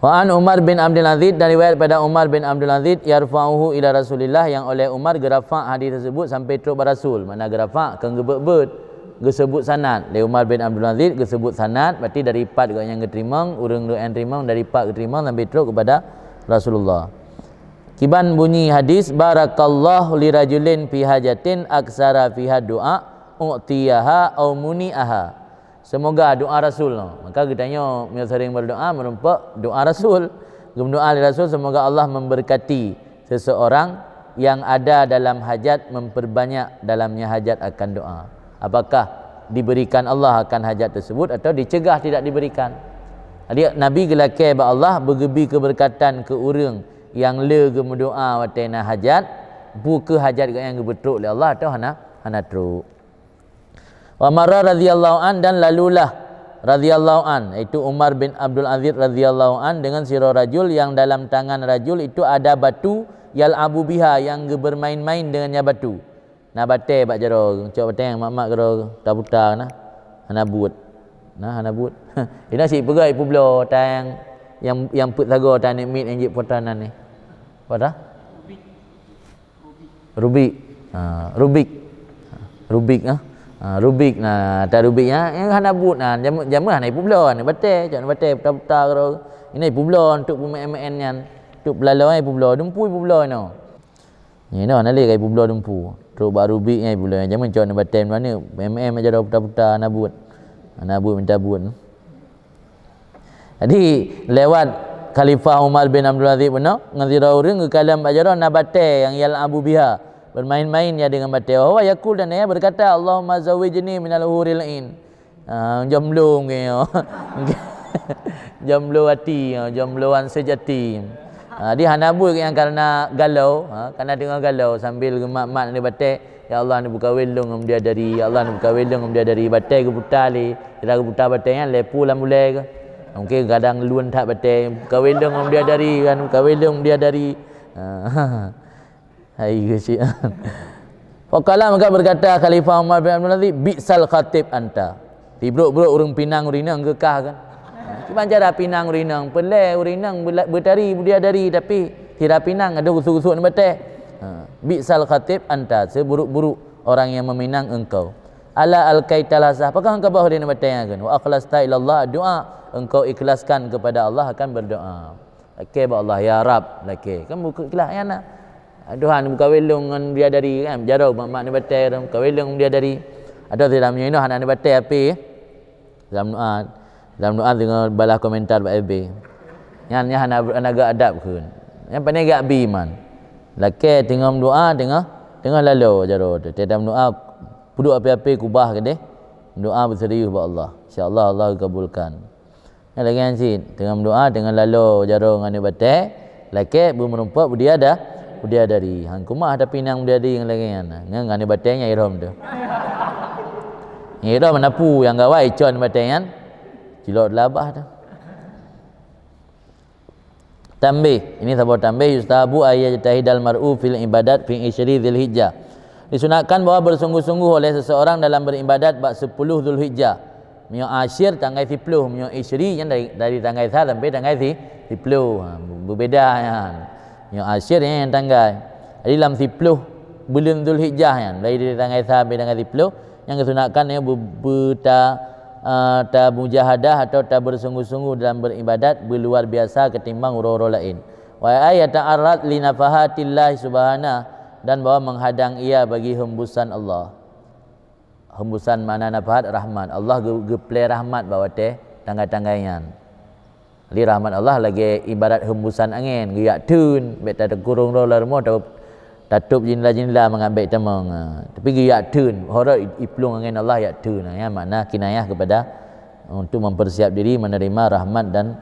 Wa an Umar bin Abdul Aziz, dan riwayat pada Umar bin Abdul Aziz, yarfa'uhu ila Rasulillah, yang oleh Umar geurafa' hadis tersebut sampai trok bak Rasul. Makna geurafa' kon geubeuet-beuet, geusebut sanad. Lé Umar bin Abdul Aziz geusebut sanad, berarti dari pat gobnyan geuteurimong, ureuëng-ureuëng nyang teurimong dari pat geuteurimong sampai trok kepada Rasulullah. Kiban bunyi hadis, "Barakallahu li rajulin fi hajatin aksara fiha du'a u'tiyaha au muni'aha." Seumoga doa Rasul nyoe. Maka geutanyoe meunyoe sering berdoa meureumpok doa Rasul. Geumeudoa lé Rasul, "Semoga Allah memberkati seseorang yang ada dalam hajat, memperbanyak dalamnya hajat akan doa." Apakah diberikan Allah akan hajat tersebut atau dicegah tidak diberikan? Jadi, Nabi geulakée bak Allah beugeubi keubeurkatan keu ureuëng nyang le geumeudoa watée na hajat, bukeuh hajat gobnyan geubeutrok lé Allah atau hana, hana trok. Wa marra radhiyallahu an, dan lalulah radhiyallahu an, yaitu Umar bin Abdul Aziz radhiyallahu an, dengan sidroe rajul yang dalam tangan rajul itu ada batu, yal'abu biha, yang geubermain-main dengannya batu. Na batée bak jaroe, cok batée mak-mak keudroe, puta-puta na. Hana buet. Na hana buet. Ina cit peugah ipeubloe tan nyang, nyang peuet sagoe tan aneuk miet nyang jeuet putra nan ni. Apa dah? Rubik. Ha, rubik. Rubik, ha. Ha, rubik na, ata rubik nya, nyang hana buet na, jameun, jameun hana ipeubloe, na batée, cok na batée puta-puta keudroe. Ina ipeubloe untuk peumaén-maén nyan. Untuk peulaloe ipeubloe, dumpu ipeubloe inoe. Nyoe hana lé ka ipeubloe dumpu. Trok bak rubik nyan ipeubloe. Jameun cok na batée meunan, M M aja dah puta-puta na buet. Na buet minta buet. Jadi, lewat Khalifah Umar bin Abdul Aziz bunoe, ngon sidroe ureuëng geukalon bak jaroe na batée nyang yal'abu biha, bermain-main ia dengan batée. Wa huwa yaqul, dan ia berkata, "Allahumma zawwijni minal huril ain." Ah, jomblo mungkin, ya. Jomblo hati, ya, jombloan sejati. Ah, di hana buet nyang karena galau, ha, karena teungoh galau sambil geumat-mat aneuk batée, "Ya Allah, neuk peukawén lôn ngon bidadari, ya Allah, neuk peukawén lôn ngon bidadari." Batée geuputa lé, sira geuputa batée nyan lhée ploh lam bulée keuh. Mungkin kadang lôn that batée, "Peukawén lôn ngon bidadari, kan, peukawén lôn ngon bidadari." Ah. Hai, keusian. Faqala, maka berkata Khalifah Umar bin Abdul Aziz, "Bi'sal khatib anta." Sibrok-brok ureuëng pinang ureuëng inong geukah kan. Kiban cara pinang ureuëng inong, peulée ureuëng inong beula-, beutari, bidadari, tapi sira pinang adoh gusuk-gusuk nibak batée. Ha, "Bi'sal khatib anta," seburuk-buruk orang yang meminang engkau. "Ala alqaital hasah," pakon hana ka boh lé nibak batée nyan kan. "Wa akhlasta ilallah du'a," engkau ikhlaskan kepada Allah akan berdoa. Lakée bak Allah, "Ya Rab," lakée. Kan buku ikhlas nyan na. "Tuhan, peukawén lôn ngon bidadari," kan, jaroe mak-mak nibak batée, "Peukawén lôn ngon bidadari." Atau dalam nyoe hana nibak batée, tapi dalam doa, dalam doa teungoh balah komentar bak F B. Nyan, nyan hana, hana geuadab kheun. Nyan pane gak bi man. Lakée teungoh meudoa, teungoh, teungoh laloe jaroe teuh. Dalam doa, peuduek api-api kubah keudeh. Doa beuserius bak Allah. Insya Allah, Allah geukabulkan. Nyan lagée nyan cit, teungoh meudoa, teungoh laloe jaroe ngon aneuk batée, lakée beumeurumpok bidada-, bidadari. Han keumah tapinang bidadari nyang lagée nyan. Nyan ngon aneuk batée nyan irhom teuh. Nyang irhom na peue nyang gawai icon batée nyan. Cilok teulabah teuh. Tambih, ini saboh tambih, yustahabu ay yajtahidal mar'u fil ibadat fi isyri Dzulhijjah. Disunatkan bahwa bersungguh-sungguh oleh seseorang dalam beribadat bak sepuluh Dzulhijjah. Meunyoe asyir tanggai siploh, meunyoe isyri nyan dari, dari tanggai sa sampai tanggai si, siploh. Ha, beubeda nyan. Meunyoe asyir nyan nyang tanggai. Jadi lam siploh buleuen Dzulhijjah nyan, dari, dari tanggai sa sampai tanggai siploh, nyang geusunatkan nyoe beu-, beu-, ta-, eh, tamujahadah atau tabersungguh-sungguh dalam beribadat beuluar biasa ketimbang uroe-uroe laén. Wa ay yata'arrad li nafahatillah subhanahu, dan bahwa menghadang ia bagi hembusan Allah. Hembusan makna nafahat rahmat. Allah geu-, geuplè rahmat bak watèe tanggai-tanggai nyan. Jadi rahmat Allah lagèe ibarat hembusan angén, geuyak theun, bèk takurong droe lam rumoh, ta-, tatôp jendela-jendela mangat bèk tamong. Ha, tapi geuyak theun, horot i-, iplueng angén Allah yak theun. Ha, nyan makna kinayah kepada untuk mempersiap diri menerima rahmat dan,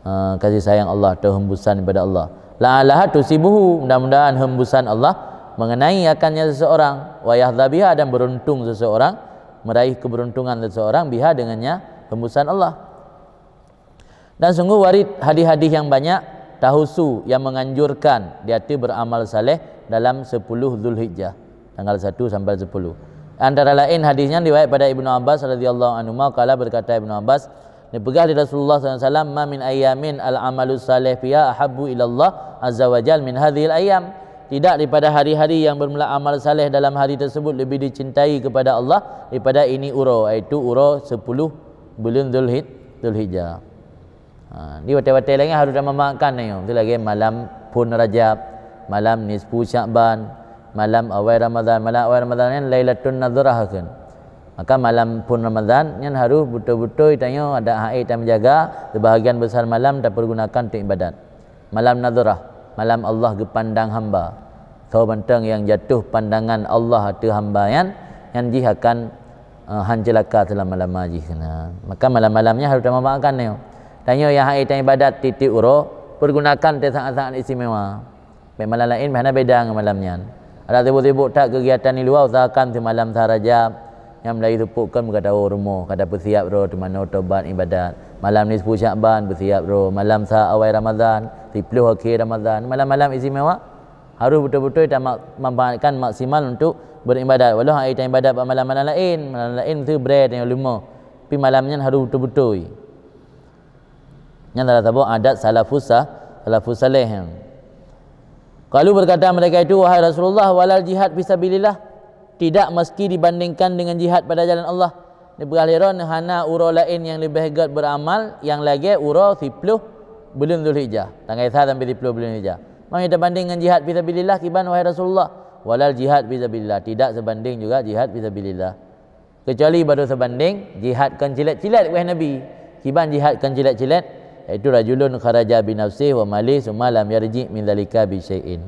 eh, kasih sayang Allah atau hembusan daripada Allah. La'allaha tusibuhu, mudah-mudahan hembusan Allah mengenai akannya seseorang, wa yahza biha, dan beruntung seseorang, meraih keberuntungan seseorang, biha, dengannya hembusan Allah. Dan sungguh warid hadis-hadis yang banyak tahusu yang menganjurkan diatu beramal saleh dalam sepuluh Zulhijjah, tanggal satu sampai sepuluh. Antara lain hadis nyan riwayat pada Ibnu Abbas radhiyallahu anhuma, qala, berkata Ibnu Abbas, dipeugah di Rasulullah sallallahu alaihi wasallam, "Ma min ayyamin al-amalus salih fiha ahabbu ilallah azza wa jal min hadhil ayyam." Tidak daripada hari-hari yang bermula amal saleh dalam hari tersebut lebih dicintai kepada Allah daripada ini uroe, yaitu uroe sepuluh buleuen Dzulhij-, Dzulhijjah. Ha, di watèe-watèe laén harôh tamamakan nyoe. Itu lagèe malam phôn Rajab, malam nisfu Sya'ban, malam awai Ramadan. Malam awai Ramadan nyan Lailatun Nadhrah kheun. Maka malam phôn Ramadan nyan harôh beutôi-beutôi tanyoe adak hase tameujaga, sebahagian besar malam tapergunakan untuk ibadat. Malam Nadhrah, malam Allah geupandang hamba. Soe mantong nyang jatuh pandangan Allah ateueh hamba nyan, nyan jih akan, eh, han ceulaka seulama-lama jih keunan. Maka malam-malam nyan harôh tamamakan nyoe. Tanyoe nyang hase taibadat tiep-tiep uroe, pergunakan teuh saat-saat istimewa. Bak malam laén hana beda ngon malam nyan. Adak sibuk-sibuk that keugiatan di luwa, usahakan simalam sa Rajab, nyang meulayeue seupôt kon meukato rumoh, ka tapeusiap droe teumanoe tobat ibadat. Malam nisfu Sya'ban peusiap droe, malam sa awai Ramadan, siploh akhé Ramadan, malam-malam istimewa. Harôh beutôi-beutôi tamanfaatkan maksimal untuk beribadat. Walau hana ibadat bak malam-malam laén, malam laén meusti bree tanyoe leumoh. Tapi malam nyan harôh beutôi-beutôi. Nyan salah saboh adat salafus sa-, salafus saleh nyan. Qalu, berkata mereka itu, "Wahai Rasulullah, walal jihad fisabilillah, tidak meski dibandingkan dengan jihad pada jalan Allah." Dipeugah lé droe, hana uroe laén nyang leubeh gét beuramal nyang lagèe uroe siploh buleuen Zulhijjah, tanggai sa sampai siploh buleuen Zulhijjah. Meunyoe tabanding ngon jihad fisabilillah, kiban, wahai Rasulullah? Walal jihad fisabilillah, tidak sebanding juga jihad fisabilillah. Keucuali baru seubandéng jihad kon cilet-cilet, wahé Nabi. Kiban jihad kon cilet-cilet, yaitu rajulun kharaja binafsihi wa malihi tsumma lam yarji' min dzalika bi syai'in.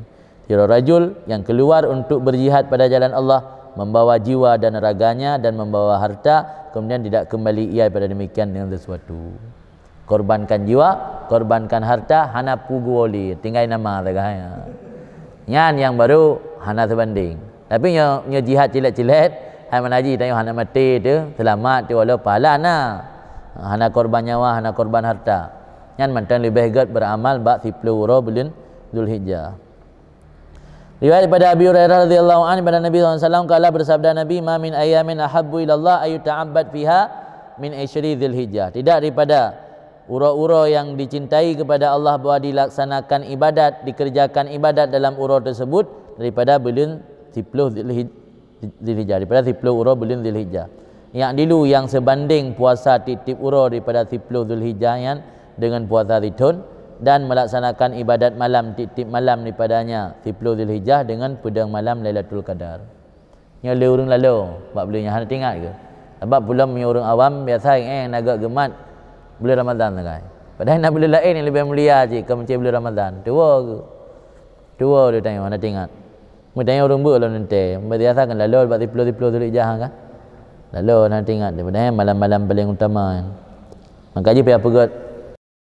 Sidroe rajul nyang keuluar untuk berjihad pada jalan Allah, membawa jiwa dan raganya dan membawa harta, kemudian tidak kembali ia pada demikian dengan sesuatu. Korbankan jiwa, korbankan harta, hana peue geuwoe lé, tinggai nama sagai. Nyan nyang baru hana seubandéng. Tapi nyoe, nyoe jihad cilet-cilet, hai meunaji tanyoe hana maté teuh, seulamat teuh, walau pahala na. Hana korban nyawa, hana korban harta. Nyan mantong leubeh gét beuramal bak siploh uroe buleuen Zulhijjah. Riwayat daripada Abi Hurairah radhiyallahu anhu, daripada Nabi sallallahu alaihi wasallam, qala, bersabda Nabi, "Ma min ayyamin ahabbu ilallah ayyuta'abbad fiha min isyri Dzulhijjah." Tidak daripada uroe-uroe yang dicintai kepada Allah bahwa dilaksanakan ibadat, dikerjakan ibadat dalam uroe tersebut daripada buleuen siploh Dzulhij-, Dzulhijjah, daripada siploh uroe buleuen Dzulhijjah. Nyan dilu nyang seubandéng puasa tiep-tiep uroe daripada siploh Dzulhijjah nyan dengan puasa sithon, dan melaksanakan ibadat malam tiep-tiep malam daripadanya siploh Dzulhijjah dengan peudeueng malam Lailatul Qadar. Nyoe lé ureuëng lalo bak buleuen nyan hana teuingat keuh? Sabab ulôn meunyoe ureuëng awam biasa, eh, na gét geumat buleuen Ramadhan sagai. Padahai na buleuen laén nyang leubeh mulia cit kon meucé buleuen Ramadhan. Tuwoe keuh. Tuwoe lé tanyoe hana teuingat. Meutanyoe ureuëng beuet lôn teuntèe, biasa kan lalo bak siploh-siploh Dzulhijjah kan? Lalo hana teuingat, padahai malam-malam paléng utama nyan. Maka jih payah peugét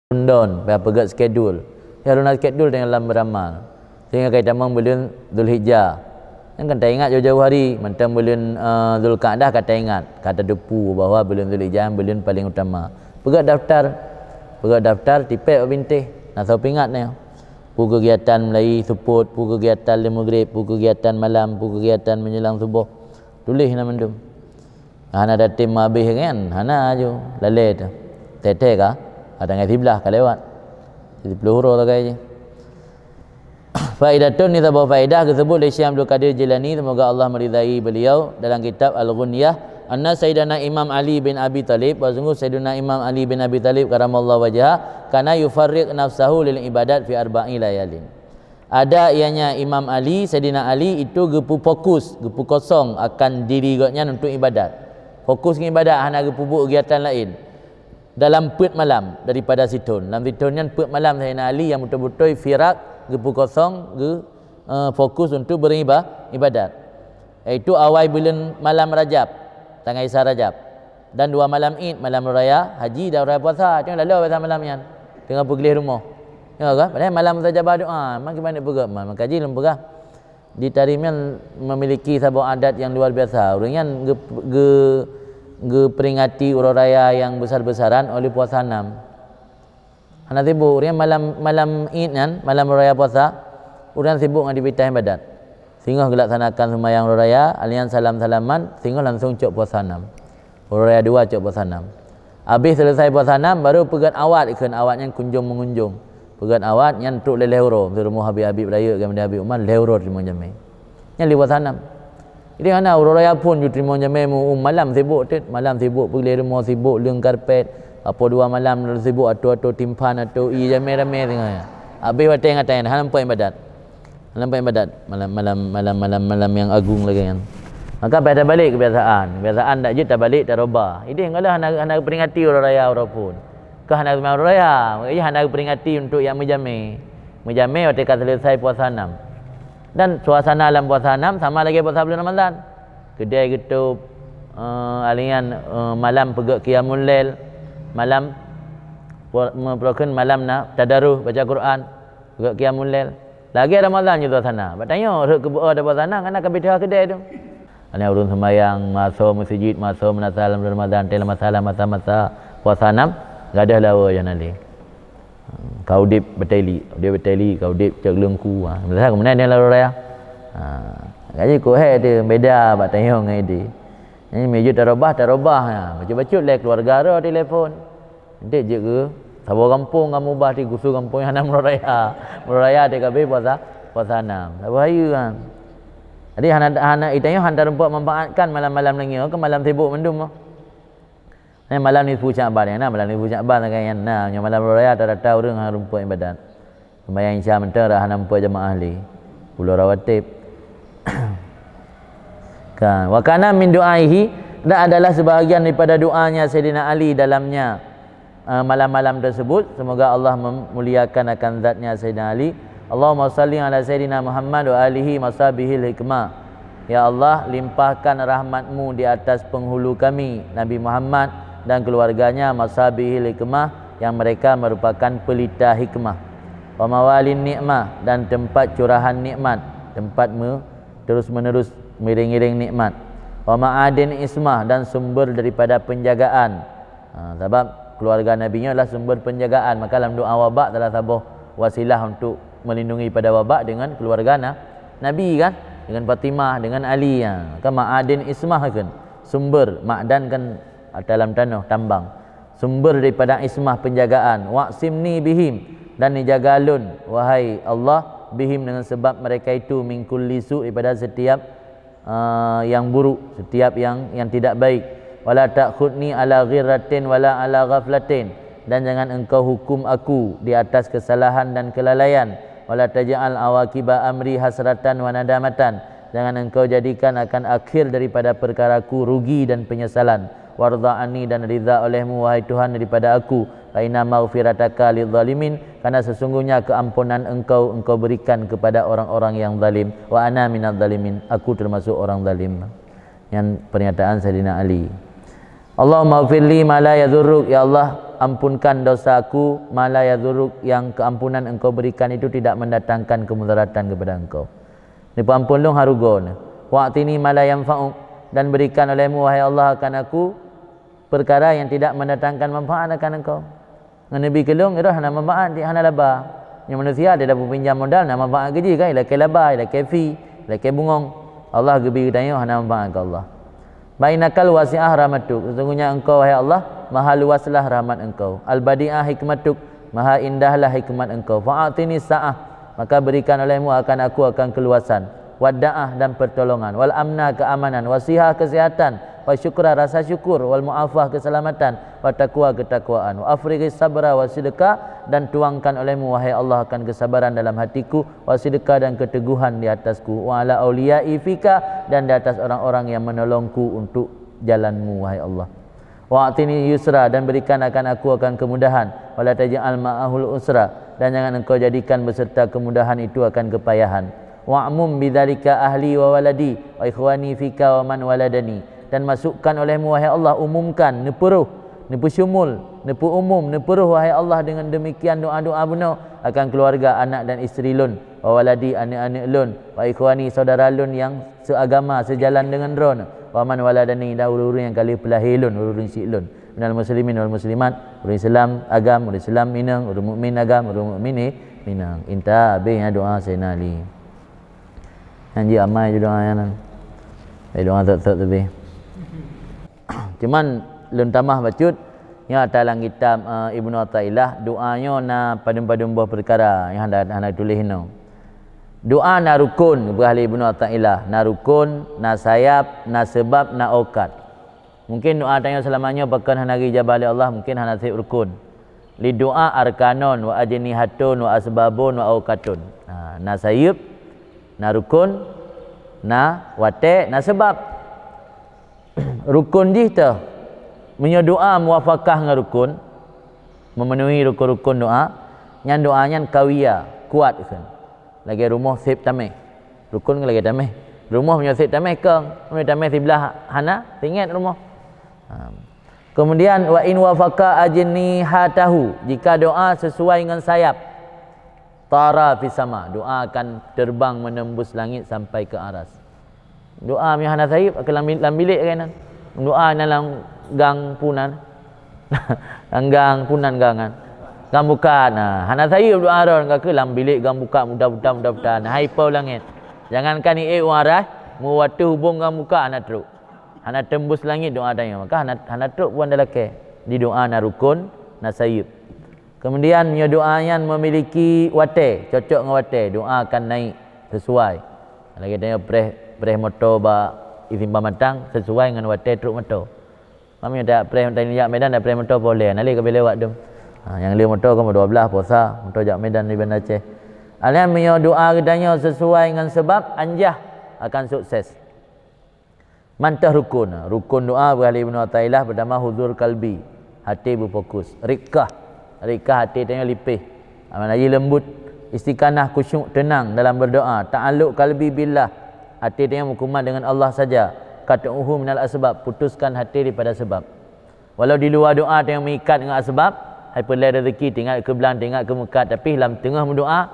rundon, payah peugét skedul. Ya, rundon skedul tanyoe lam beuramal. Sehingga ka itamong buleuen Dzulhijjah. Nyan kan taingat jauh-jauh hari, mantong buleuen, eh, Dzulqa'dah ka taingat, ka tateupeue bahwa buleuen Dzulhijjah buleuen paléng utama. Peugét daftar, peugét daftar, tipék bak bintéh. Nah, soe peuingat nyoe. Peue keugiatan mulai seupôt, peue keugiatan lheueh maghrib, peue keugiatan malam, peue keugiatan meunjelang suboh. Tuléh na mandum. Hana tatem meuhabéh nyan, hana aju. Lalée teuh. Teuh-teuh ka, ka tanggai siblaih ka lewat. Siploh uroe sagai jih. Faidatun, ni saboh faedah geuseubut lé Syekh Abdul Qadir Jilani, semoga Allah meridai beliau, dalam kitab Al-Ghunyah, anna Sayyidina Imam Ali bin Abi Thalib, bahwa sungguh Sayyidina Imam Ali bin Abi Thalib karamallahu wajhah, kana yufarriq nafsahu lil ibadat fi arba'i layalin. Ada ianya Imam Ali, Sayyidina Ali itu geupeu fokus, geupeu kosong akan diri gobnyan untuk ibadat. Fokus ngon ibadat, hana geupeubuet kegiatan laén. Dalam peuet malam daripada sithon. Lam sithon nyan peuet malam Sayyidina Ali nyang beutôi-beutôi firak, geupeu kosong, geu, eh, fokus untuk beriba-, ibadat. Yaitu awai buleuen malam Rajab, tanggai sa Rajab. Dan dua malam Id, malam raya haji dan raya puasa. Cuma lalu biasa malam nyan. Teungoh peugleh rumoh. Ya kan? Padahai malam mustajabah doa. Memang gimana peugah? Maka ji lôn peugah. Di Tarim nyan memiliki saboh adat yang luar biasa. Ureuëng nyan ge-, ge-, geuperingati uroe raya yang besar-besaran oleh puasa enam. Hana sibuk. Ureuëng nyan malam, malam Id nyan, malam raya puasa, ureuëng nyan sibuk ngon aktivitas ibadat. Singoh geulaksanakan seumayang uroe raya, alian salam-salaman, singoh langsung cok puasa enam. Uroe raya dua cok puasa enam. Habéh selesai puasa enam, baru peugét awat, ikheun awat nyan kunjung meungunjung. Peugét awat nyan trok lhée-lhée uroe, di rumoh Habib-Habib rayeuk, kemudian Habib Umar, lhée uroe teurimong jamé. Nyan lé puasa enam. Jadi hana uroe raya phon ju teurimong jamé mu, malam sibuk teuk, malam sibuk peugleh rumoh, sibuk leung karpet, apo dua malam sibuk atô-atô timphan, atô ie jamé ramé singoh nyan. Habéh watée ngon watée hana nampak ibadat. Malam paling ibadat, malam, malam, malam, malam, malam nyang agung lagée nyan. Maka payah tabalek kebiasaan. Kebiasaan dak jeuet tabalek, tarubah. Idéh ngon lheueh hana, hana geuperingati uroe raya uroe phon. Keu hana geuperingati uroe raya, maka jih hana geuperingati untuk nyang meujamé. Meujamé watée ka selesai puasa enam. Dan suasana lam puasa enam sama lagée puasa bulan Ramadan. Keudai geutôb, eh, alian, eh, malam peugét qiyamul lail, malam pu-, meupeurokon malam na tadarus baca Quran, peugét qiyamul lail. Lagée Ramadan jih suasana. Bak tanyoe, rhot keu beuo tapuasa na, kana ka bit teuka keudée tu. Hana ureuëng seumayang, maso meuseujid, maso meunasah lam Ramadan, teuh lam masa, lam masa-masa puasa enam, gadôh lawa jih na lé. Ka udeb bateli, udeb bateli, ka udeb cok leungku. Ha, meunasah keumeunai nyan lalu raya. Ha, jadi kok hai tu beda bak tanyoe ngon idéh. Nyan meujeuet tarubah, tarubah. Ha, bacut-bacut lé keluarga roh telepon. Enteuk jeuet keu saboh gampông kamoe ubah di khusos gampông nyang na meuraya. Meuraya dek kabeh puasa, puasa enam. Saboh hayeue kan. Jadi hana, hana, geutanyoe hana tarumpok manfaatkan malam-malam lagée nyoe, keu malam sibuk mandum. Nah, malam nisfu Syakban, ya, nah, malam nisfu Syakban lagée nyan. Nah, nyoe malam meuraya rata-rata ureuëng hana rumpok ibadat. Seumayang Isya mantong dah hana muphom jamaah lé. Pulo rawatib. Kan, wa kana min du'aihi, dan adalah sebahagian daripada doanya Saidina Ali dalamnya, eh, malam-malam tersebut, semoga Allah memuliakan akan zatnya Saidina Ali. Allahumma salli ala Saidina Muhammad wa alihi masabihil hikmah. Ya Allah, limpahkan rahmat-Mu di atas penghulu kami, Nabi Muhammad, dan keluarganya masabihil hikmah, yang mereka merupakan pelita hikmah. Wa mawalin nikmah, dan tempat curahan nikmat, tempat me-, terus-menerus mengiring-iring nikmat. Wa ma'adin ismah, dan sumber daripada penjagaan. Ha, sabab keluarga Nabi nyoe adalah sumber penjagaan, maka lam doa wabak salah saboh wasilah untuk melindungi pada wabak dengan keluarga na-, Nabi kan, dengan Fatimah, dengan Ali, ha. Kan ma'adin ismah kan, sumber, ma'dan kan dalam tanoh, tambang. Sumber daripada ismah penjagaan. Wa'simni bihim, dan dijaga lôn, wahai Allah, bihim, dengan sebab mereka itu, min kulli su', daripada setiap, ah, yang buruk, setiap yang, yang tidak baik. Wala ta'khudni ala ghirratin wala ala ghaflatin, dan jangan Engkau hukum aku di atas kesalahan dan kelalaian. Wala taj'al awaqiba amri hasratan wa nadamatan, jangan Engkau jadikan akan akhir daripada perkaraku rugi dan penyesalan. Warda anni, dan ridha oleh-Mu, wahai Tuhan, daripada aku. Fa inna maghfirataka lidzalimin, karena sesungguhnya keampunan Engkau, Engkau berikan kepada orang-orang yang zalim. Wa ana minadz zalimin, aku termasuk orang zalim. Nyan pernyataan Saidina Ali. Allahumma firli ma la yadhurruk, ya Allah, ampunkan dosaku, ma la yadhurruk, yang keampunan Engkau berikan itu tidak mendatangkan kemudaratan kepada Engkau. Neupeuampôn lôn harugo nyoe. Wa'tini ma la yanfa'uk, dan berikan oleh-Mu, wahai Allah, akan aku perkara yang tidak mendatangkan manfaat akan Engkau. Ngon neubi keu lôn, roh hana manfaat, hana laba. Nyoe manusia, dia dah pinjam modal, na manfaat keu jih kan, ilakée laba, ilakée fee, ilakée bungong. Allah geubi geutanyoe hana manfaat keu Allah. Bainakal wasi'ah rahmatuk, sesungguhnya Engkau, wahai Allah, maha luaslah rahmat Engkau. Al-badi'ah hikmatuk, maha indahlah hikmat Engkau. Fa'atini sa'ah, maka berikan olehmu akan aku akan keluasan. Wadda'ah, dan pertolongan. Wal amna, keamanan. Wasiha, kesehatan. Wa syukra, rasa syukur. Wal mu'afah, keselamatan. Wa taqwa, ketakwaan. Wa afrighis sabra wa sidqa, dan tuangkan olehmu, wahai Allah, akan kesabaran dalam hatiku, wa sidqa, dan keteguhan di atasku, wa ala auliya'i fika, dan di atas orang-orang yang menolongku untuk jalanmu, wahai Allah. Wa atini yusra, dan berikan akan aku akan kemudahan, wa la taj'al ma'ahul usra, dan jangan Engkau jadikan beserta kemudahan itu akan kepayahan. Wa'mum bidzalika ahli wa waladi wa ikhwani fika wa man waladani, dan masukkan olehmu, wahai Allah, umumkan, neupeuroh, neupeusyumul, neupeuumum, neupeuroh, wahai Allah, dengan demikian doa-doa bunoe akan keluarga, anak dan isteri lôn, wa waladi, aneuk-aneuk lôn, wa ikhwani, saudara lôn nyang seagama, sejalan deungon droe, wa man waladani, dan ureuëng-ureuëng nyang ka lheueh peulahé lôn, ureuëng-ureuëng syiek lôn, minal muslimin wal muslimat, ureuëng Islam agam, ureuëng Islam inong, ureuëng mukmin agam, ureuëng mukmin inong. Inta habéh nyan doa Saidina Ali. Nyan jih amai ju doa nyan. Eh, doa sot-sot teubi. Cuman lôn tamah bacut, nyoe ata lam kitab, eh, Ibnu Athaillah, doa nyoe na padum-padum boh peukara nyang hana, hana tuléh inoe. Doa na rukon, geupeugah lé Ibnu Athaillah, na rukon, na sayap, na seubab, na aukat. Mungken doa tanyoe seulama nyoe pakon hana geujabah lé Allah, mungken hana seb rukon. Li doa arkanon wa ajnihatun wa asbabun wa auqatun. Ha, na sayeueb, na rukon, na watée, na seubab. Rukon jih teuh, meunyoe doa muwafakah ngon rukon, memenuhi rukon-rukon doa, nyan doa nyan kawiyah, kuat kheun. Lagée rumoh seb tameh. Rukon kan lagée tameh. Rumoh meunyoe seb tameh kong, meunyoe tameh siblah hana, singet rumoh. Ha. Kemudian, wa in wafaqa ajnihatahu, jika doa sesuai ngon sayap, tara fis sama, doa akan terbang menembus langit sampai ke aras. Doa meunyoe hana sayeueb, akan lam, lam bilék lagée nan. Doa na lam gang punan. Lam gang punan gang kan. Gang buka, nah, hana sayeueb doa droe, ka keuh lam bilék gang buka, muda-muda, muda-muda, nah, hai po langét. Jangankan ié u aras, meuwateuh hubong gang buka hana trok. Hana tembus langit doa tanyoe, maka hana, hana trok buan dalakée. Di doa na rukon, na sayeueb. Kemudian, meunyoe doa nyan memiliki watée, cocok ngon watée, doa akan naik sesuai. Lagée tanyoe preh, preh moto bak isim pamatang, sesuai ngon watée trok moto. Mami dak preh, tanyoe jak Medan, dak preh moto poleh, na lé ka lewat dum. Ha, nyang lé moto ka dua belas posa, moto jak Medan di Banda Aceh. Alhamdulillah, meunyoe doa geutanyoe sesuai ngon sebab, anjah akan sukses. Mantong rukon. Rukon doa beuhali Ibnu Athaillah, pertama huzur kalbi, hati berfokus. Rikkah, rikkah hati tanyoe lipéh. Aman lagi lembut, istiqanah, khusyuk, tenang dalam berdoa. Ta'alluq kalbi billah, hati tanyoe meukumat dengan Allah saja. Qat'uhu minal asbab, putuskan hati daripada sebab. Walau di luwa doa tanyoe meuikat ngon asbab, hai peulée rezeki, teuingat keu blang, teuingat keu meukat, tapi lam teungoh meudoa,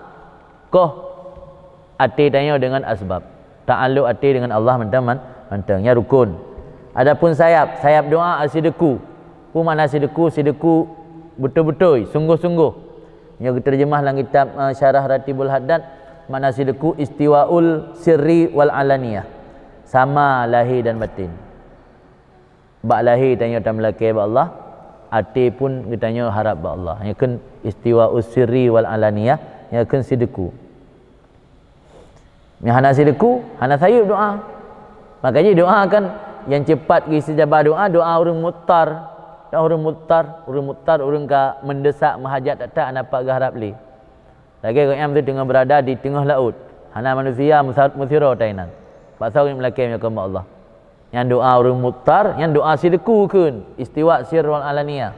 koh até tanyoe deungon asbab. Ta'alluq até deungon Allah mantong, man-, mantong. Nyan rukon. Adapun sayap, sayap doa, asideku. Peue makna sideku? Sideku beutôi-beutôi, sungguh-sungguh. Nyoe geuteurjeumah lam kitab, eh, Syarah Ratibul Haddad, makna sideku istiwaul sirri wal alaniyah. Sama lahé dan batin. Bak lahé tanyoe tameulakée bak Allah, até pun geutanyoe harab bak Allah. Nyan kheun istiwaus sirri wal alaniyah, nyan kheun sideku. Nyang hana sideku, hana sayeueb doa. Makajih doa kan, nyang cepat geusijabah doa, doa ureuëng mudtar. Doa ureuëng mudtar, ureuëng mudtar, ureuëng ka meudesak meuhajat that-that hana pat geuharab lé. Lagée gobnyan teungoh beurada di teungoh laôt, hana manusia meusa-, meusidroe tainan. Bak saboh meulakée meunyoe keu Allah. Nyan doa ureuëng mudtar, nyan doa sideku kheun, istiwa sir wal alaniyah.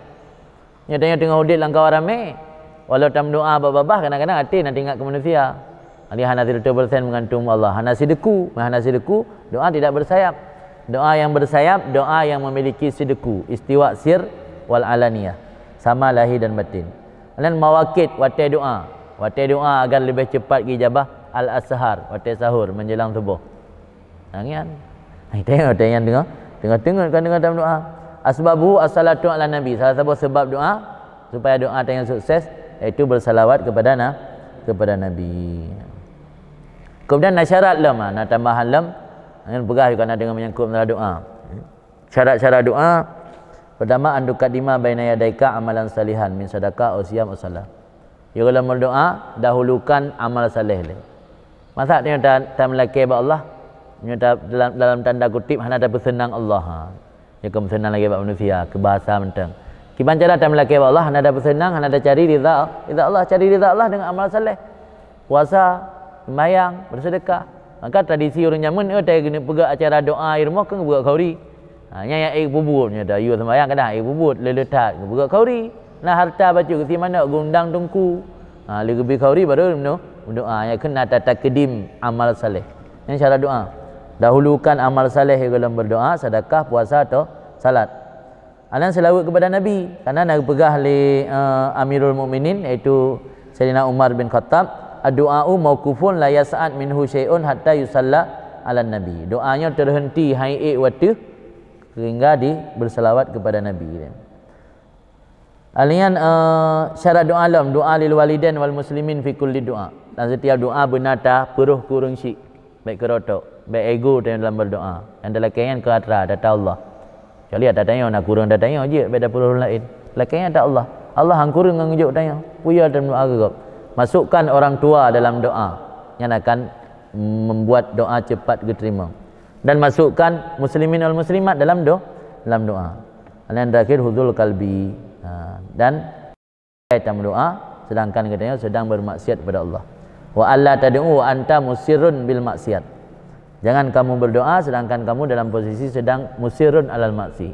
Nyoe tanyoe teungoh udeb lam kawan ramé, walau tameudoa bak babah, kadang-kadang até na teuingat keu manusia. Jadi hana sireutoh persen meugantung bak Allah, hana sideku, hana sideku, doa tidak bersayap. Doa yang bersayap, doa yang memiliki sideku, istiwa sir wal alaniyah, sama lahé dan batin. Dan mawakit watée doa, watée doa agar leubeh cepat geujabah, al-ashar, watée sahur, menjelang suboh. Nah, nyan. Hai, tengok, tengok, tengok. Tengok, tengok, kan tengok dalam doa. Asbabu as-salatu ala nabi. Salah satu sebab doa, Supaya doa tanyoe sukses, yaitu bersalawat kepada na-, kepada Nabi. Kemudian na syarat lom, ha, na tambahan lom. Nyan peugah juga na dengan menyangkut masalah doa. Syarat-syarat doa, pertama, an tuqaddima baina yadaika amalan salihan min sadaqah aw siyam aw salah. Ya, kalau berdoa, dahulukan amal saleh lé. Masa tanyoe ta-, tameulakée bak Allah, nyoe ta-, dalam, dalam tanda kutip hana tapeuseunang Allah. Ha. Nyoe keu meuseunang lagée bak manusia, keu bahasa mantong. Kiban cara tameulakée bak Allah, hana tapeuseunang, hana tacari ridha, ridha Allah, cari ridha Allah dengan amal saleh. Puasa, sembahyang, bersedekah. Maka tradisi ureuëng jameun, eh, tai geuneuk peugah acara doa i rumoh keu geupeugah khauri. Ha, nyan nyang ék peubuet, nyan dah, yue sembahyang kadang ék peubuet, le-le that, geupeugah khauri. Na harta bacut geusi manök, geundang teungku. Ha, lé geubri khauri baru meuno-, meudoa. Nyan kheun na tatakdim amal saleh. Nyan syarat doa. Dahulukan amal saleh golom berdoa, sedekah, puasa atau salat. Anan seulaweuet kepada Nabi. Karena na geupeugah lé, eh, Amirul Mukminin, yaitu Saidina Umar bin Khattab, "Ad-du'a'u mauqufun la yas'ad minhu syai'un hatta yusalla 'alan Nabi." Doa nyoe terhenti, han ék wateuh, sehingga di bersalawat kepada Nabi. Alian, eh, syarat doa lom, doa lil walidain wal muslimin fi kulli doa. Dan setiap doa beuna tapeurôh keu ureuëng syik, bék keu rotok, bék ego tanyoe dalam berdoa. Nyang talakée nyan keu atra, atra Allah. Kecuali atra tanyoe na kureueng atra tanyoe jeuet, bék tapeurôh ureuëng laén. Lakée nyan atra Allah. Allah han kureueng ngon geujok tanyoe. Peue ya dalam doa geuh gob. Masukkan orang tua dalam doa. Nyan akan membuat doa cepat geuteurimong. Dan masukkan muslimin wal muslimat dalam do-, dalam doa. Dan terakhir, huzul kalbi. Ha, dan tameudoa, sedangkan geutanyoe sedang bermaksiat kepada Allah. Wa alla tad'u wa anta musirrun bil maksiat. Jangan kamu berdoa sedangkan kamu dalam posisi sedang musirrun alal maksi.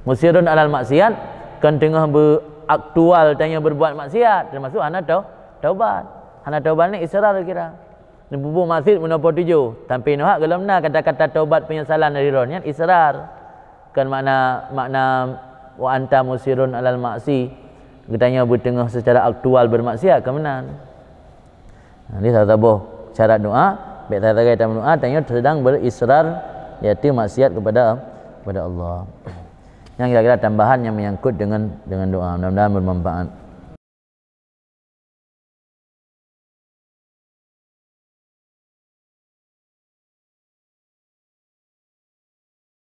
Musirrun alal maksiat, kon teungoh beuaktual tanyoe berbuat maksiat, termasuk hana tau-, taubat. Hana taubat ni israr kira. Neupeubuet maksiat meunoe po tujoh, tapi neuhak golom na kata-kata taubat penyesalan dari roh nyan israr. Kon makna, makna wa anta musirun alal maksi, geutanyoe beuteungoh secara aktual bermaksiat, kon meunan. Nah, ini salah saboh syarat doa, bék sagai-sagai tameudoa, tanyoe sedang berisrar, yaitu maksiat kepada, kepada Allah. Yang kira-kira tambahan yang menyangkut dengan, dengan doa. Mudah-mudahan bermanfaat.